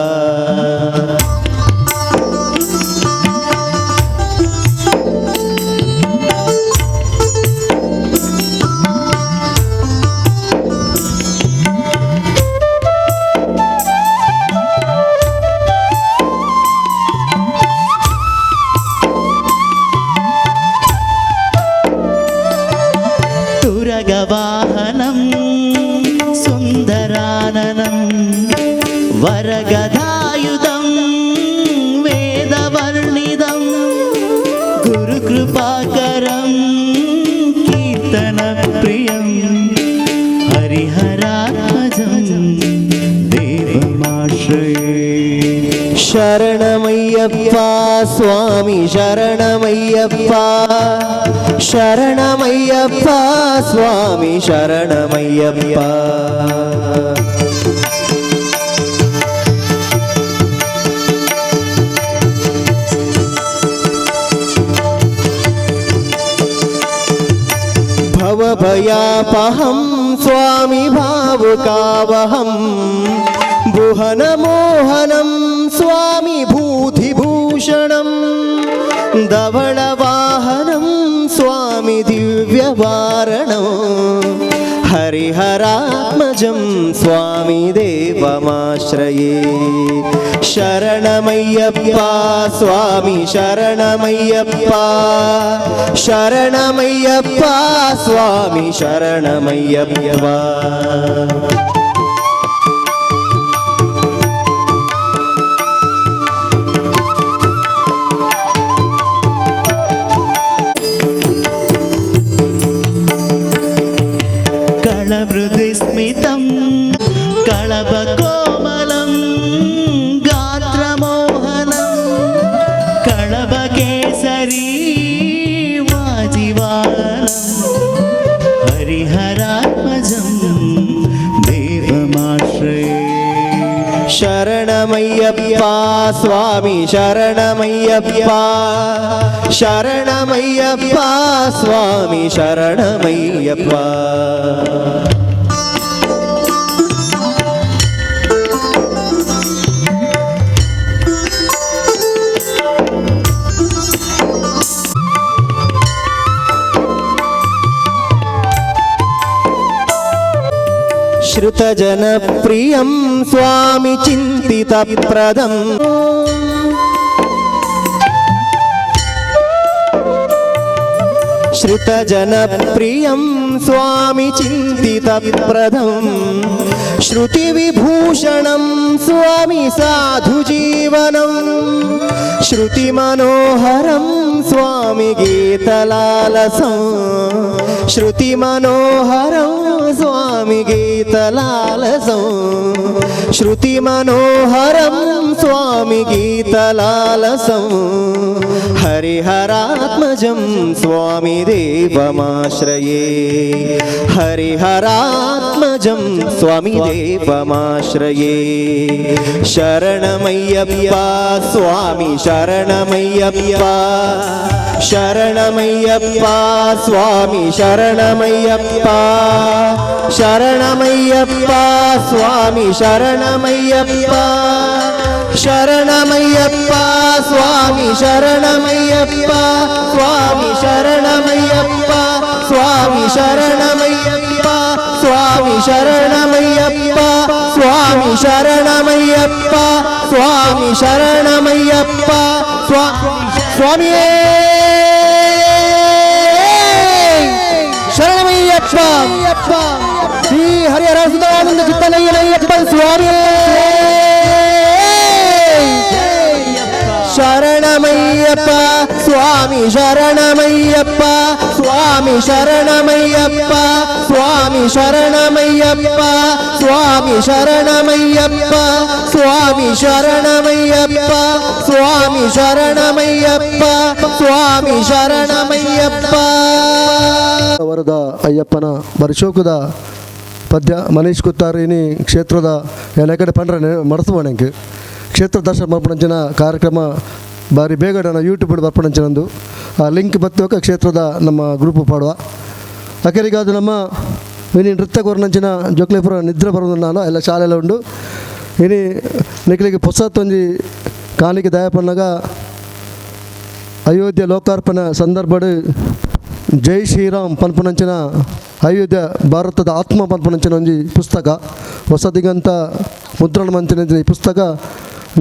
तुरगवाहनं सुन्दराननं वरगदायुधं वेदवर्णिदं गुरुकृपाकरं कीर्तनप्रियं हरिहरात्मजं देवमाश्रये। शरणमय्यप्पा स्वामि शरणमय्यप्पा शरणमय्यप्पा स्वामि शरणमय्यप्पा। भवभयापहं स्वामि भावुकावहं भुवनमोहनं स्वामि भूतिभूषणं धवलवाहनं स्वामि दिव्यवारणं हरिहरात्मजं स्वामि देवमाश्रये। शरणमय्यप्पा स्वामि शरणमय्यप्पा शरणमय्यप्पा स्वामि शरणमय्यप्पा। कळमृदिस्मितं कळबकोमलं गात्रमोहनं कळबकेसरी वाजिवानं हरिहरात्मजं देवमाश्रये। शरणमय्यप्पा स्वामि शरणमय्यप्पा शरणमय्यप्पा स्वामि शरणमय्यप्पा। श्रुतजनप्रियं स्वामि चिन्तितप्रदम्। श्रुतजनप्रियं स्वामि चिन्तितप्रदं श्रुतिविभूषणं स्वामि साधुजीवनं श्रुतिमनोहरं स्वामि गीतलालसं श्रुतिमनोहरं स्वामि गीतलालसं श्रुतिमनोहरं स्वामि गीतलालसं हरिहरात्मजं स्वामि देवमाश्रये हरिहरात्मजं स्वामि देवमाश्रये। शरणमय्यप्पा स्वामि शरणमय्यप्पा शरणमय्यप्पा स्वामि शरणमय्यप्पा शरणमय्यप्पा स्वामि शरणमय्यप्पा शरणमय्यप्पा स्वामि शरणमय्यप्पा स्वामि शरणमय्यप्पा स्वामि शरणमय्यप्पा स्वामि शरणमय्यप्पा स्वामि शरणमय्यप्पा स्वामि शरणमय्यप्पा स्वामिये शरणमय्यप्पा श्री हरिहर सुधानंद चित्तनय्यप्पा स्वामिये शरणमय्यप्पा स्वामि शरणमय्यप्पा स्वामि शरणमय्यप्पा स्वामि शरणमय्यप्पा स्वामि शरणमय्यप्पा स्वामि शरणमय्यप्पा स्वामि शरणमय्यप्पा स्वामि शरणमय्यप्पा. ವರದ ಅಯ್ಯಪ್ಪನ ಬರಿಶೋಕದ ಪದ್ಯ ಮನೀಶ್ ಕುತ್ತಾರಿನಿ ಕ್ಷೇತ್ರದ ಎನಕಡೆ ಪಂಡ್ರೆ ಮಡಸುವಣೆಂಕ್ ಕ್ಷೇತ್ರ ದರ್ಶನ ಮರ್ಪಣಂಚಿನ ಕಾರ್ಯಕ್ರಮ ಬಾರಿ ಬೇಗ ಯೂಟ್ಯೂಬ್ ಬರ್ಪಣಂಚಿನಂದು ಆ ಲಿಂಕ್ ಬತ್ತೋಕ ಕ್ಷೇತ್ರದ ನಮ್ಮ ಗ್ರೂಪ್ ಪಾಡುವ ಅಕರಿಗಾದು ನಮ್ಮ ಇನಿ ನೃತ್ಯ ಕೊರ್ನಂಚಿನ ಜೋಕ್ಲೇಪುರ ನಿದ್ರೆ ಬರೋದು ಎಲ್ಲ ಶಾಲೆಲ್ಲ ಉಂಡು. ಇನಿ ನಿಕ್ಲಿಗೆ ಪೊಸತ್ತೊಂಜಿ ಕಾಣಿಕೆ ದಯಪನ್ನಾಗ ಅಯೋಧ್ಯೆ ಲೋಕಾರ್ಪಣ ಸಂದರ್ಭಡ್ ಜೈ ಶ್ರೀರಾಮ್ ಪನ್ಪುನಂಚಿನ ಅಯೋಧ್ಯೆ ಭಾರತದ ಆತ್ಮ ಪನ್ಪುನಂಚಿನ ಒಂಜಿ ಪುಸ್ತಕ ಹೊಸದಿಗಂತ ಮುದ್ರಣ ಮಂಚಿನ ಈ ಪುಸ್ತಕ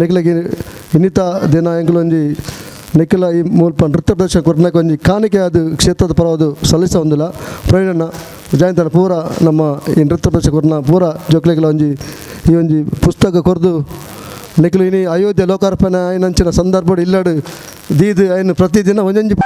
ನಿಕ್ಲಿಗೆ ಇನ್ನಿತ ದಿನ ಎಂಕುಲೊಂಜಿ ನಿಖಿಲ ಈ ಮೂಲ್ಪ ನೃತ್ಯ ಪ್ರದರ್ಶನ ಕೊರ್ನಕ್ಕೆ ಒಂಜಿ ಕಾಣಿಕೆ ಅದು ಕ್ಷೇತ್ರದ ಪರವಾದು ಸಲ್ಲಿಸ ಒಂದಿಲ್ಲ ಪ್ರವೀಣಣ್ಣ ಜಯಂತನ ಪೂರ ನಮ್ಮ ಈ ನೃತ್ಯ ಪ್ರದರ್ಶನ ಕೊರ್ನ ಪೂರ ಜೋಕ್ಲೆಗಳ ಒಂಜಿ ಈ ಒಂಜಿ ಪುಸ್ತಕ ಕೊರ್ದು ನಿಖಿಲು ಇನಿ ಅಯೋಧ್ಯೆ ಲೋಕಾರ್ಪಣೆ ಆಯ್ನಂಚಿನ ಸಂದರ್ಭ ಇಲ್ಲಡು ದೀದು ಐನು ಪ್ರತಿದಿನ ಒಂಜೊಂಜಿ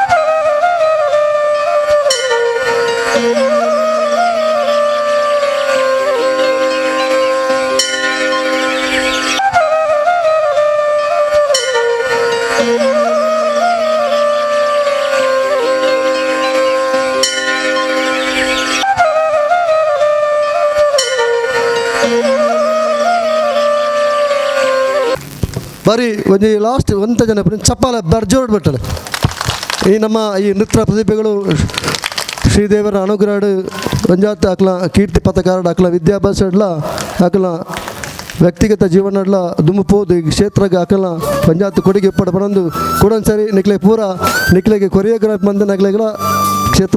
ಬಾರಿ ಒಂಜಿ ಲಾಸ್ಟ್ ಒಂತ ಜನ ಚಪ್ಪಾಲ ಬರ್ಜೋಡ್ ಬಿಟ್ಟಲೆ. ಈ ನಮ್ಮ ಈ ನೃತ್ಯ ಪ್ರತಿಭೆಗಳು ಶ್ರೀದೇವರ ಅನುಗ್ರಹಡು ಒಂಜಾತ ಅಕ್ಲ ಕೀರ್ತಿ ಪಥಕಾರಡು ಅಕ್ಲ ವಿದ್ಯಾಭ್ಯಾಸ ಇಡ್ಲ ಅಕ್ಲ ವ್ಯಕ್ತಿಗತ ಜೀವನಡ್ಲ ದುಂಬು ಪೋದು ಈ ಕ್ಷೇತ್ರಕ್ಕೆ ಅಕಲ ಪಂಜಾತ್ ಕೊಡುಗೆ ಪಡ ಬರಂದು ಕೂಡ ಸರಿ ನಿಕ್ಲೆ ಪೂರ ನಿಕ್ಲೆಗೆ ಕೊರಿಯೋಗ್ರಾಫಿ ಮಂದ ನಕ್ಲೆಗಳ ಕ್ಷೇತ್ರ.